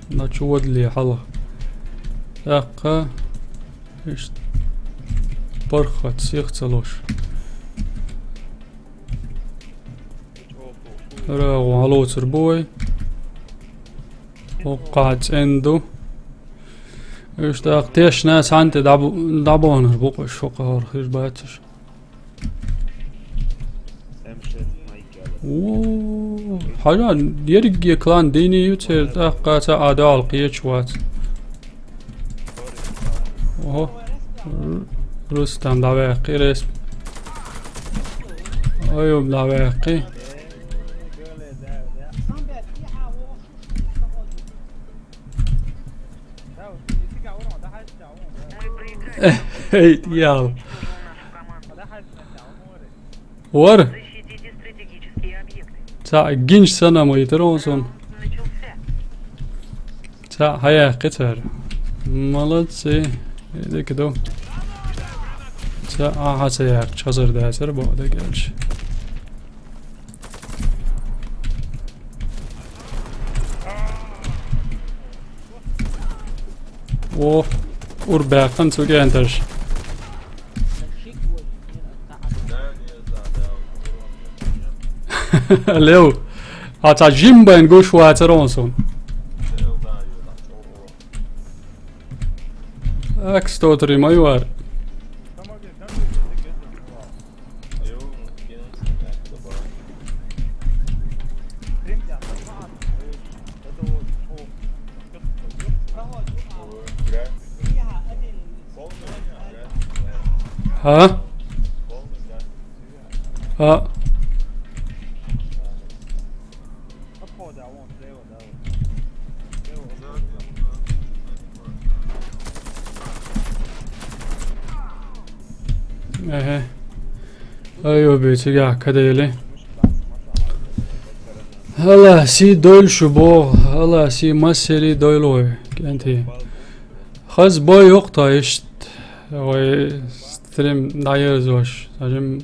На чу вадале хьалха. ТӀаккха иштта паргӀат сих ца луш. ХӀара гӀо хьалоцур бу вай. ХӀокхахь цӀена ду. Уьш тӀаккха тешна цхьаьна тӀе дӀабу-, дӀабаханар бу-кх уьш, хӀокхахь хӀара хир бацаш. О, хьажа, ерриге клан дийне ю церан, тӀаккха цхьа а дуьхьал кхеташ вац. Ого. Р-, Рустам дӀаваьккхи, респ. Аюб дӀаваьккхи. Эй, дьявол. Вар. Цхьаъ гинчу санна ма йитира хьуна суна. Цхьаъ хьаяьккхи цара. Молодцы. Дика ду. Цхьаъ хьа ца яьккхича хазар дацара, бакъдерг аьлча. О, ур баьккхина цу кӀенташа. Лев, хьо цхьа жимбайн гуш вацара хьуна суна. Акс сто три майор. А? А? Эхе. Ай, обе цигахь кадели. Ала, си дойл шу бо, ала, си массери дойл вай, кӀентий. Хаза бой йоккху тхо иштта, вай стрим дӀаерзош, сажим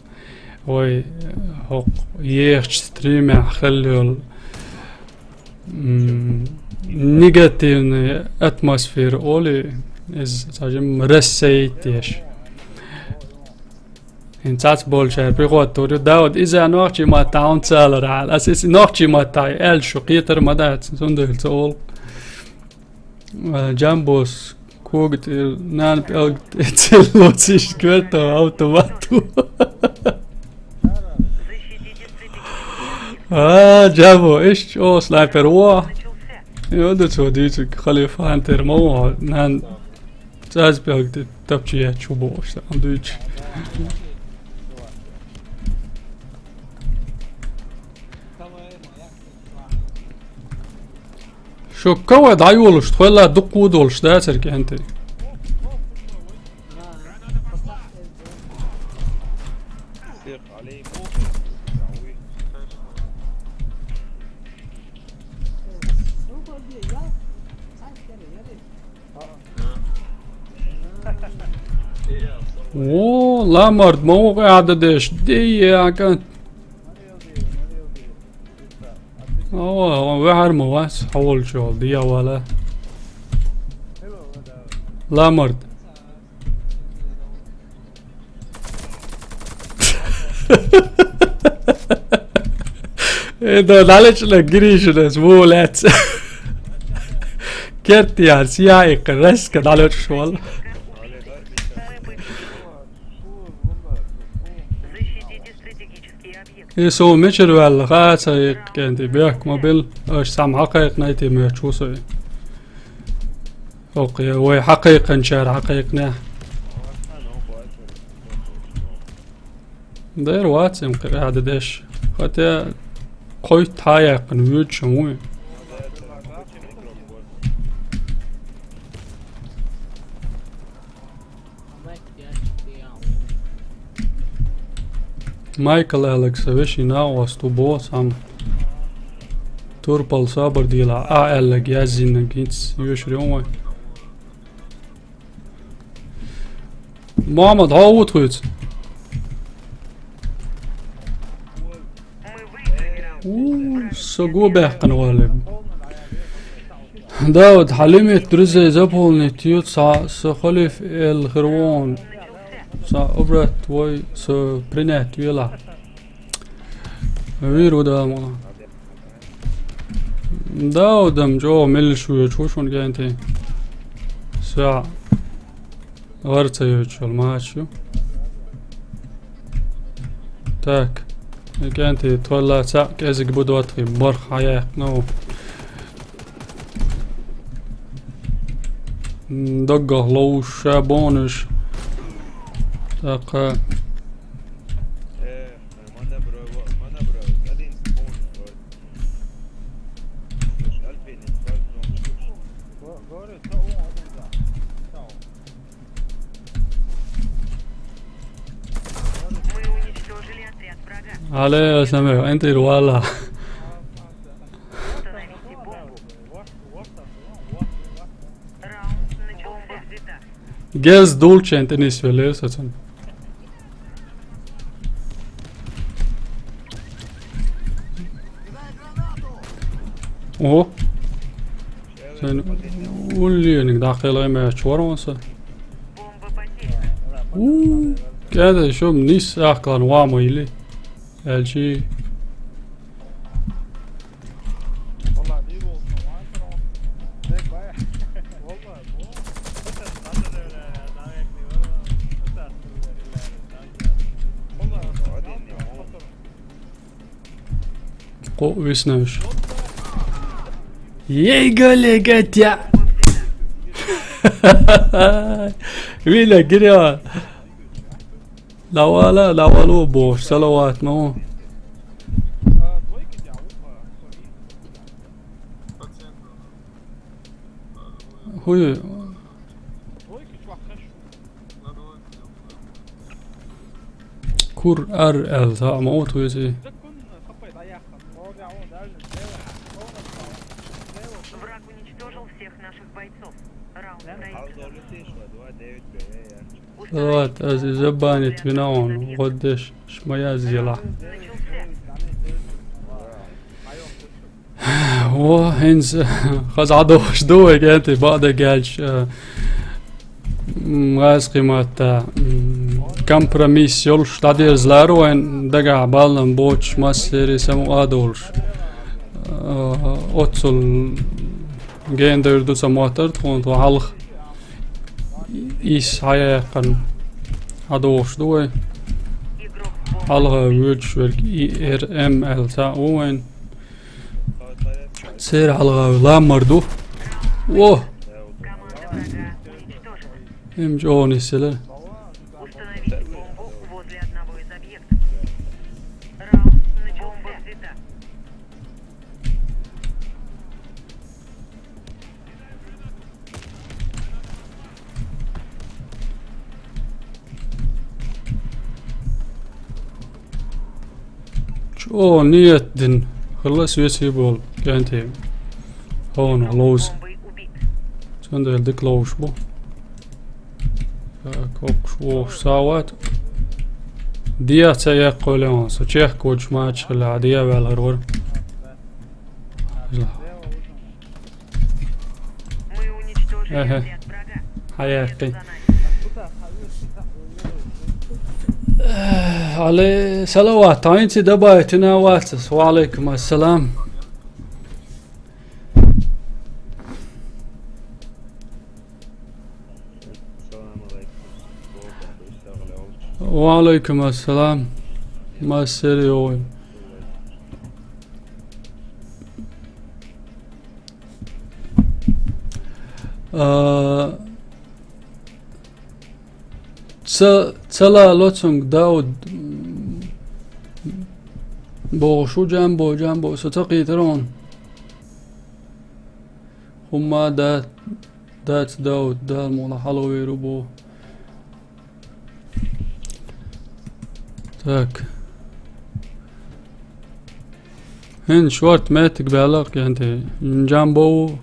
вай хӀокху ехачу стримехь хилла йолу, м, негативная атмосфера олий, иза сажим рассеять деш. ХӀинца цац болчара пехоттур ю. Дауд, иза нохчий маттахь хьуна ца алара аьлла. Ас иза нохчий маттахь аьлла шу кхетар ма дац, цундела ца олу. Э, Джамбос, кога тӀе, нана пӀелга тӀе цӀе лоцийша коьртах автомат ву. А, Джамбо, иштта чӀогӀа снайпер ву. Йо, ду цо дуьйцург, Халифа Хантер ма ву, нана цӀаза пӀелга тӀе тапча етташ ву бохуш, сан дуьйцуш. Шу кавай дӀайолуш, тхоьлла дуккха а долуш дацара кӀентий. О, ламард ма ву къаьда деш, дия акан. О, вехар ма вас, хьаволчу вал, дия вала. Ламард. Э, да, далечла гиришнес, вулец. Керт яр, сияй, краска, далечла вал. Э, со мечер вал, ха, ца иккенти, бек мобил, аш сам хакайк найти мечу сой. Окей, вай хьакхайкхинчара хьакхайкхина. Дер вацим къаьда деш. Хотя кхойтта хьаяьккхина вуьйцуш вуй. Майкл Алекса вешина васту бо сам. Турпал сабар дила а аьллаг яззиннаг гинц юшри вай. Мамад, хьо ву тхуьц? У, со го баьккхина валли. Дауд, хьалимит друзей заполнить ю ца, со халиф эл хирвон. Ца обрат вой, со принять вела. Вир удама. Даудам чӀогӀа меллаш вуьйчу ву шуна кӀентий. Ша гӀар ца йоьчул мач ю. Так. КӀентий, тхолла цхьаъ кӀезиг бу доттагӀий, барх хьаяьккхина ву. Даггах ловш ша бонуш. ТӀаккха Алло, Самир, эн тӀера вала. Гез дулчен тӀе нисвеллера сацун. О. Сен уллиеник дӀакхелгӀа меч вара ван са. У, кӀеда шо нис ахкан вама или. Элчи. Кхо виснавиш. Ей, гале, гатя! Виля, гиря! Лавала, лавалу, бо, салават, ну. Хуй. Кур ар эл, са, ма от хуйси. Враг уничтожил всех наших бойцов. Раунд проигран. Вот, аз из забанит виновен, вот деш, шмая зила. О, хӀинца хаза дохуш ду вай, кӀентий, бакъдерг аьлча, э, м, гӀаз къиматта, м, компромисс йолуш дӀадерзалара вайн дагахь баллам боцуш массери самукъа а долуш. Э, оццул гендер ду ца моттар тхуна тхо хьалха. Ис хьаяьккхина хьадохуш ду вай. Хьалха воьдуш верг И Р М аьлла цхьаъ ву вайн. Церан хьалха ламмар ду. Во! Им чӀогӀа нисъелира. Установите бомбу возле одного из объектов. Раунд начался. Чо ниет дин? Хилла соьций болу кӀентий. Хьуна ловза. Цундела дика ловзуш бу. Так, оккхуш вохуш сават. Диа ца яккхо леон, со чехка водуш мача хила, диа ваьлгар вара. Эхе. Хьаяккхи. Али, салават, тайнци дабайтина вацас. Ва алейкум ассалам. Ва алейкум ассалам. Массери йой. А, ца, цала лоцунг Дауд, м, боху шу Джамбо, Джамбо, со ца кхийтарон. ХӀумма да, дац Дауд, Дала мула хьаловийр ву боху. Так. ХӀинца шорта меттиг баьлла а кхианте. Джамбо ву.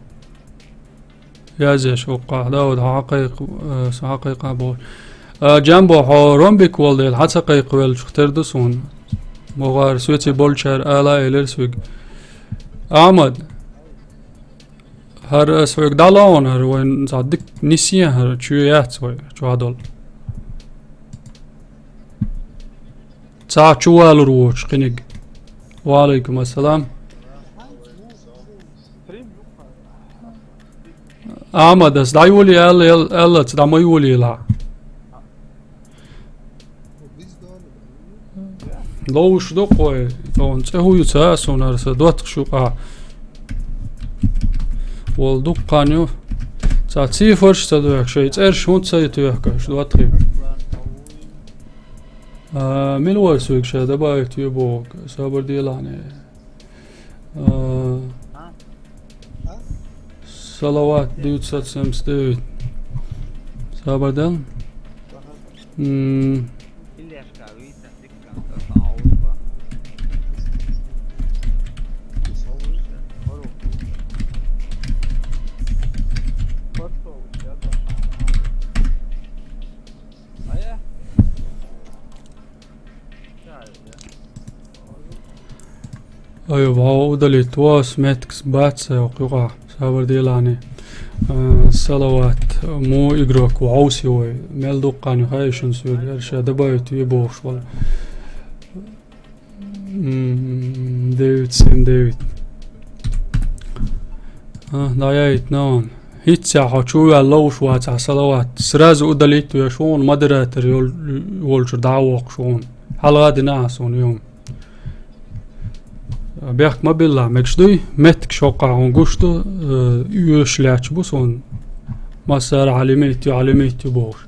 Язъеш вукхахь, Дауд, хьо хьакхайкха, э, со хьакхайкха боху. А, Джамбо, хьо ромбик волу дела, хьан ца кхайкхавеллачух тера ду суна. Могара соьций болчара ала а элира соьга. Ахьмад, хӀара ас хьоьга дӀалаон, хӀара вайн цхьа дика нисъен, хӀара чоь яц вай, чохь долу. Цхьа чу валур воцуш кхиниг. Ва алейкум ассалам. Ахьмад, ас дӀайолий аьлла, аьллац, дӀа ма йолийла. Ловуш ду-кх вай, тхуна цӀе хӀу ю ца а суна, аса доттагӀаш ю-кх. Волу дуккха хан ю. Цхьа цифраш а ца доьхкуш, шайн цӀераш хӀунда ца тоьхкуш, доттагӀий? А, мила вара соьга ша добавить ве боху, сабар делахьне. А, салават девятьсот семьдесят девять. Сабар дел? М. Ай, вау, удалить вас, меттигаш бац, ай, юкъа, сабар делахьне. Э, салават, му игрок, вау, сивой. Мел дуккха хан ю хаьий шуна соьга, аьлла ша добавить ве бохуш волу. М, девять семь девять. А, дӀаяйтина ван. ХӀинцца хьо чу ваьлла ловуш вацахь, салават. Сразу удалить веш ву хьуна, модератор йол-, волчуьра дӀа а воккхуш ву хьуна. Хьалха дина ахьа суна юм. Бехк ма билла, мегаш дуй? Меттигаш хӀокхахь хьуна гуш ду, э, оьшуш лаьтташ бу суна. Массара Ӏалимит ю, Ӏалимит ю бохуш.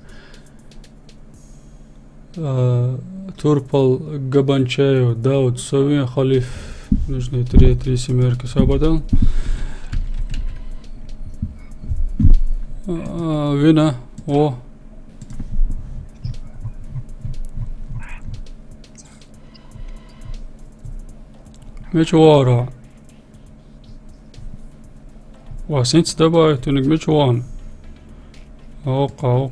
А, Турпал Габанчаев, Дауд, со вен, Халиф, нужны три, три семерки, сабар дел. А, вина, о. Мича вара? Ва синца добавить виниг мича ван? Окха.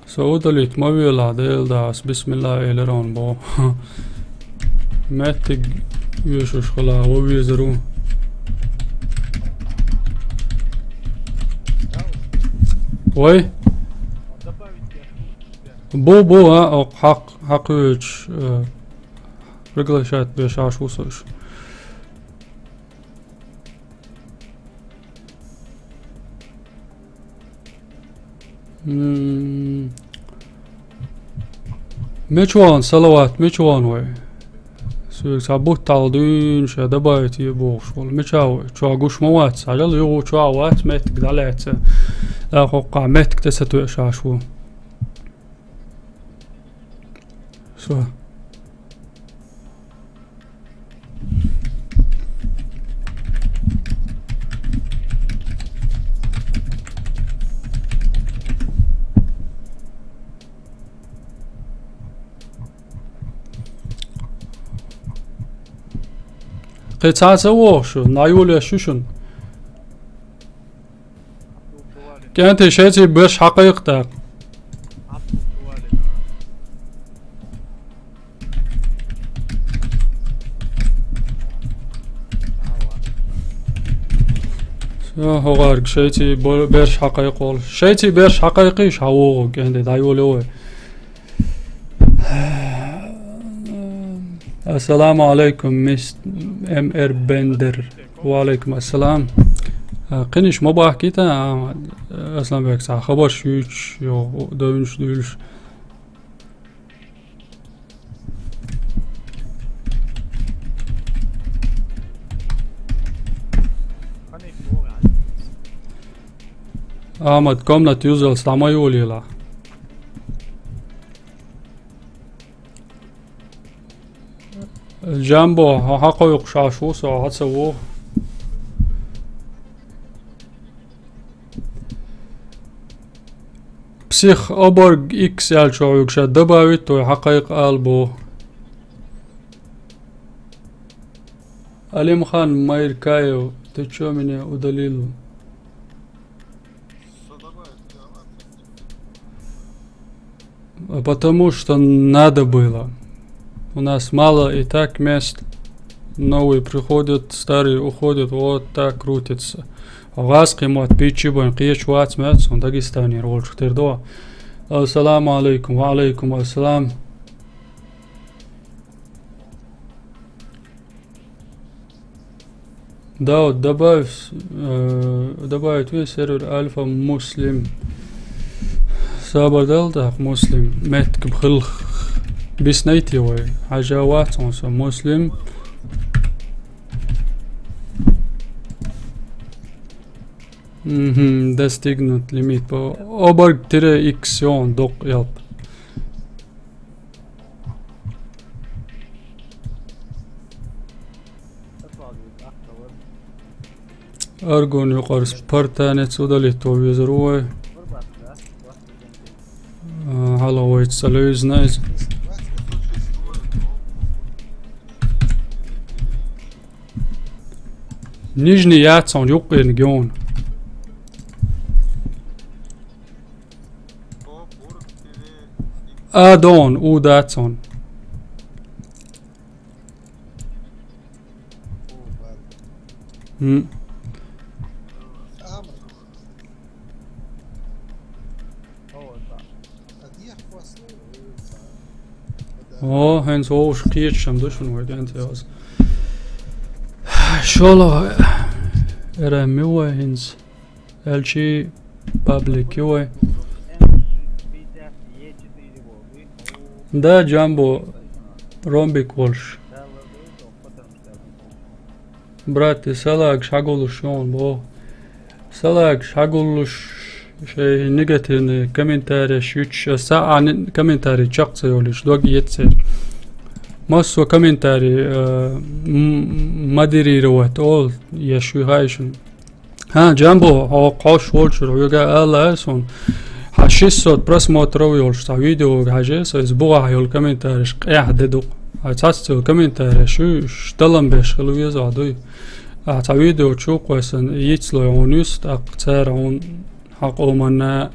Со удалить ма велахь, Дела да, ас бисмилла элира ван бо. Меттиг оьшуш хила, вон везар ву. Вай? Бу, бу, а, окха хьакх-, хьакхуьйчу, э, приглашать беш Ӏаш ву со уьш. М. Мича ван, салават, мича ван вай? Соьга цхьа бутт хьалха дуьйна ша добавить е бохуш волу. Мича вай? Чохь гуш ма вац, хьажал, юха чохь вац, меттиг дӀалаьцна. ТӀаккха хӀокхахь меттиг тӀе ца тоьаш Ӏаш ву. Со. Кхин цхьа а ца вогӀу шу, нагӀ йолеш ю шуна. КӀентий, шайций берш хьакхайкха тӀаккха. Всё, хӀокхарга шайций бо-, берш хьакхайкхалаш. Шайций берш хьакхайкхийша, хьавогӀу, КӀентий, дӀайолайо вай. Ассаламу алейкум, мис-, М Р Бендер. Ва алейкум ассалам. А, кхиниш ма бахкийта, а, Асланбек, цхьа хабарш юьйцуш, йо, довнаш дуьйлуш. Ахьмад, комната юзалц дӀа ма йолийла. Джамбо, хьо хьакхойкхуш Ӏаш ву со, хьо ца ву. Псих оборг X аьлла чу хьоьгуш а добавить вой, хьакхайкха ала боху. Алимхан Майркаев, ты чё меня удалил? Потому что надо было. У нас мало и так мест. Новый приходит, старый уходит. Вот так крутится. Газ къимат пичи бан кхечу вац меца, он Дагестанера волчух тера до. Ассаламу алейкум. Ва алейкум ассалам. Да, вот добавь, э, добавить весь сервер Альфа Муслим. Сабар дал, так, Муслим. Меттиг бу хилла биснайти вай. Хьажа вац хьуна со. Муслим. Мгм, достигнут лимит по оборг тире икс, он докъ ялп. Аргон юкъара спартанец удалить везар ву вай. А, хьала вайца ца левзина иза. Нижний яц хьуна юккъерниг йона. А дон, у дац хьуна. М. О, хӀинца вовшах кхеташ ду шуна вай ден ца йоз. ШолгӀа, эра, ми вай хӀинца? Аьлчи паблик ю вай. Да, Джамбо, ромбик волуш. Брат, и салагаш хьагуллуш ю хьуна боху. Салагаш хьагуллуш, шайн негативный комментареш юьтуш, аса а не-, комментарий чекх ца йолуш, дог еццера. Массо комментарий, э, м-, модерировать олу, еш вихайшин. ХӀан, Джамбо, хьо кхош волчуьра хьоьга ала аса хьуна. Хьан шестьсот просмотров йолуш цхьа видеога хьажа, со иза бугӀахь йолу комментареш къехь де ду. Хьан цхьацца йолу комментареш ю, уьш талам беш хила веза хьо дуй. Ахьа цхьа видео чу кхойсан йицлой хьуна юьсу, тӀаккха цара хьуна хьан къоманна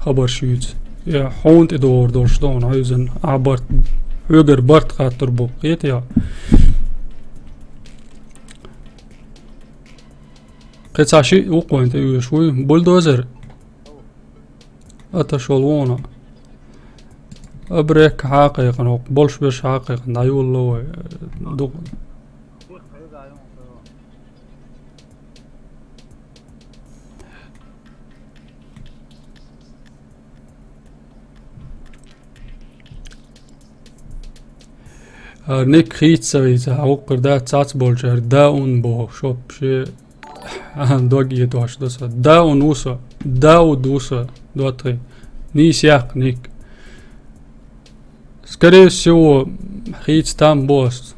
хабарш юьйцу. Я хьуна тӀедогӀур долуш ду хьуна хьуьйзан, ахьа барт, хьоьгара барт хаттар бу, кхетий хьо? Кхин цхьа шиъ вукхойн тӀе оьшу вуй, бульдозер. Ата шол вона. Абрек хьакхайкхана, хӀокху болуш берш хьакхайкхана, дӀайолало вай, э, дукха. А, Ник хийца ца вийца, хьан вукхар дац цац болчара, да ун боху, шоп, ше, дог етош ду со. Да ун ву со, да у ду со, дотхи. Нийса яккха, Ник. Скорее всего, хийца там бос.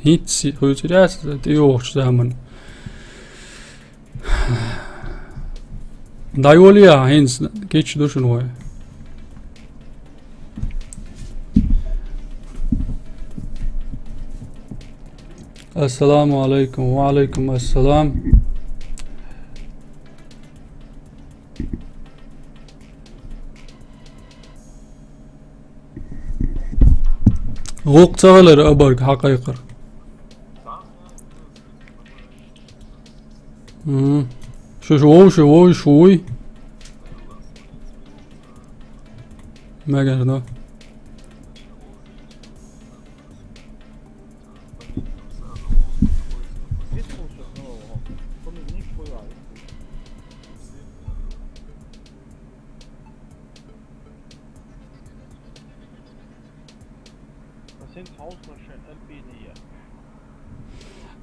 ХӀинцца хуьйцур яц, тӀейогӀучу заман. ДӀайоле ахьа хӀинца, кийча ду шуна вай. Ассаламу алайкум. Ва алайкум ассалам. ГӀуллакх ца хилар абарг хьакхайкхар. Мгм. Шу, шу вовши, вовши, вуй. Мегар, да.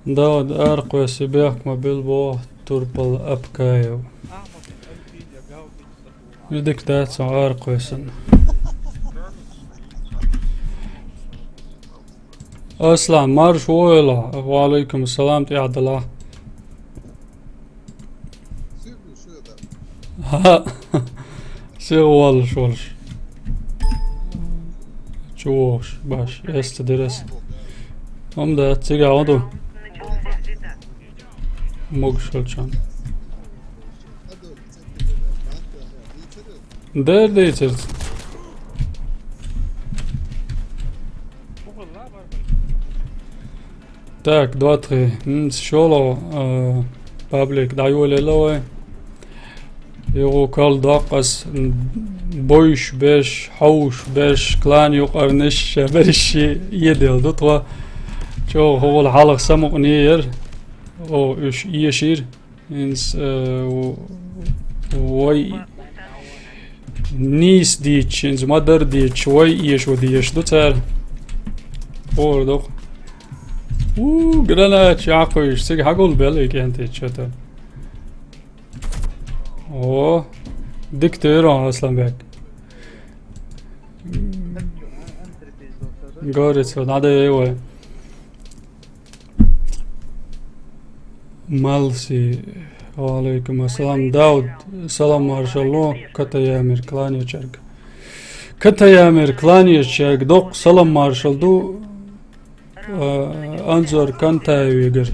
Дауд, аркъвеси бехк ма бил боху турпал Апкаев. Дика дац хьо аркъвесан. Аслан, марш войла. Ва алейкум салам, тӀехь далахь. ХӀаъ. Сиха воллуш волуш. Чу вогӀуш, баш, эс ца дира ас. ХӀума дац, цигахь хӀун ду? Могушалчан. Дер дийцира. Так, два-три. М, шолгӀа, а, паблик дӀайолаелла вай. Юха кхалла доккху ас, м, бойш берш, хьовш берш, клан юкъарнаш, берш эделла ду тхо. ЧӀогӀа хӀокхул хьалха самукъане яра. О, уьш эшийра. ХӀинца, э, в-, вай нийса дийцча, хӀинца ма-дарра дийцча, вай эшо дезаш ду цара. Хора доккху. У, граната чу Ӏакхуьйсуш, цига хьагулбелла и кӀентий чу тӀе. О, дика тӀера хьо, Асланбек. Горец, вот, надо его. Малси. Ва алейкум ассалам. Дауд, салам маршалло, Катаямир кланечерг. Катаямир кланечерг, доккха салам маршал ду, а, Анзор Кантаевигар.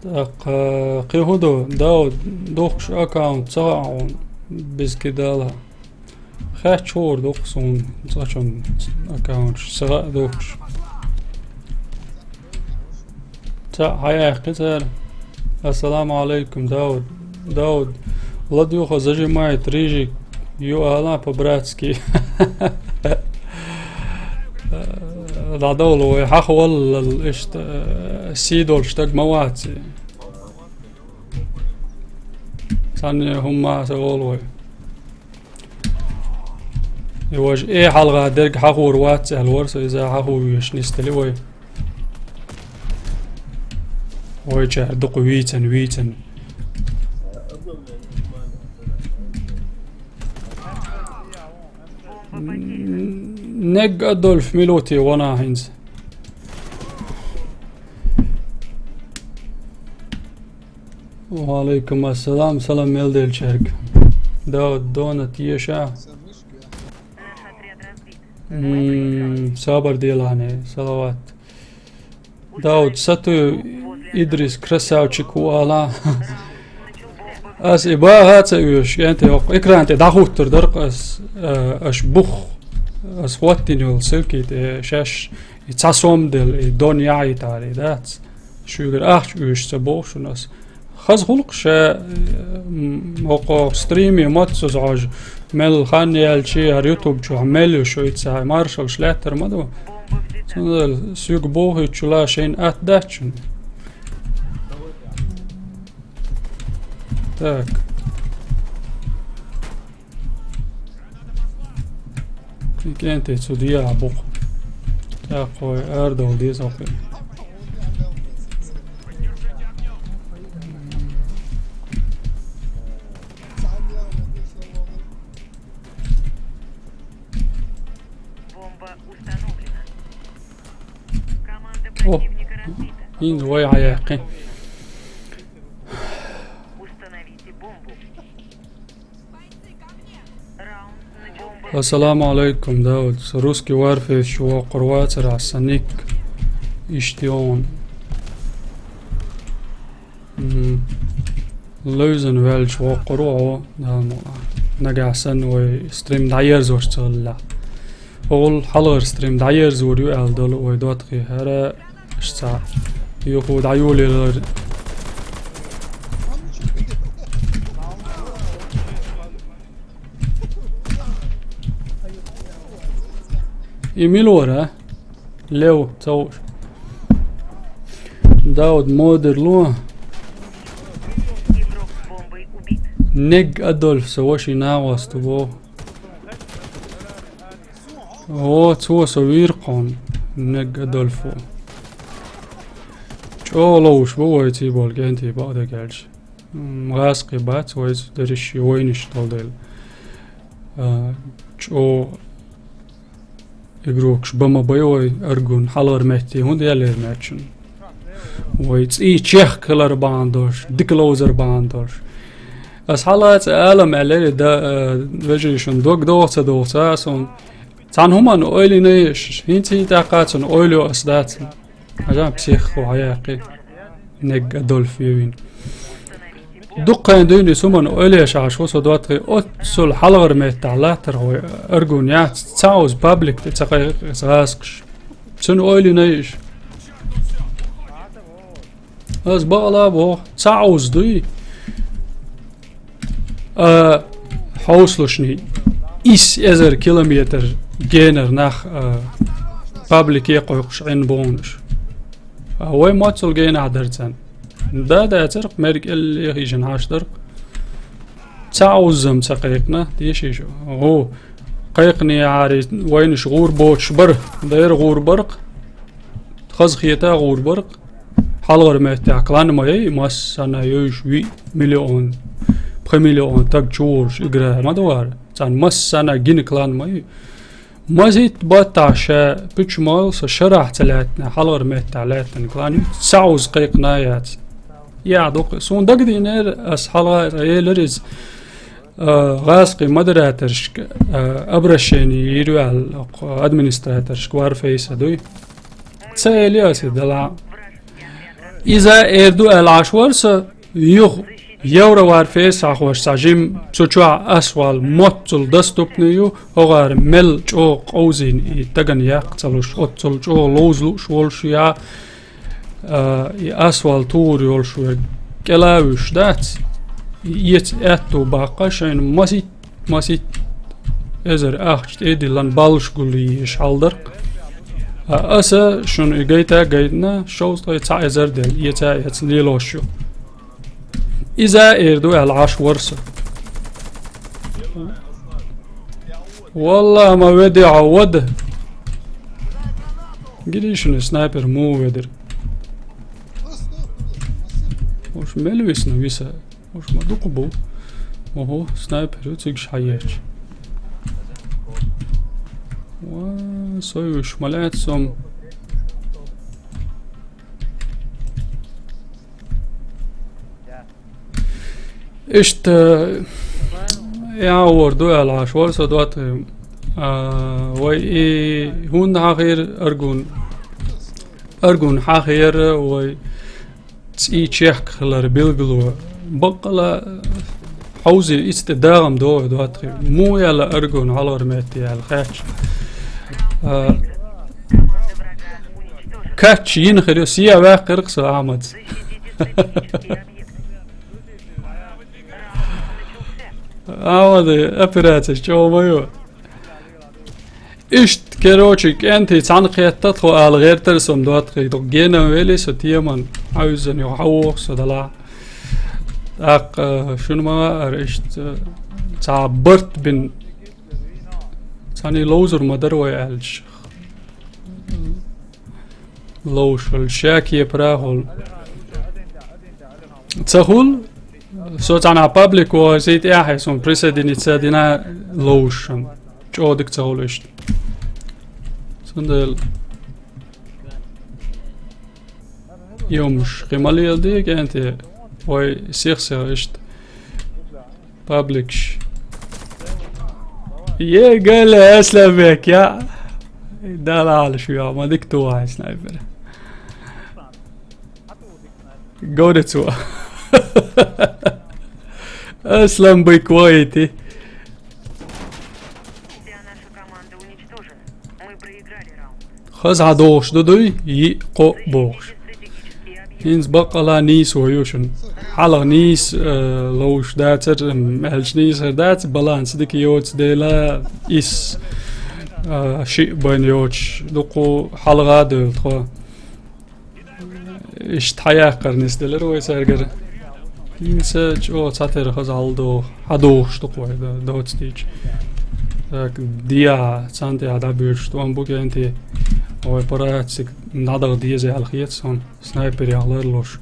ТӀаккха, кхин хӀун ду, Дауд, духкуш аккаунт ца хаьа хьуна, без кидала. Хаьттича хуур ду-кх суна, цкъачунна аккаунташ ца хаьа духкуш. Цхьаъ хьаяьккхи цара. Ассаламу алейкум, Дауд. Дауд, ладоьгӀу, зажимает рыжик, ю ала по-братски. ДӀадовла вай, хьахаваллал, иштта, э, сий долуш стаг ма вац и. Цхьанне хӀумма а ца волу вай. И важа э хьалха дерг хьахор вац аьлла вара со, иза хьахо везаш нисдели вай. Вайчара дукха вийцан, вийцан. М, Нег Адольф мила ву те вана хӀинца? Ва алейкум ассалам, салам мел делчаьрга. Да, дона теша. М, сабар делахьне, салават. Дауд, сатуй Идрис красавчик ву ала. Ас и баха а ца оьшуш, кӀентий хӀокху экран тӀе дӀахӀуттур дара-кх ас, э, аша бух, ас хӀоттийна йолу ссылки тӀе шаьш и цхьа сом делла, и дон яхьийталий дац. Шуьгара ахча оьшуш ца боху шуна ас. Хаза гӀуллакх ша, м, хӀокху стриме маццаза хьожа, мел хан яьлчи, хӀара YouTube чохь мел ю шуьца, хьайн маршаллаш лаьттар ма ду. Цундела соьга бохуьйтучула шайна атта дац шуна. Так. И кӀентий цу дехьа бу-кх. ТӀаккха вай арадовла деза хӀокхуьнан. О, хӀинца вай хьаяьккхи. Ассаламу алейкум, Дауд. Со Русский Warfare чу воккхур вацара, сан ник иштта йогӀун. Мгм. Левзан ваьлча воккхур ву хьо, Дала мукъ лахь. Нагахь санна вай стрим дӀаерзош ца хиллехь. Пол хьалхара стрим дӀаерзор ю аьлла долу вай доттагӀий, хӀара иштта цхьа юху дӀайолаелар. И мила вара? Лев, ца хууш. Дауд модер ло. Нег Адольф, со ваши нагӀосту бо. О, цо со вийр кхуьн, Нег Адольфо. ЧӀогӀа ловш бу вай цӀий болу кӀентий бакъдерг аьлча. М, гӀазкхий бац вайца дерриш и вайнаш долу дела. А, чӀогӀа игрокаш ба ма бай вай, Аргун хьалхара метте хӀунда яьллера маьччун? Вай цӀий чехка хилар бахьана долуш, дика ловзар бахьана долуш. Ас хьалаца алам аьллера, да, а, вежарий шун дог догӀу ца догӀу ца, ас хьуна цхьана хӀуманна ойлина еш, хӀинца хӀинтӀаккха цунна ойла йо ас дац. Хьажа псих хьо хьаяккхи. Нег Адольф ювин. Дуккхайн дуьйна и суман ойла еш Ӏаш ву со доттагӀий, оццул хьалхара меттахь латтар хьо Аргун яц, цхьа уза паблик тӀе ца кхайкхи ас гӀазкхаш. Цунна ойлина еш. Ас бакъала боху, цхьа уза дуй. А, хьовсалушний, исс эзар километр генар нах, а, паблике кхойкхуш Ӏин бохуш. А вай моццул генахь дара царна. Да, дацарх, мерг элле хижина хьаш дарх. Цхьа уззам ца кхайкхина, теший шу. Гу, кхайкхинехьари вайнаш гӀур боцуш бара, дайра гӀур барх. Хаза хета гӀур барх. Хьалхара меттехь клан ма яй, массана йойш виъ миллион, пхи миллион таг чу волуш игра ма ду вара. Царна массана гина клан ма ю. Мазит баттахь ша пуьчмал со шарахь ца лаьттина, хьалхара меттахь лаьттина клан ю. Цхьа уза кхайкхина яц. Я дукха. Суна дагадийнера, ас хьалха елар иза, а, гӀазкхий модераторшка, а, обращение йийр ваьлла, окху администраторшка Варфейса дуй. Ца эли ас и дала. Иза эр ду аьлла Ӏаш вара со, юха Евроварфейс хьахош цхьа жим цу чохь ас вал моццул доступный ю, хӀогӀара мел чӀогӀа къовзийна и тагана яккха ца луш, оццул чӀогӀа ловза лууш волуш я, а, и ас вал тур йолуш верг кӀела а вуьш дац, и эца аьтту баккха шайна масит масит эзар ахча тӀедиллан баллаш гуллий еш хьалдарх. А аса шуна и гайта а гайтина, шовзткъе цхьа эзар дел, эца а эца лелош ю. Иза эр ду аьлла Ӏаш вара со. Валла, ма веде хьо вада. Гири шуна снайпер муха ведира. Уж мел висна виса. Уж ма дукха бу. Ого, снайпер ю цигаш хьаеча. Ва, сой уж ма лаьца сом. Иштта, я вор ду аьлла Ӏаш вара со доттагӀий. А, вай и хӀунда хьахийра Аргун? Аргун хьахийра вай цӀий чехка хилар билгало. Баккъала хьовзе ица тӀе дагӀам догӀу доттагӀий. Муха яьлла Аргун хьалхара метте яьлла хаьтташ. А, кач йина хир ю, сия ваьккхира-кх со Ахьмадс. Ахьмада операцеш чӀогӀа ма ю. Иштта, короче, кӀентий цхьаьна кхетта тхо ала гӀертара со доттагӀий, дукха генам вели со теман, хьаьвзина юха хьавогӀу со дала. ТӀаккха шуна ма ваара иштта цхьа барт бин, цхьаьний ловзур ма дара вай аьлча. Ловшал, ша кепара хул. Ца хул, со цхьана паблик вогӀий, тӀаьхье сон присоединиться дина ловшан. ЧӀодик ца хул иштта. Цундела. Юмш, кхин ма леладе, кӀентий, вай сих-сих иштта. Пабликш. Е, гала, Асланбек, я. Дала алаш, я, ма дик ту вай снайпер. Горецо. Асланбек вайти. Вся наша команда уничтожена. Хаза хьадохуш ду дуй, йиъ, кхоъ бохуш. ХӀинца баккъала нийсо ю шуна. Хьалха нийса, э, ловш дацар, м, аьлча нийсар дац, баланс дика йоцу дела, ис, э, шиъ бан йоцуш, дукха хьалха а девлла тхо. Иштта хьаяккхар нисделира вай цаьргара. ХӀинца чӀогӀа цхьатера хаза хьалдо-, хьадохуш ду-кх вай, да, доцу дийча. Так, диа, цхьана тӀехь дӀабуьрчу тӀом бу кӀентий. Вай парацик дӀадала деза аьлла хета суна. Снайперех ларлуш.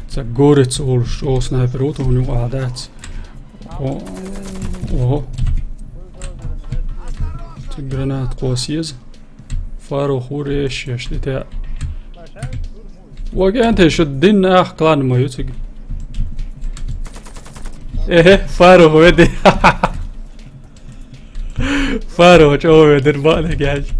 Ца горец олуш, чӀогӀа снайпер ву тхуна юкъахь дац. О, ого. Ца гранат кхосса еза. Фарух ву решеш, тӀе. Вай кӀентий шу динна ах клан ма ю цига. Эхе, Фарух веди. Фарух чӀогӀа ведира баъниг яьлча.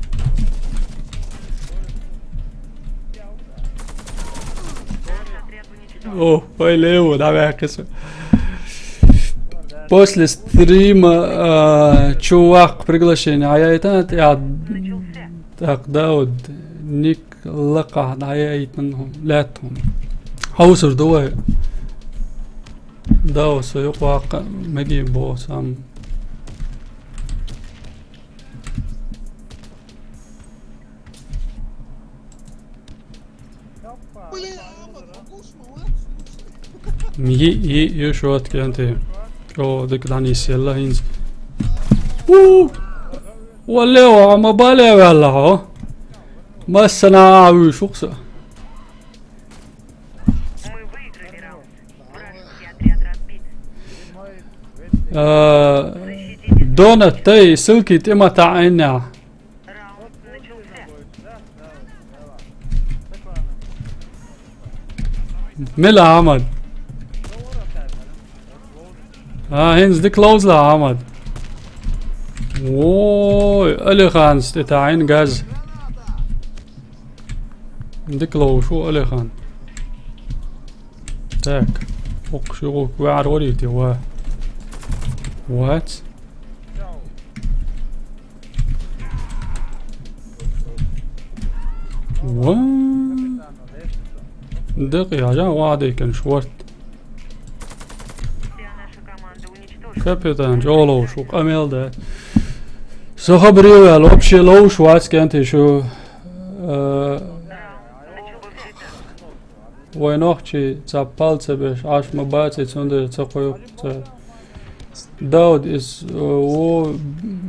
О, вай лево, давай, кхы со. После стрима, а, чу ваккха приглашение хьаяйтина, тӀе а, тӀаккха Дауд, ник лакхахь дӀаяйтина хӀума, лаьтта хӀума. Хьовсур ду вай. Дауд, со юкъа ваккха меги боху сам. Йиъ, йиъ, ю шот кӀентий. О, дика дӀанисъелла хӀинца. У! Валле, ва, ма бале ваьлла хьо. Массана а вуьйш ву-кх со. А, Дона, тӀе ссылки тӀе ма таӀийна. Мила Ахьмад? А, хӀинца дика ловза ла, Ахьмад. Ой, Алиханца тӀе таӀийна газ. Дика ловзуш ву Алихан. Так. Укх шу гӀуллакх ваьӀар варий те, ва? Вац? Ва? Дакъа яжа вадайкан шорт. Капитан, чӀогӀа ловзуш ву, къамел да. Со хабаре ваьлла, вообще ловзуш вац кӀентий шу. Э, Вай нохчий цхьа пал ца беш, Ӏаш ма баций, цундела ца кхойкху цара. Дауд, иза, э, вон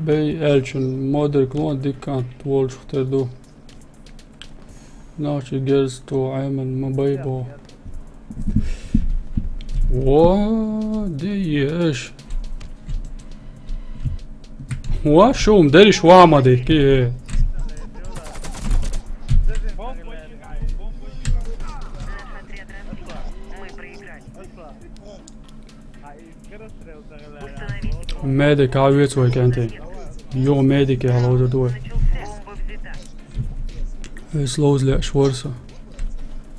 бей аьллачун модерг ло дика кӀант волчух тера ду. Нохчий герз ту Ӏеман ма бай бо. Во, де еш. Ва, шум, дериш ва ма де, ки. Медик а вец вай кӀентий. Йо, медик я ловзур ду вай. Эс ловза леаш вара со.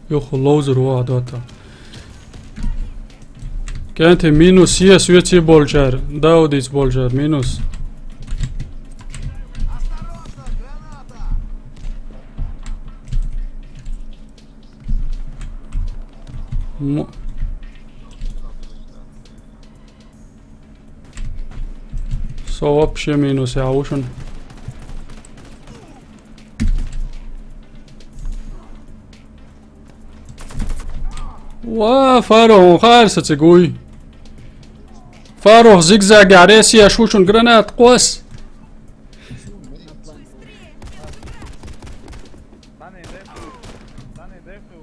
Юха ловзур ваха дота. КӀентий минус ес веций болчара, Даудица болчара, минус. М-, со вообще минус я вушун. Ва, Фарох, хӀун хаар сан цига вуй? Фарох, зигзагехь рес еш ву шун, гранат кхосса.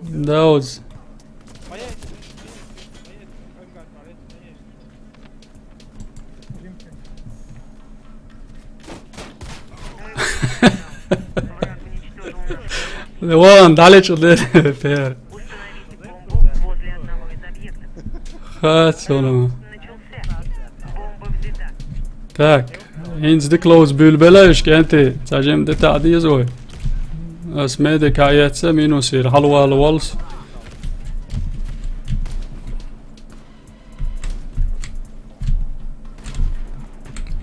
Даудз. Вон, далечу де, пер. Хацуна. Так, хӀинца дика ловза буьйлабелла уьш кӀентий, цхьа жимма де таӀа деза вай. Ас медика а эцна, минус йира, хьалавала воллуш.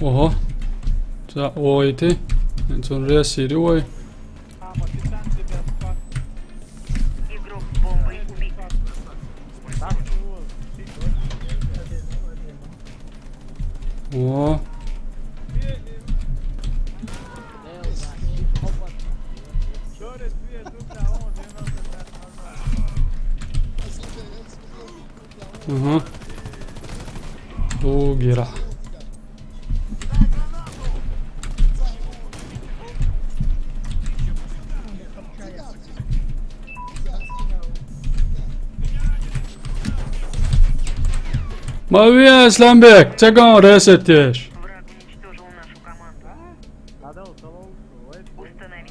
Ого. Ца ойти. Цун ресири вай. О. Угу. Дугира. Ма ве, Асланбек, чаган ресетеш.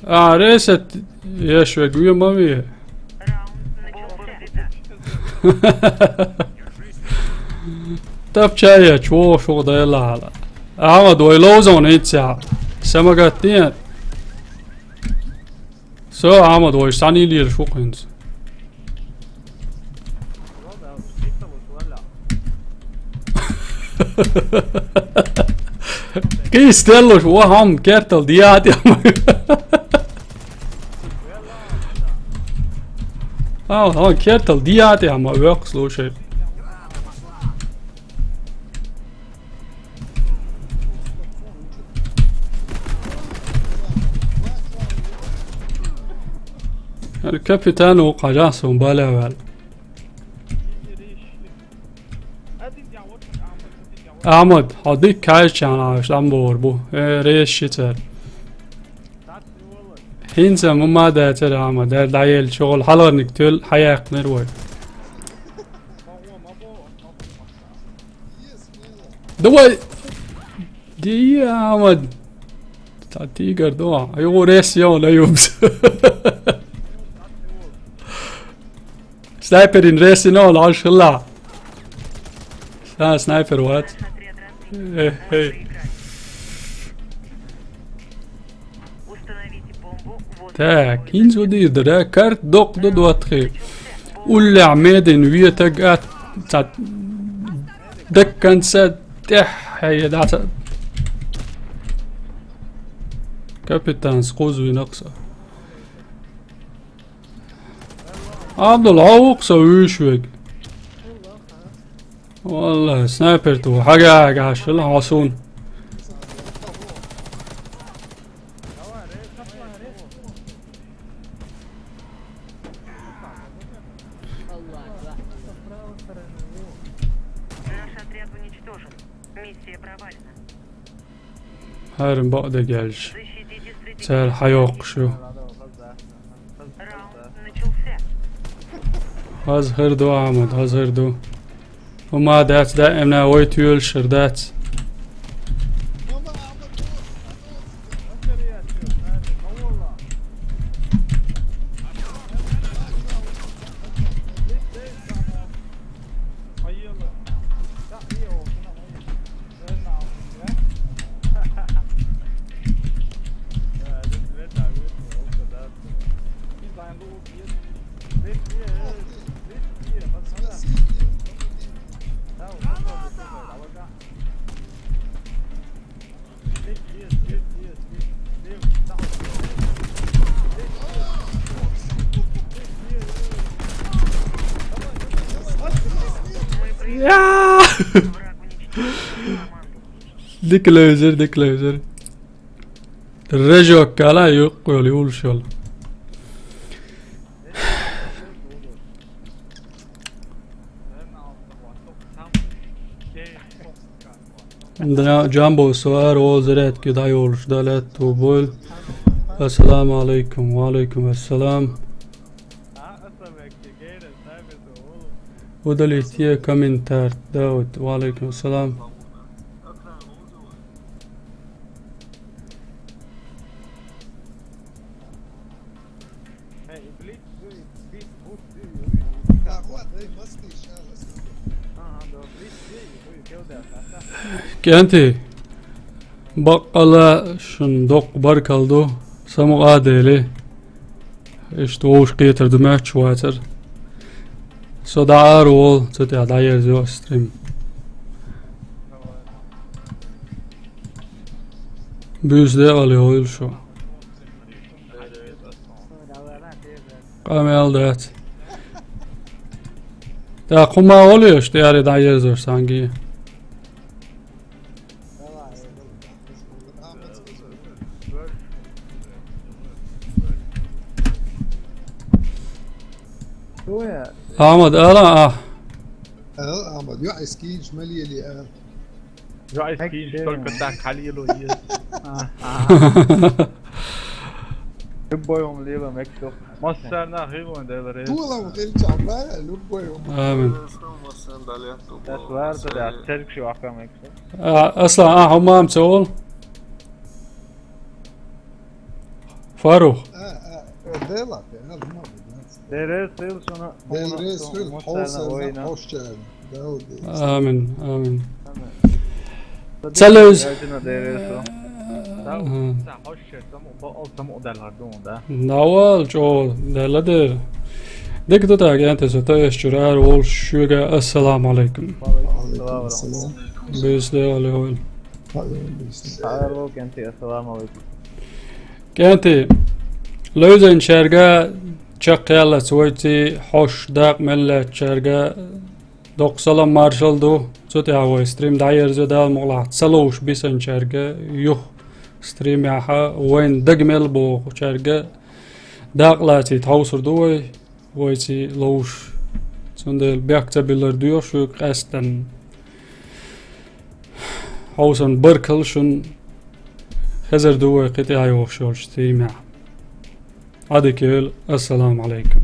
А, ресет, еш ве гуя ма ве. Тапча я, чё, шо да ла ла. Ама дой лоузон ица. Сама гаттин. Со, Ахьмад, вай санийла шу хӀинца. Кхийса деллуш, ва хьама кертал диятӀехь ма. Хьо, хьо кертал диятӀехь ма веккха, слушай. Капитан ву кхажахь суна бале ваьлла. Ахьмад, хьо дика кхаьчча хьан Ӏаш дӀа ма бохур бу. Э, реза ши цара. ХӀинца ма ма дацара, Ахьмад, дар дӀаелла чухула хьалхарниг тоьлла хьаяьккхинера вай. Давай! Ди, Ахьмад! Цхьа тигр ду, а? Айо, рес йо, на юбс. Снайперин рес йо, лаш хилла. Сан снайпер вац. Э, эй. Так, хӀинца ву дийр дара, карт доккха ду доттагӀий. Уллехь медин ветаг ат, ца, дакканца тӀехь хьайя дац. Капитанс кхузвинакх со. Абдул, хьо ву-кх со вуьйш верг? Валлахь, снайпер ту, хьага, хьага, хьашала хьо суна. Наш отряд уничтожен. Миссия провалена. ХӀара бакъдерг аьлча, цара хьайоккхуш ю. Раунд начался. Хаза хир ду, Ахьмад, хаза хир ду. ХӀума дац даимна вай тоьлуш хир дац. Дика левзар, дика левзар. Режок кала юкъ йолу, юлуш йолу. Да, Джамбо, со ара волу зарядки дӀайолуш, да, лаьтта ву бойла. Ассаламу алайкум, ва алайкум ассалам. Удалить е комментарий, да, вот, ва алайкум ассалам. КӀентий, баккъала шун доккха баркалла ду, самукъа а дели. Иштта вовшах кхетар ду моьттуш вацара. Со дӀа ара волу, цу тӀехь дӀаерзайо ас стрим. Буьйса декъала йойла шу. Къамел дац. ТӀаккха хӀума волуш, тӀаьхьара дӀаерзош санги. Ахьмад, ала а? Ала, Ахьмад, йоӀ эскийча ма лелий ала. Жо айс кийш только так, хьалело еза. Любой хӀума лела мегаш ду. Массарна хилон Дела рейс. Толам хилча ма, любой хӀума. Амин. Дас варда да, церг ши ваха мегаш ду. А, Аслан, а, хьо мамца ол? Фарух. А, а, Дела, Дела, ма, Дерес сил шуна. Дела рейс хил, хьовсарна, хьошчарна. Дауди. Амин, амин. Ца левз. Дерес. Са Мгм. са хошче, сам уба ол сам удал гардун да. Навал чӀо, Дела дер. Дика ду таг, янте со та эс чура ара волуш шуьга ассаламу алейкум. Алейкум ассалам. Бийс Дела лехойла. Алейкум ассалам. Ара вол кенти, ассаламу алейкум. КӀентий, левзанчаьрга чекхъяллац вайций, хьош дакъа мел лаьцначаьрга доккха салам маршалла ду. Цу тӀехь вай стрим дӀаерзо Дала мукъалахь ца ловш бисанчаьрга юха стримехьа вайн дага мел бохучаьрга дакъа лацийта хьовсур ду вай, вайций ловш. Цундела бехк ца биллар доьху шуьга къаьстина. Хьовсан баркалла шуна, хезар ду вай кхин тӀаьхьа йогӀуш йолчу стримехь. Ӏадика йойла, ассаламу алейкум.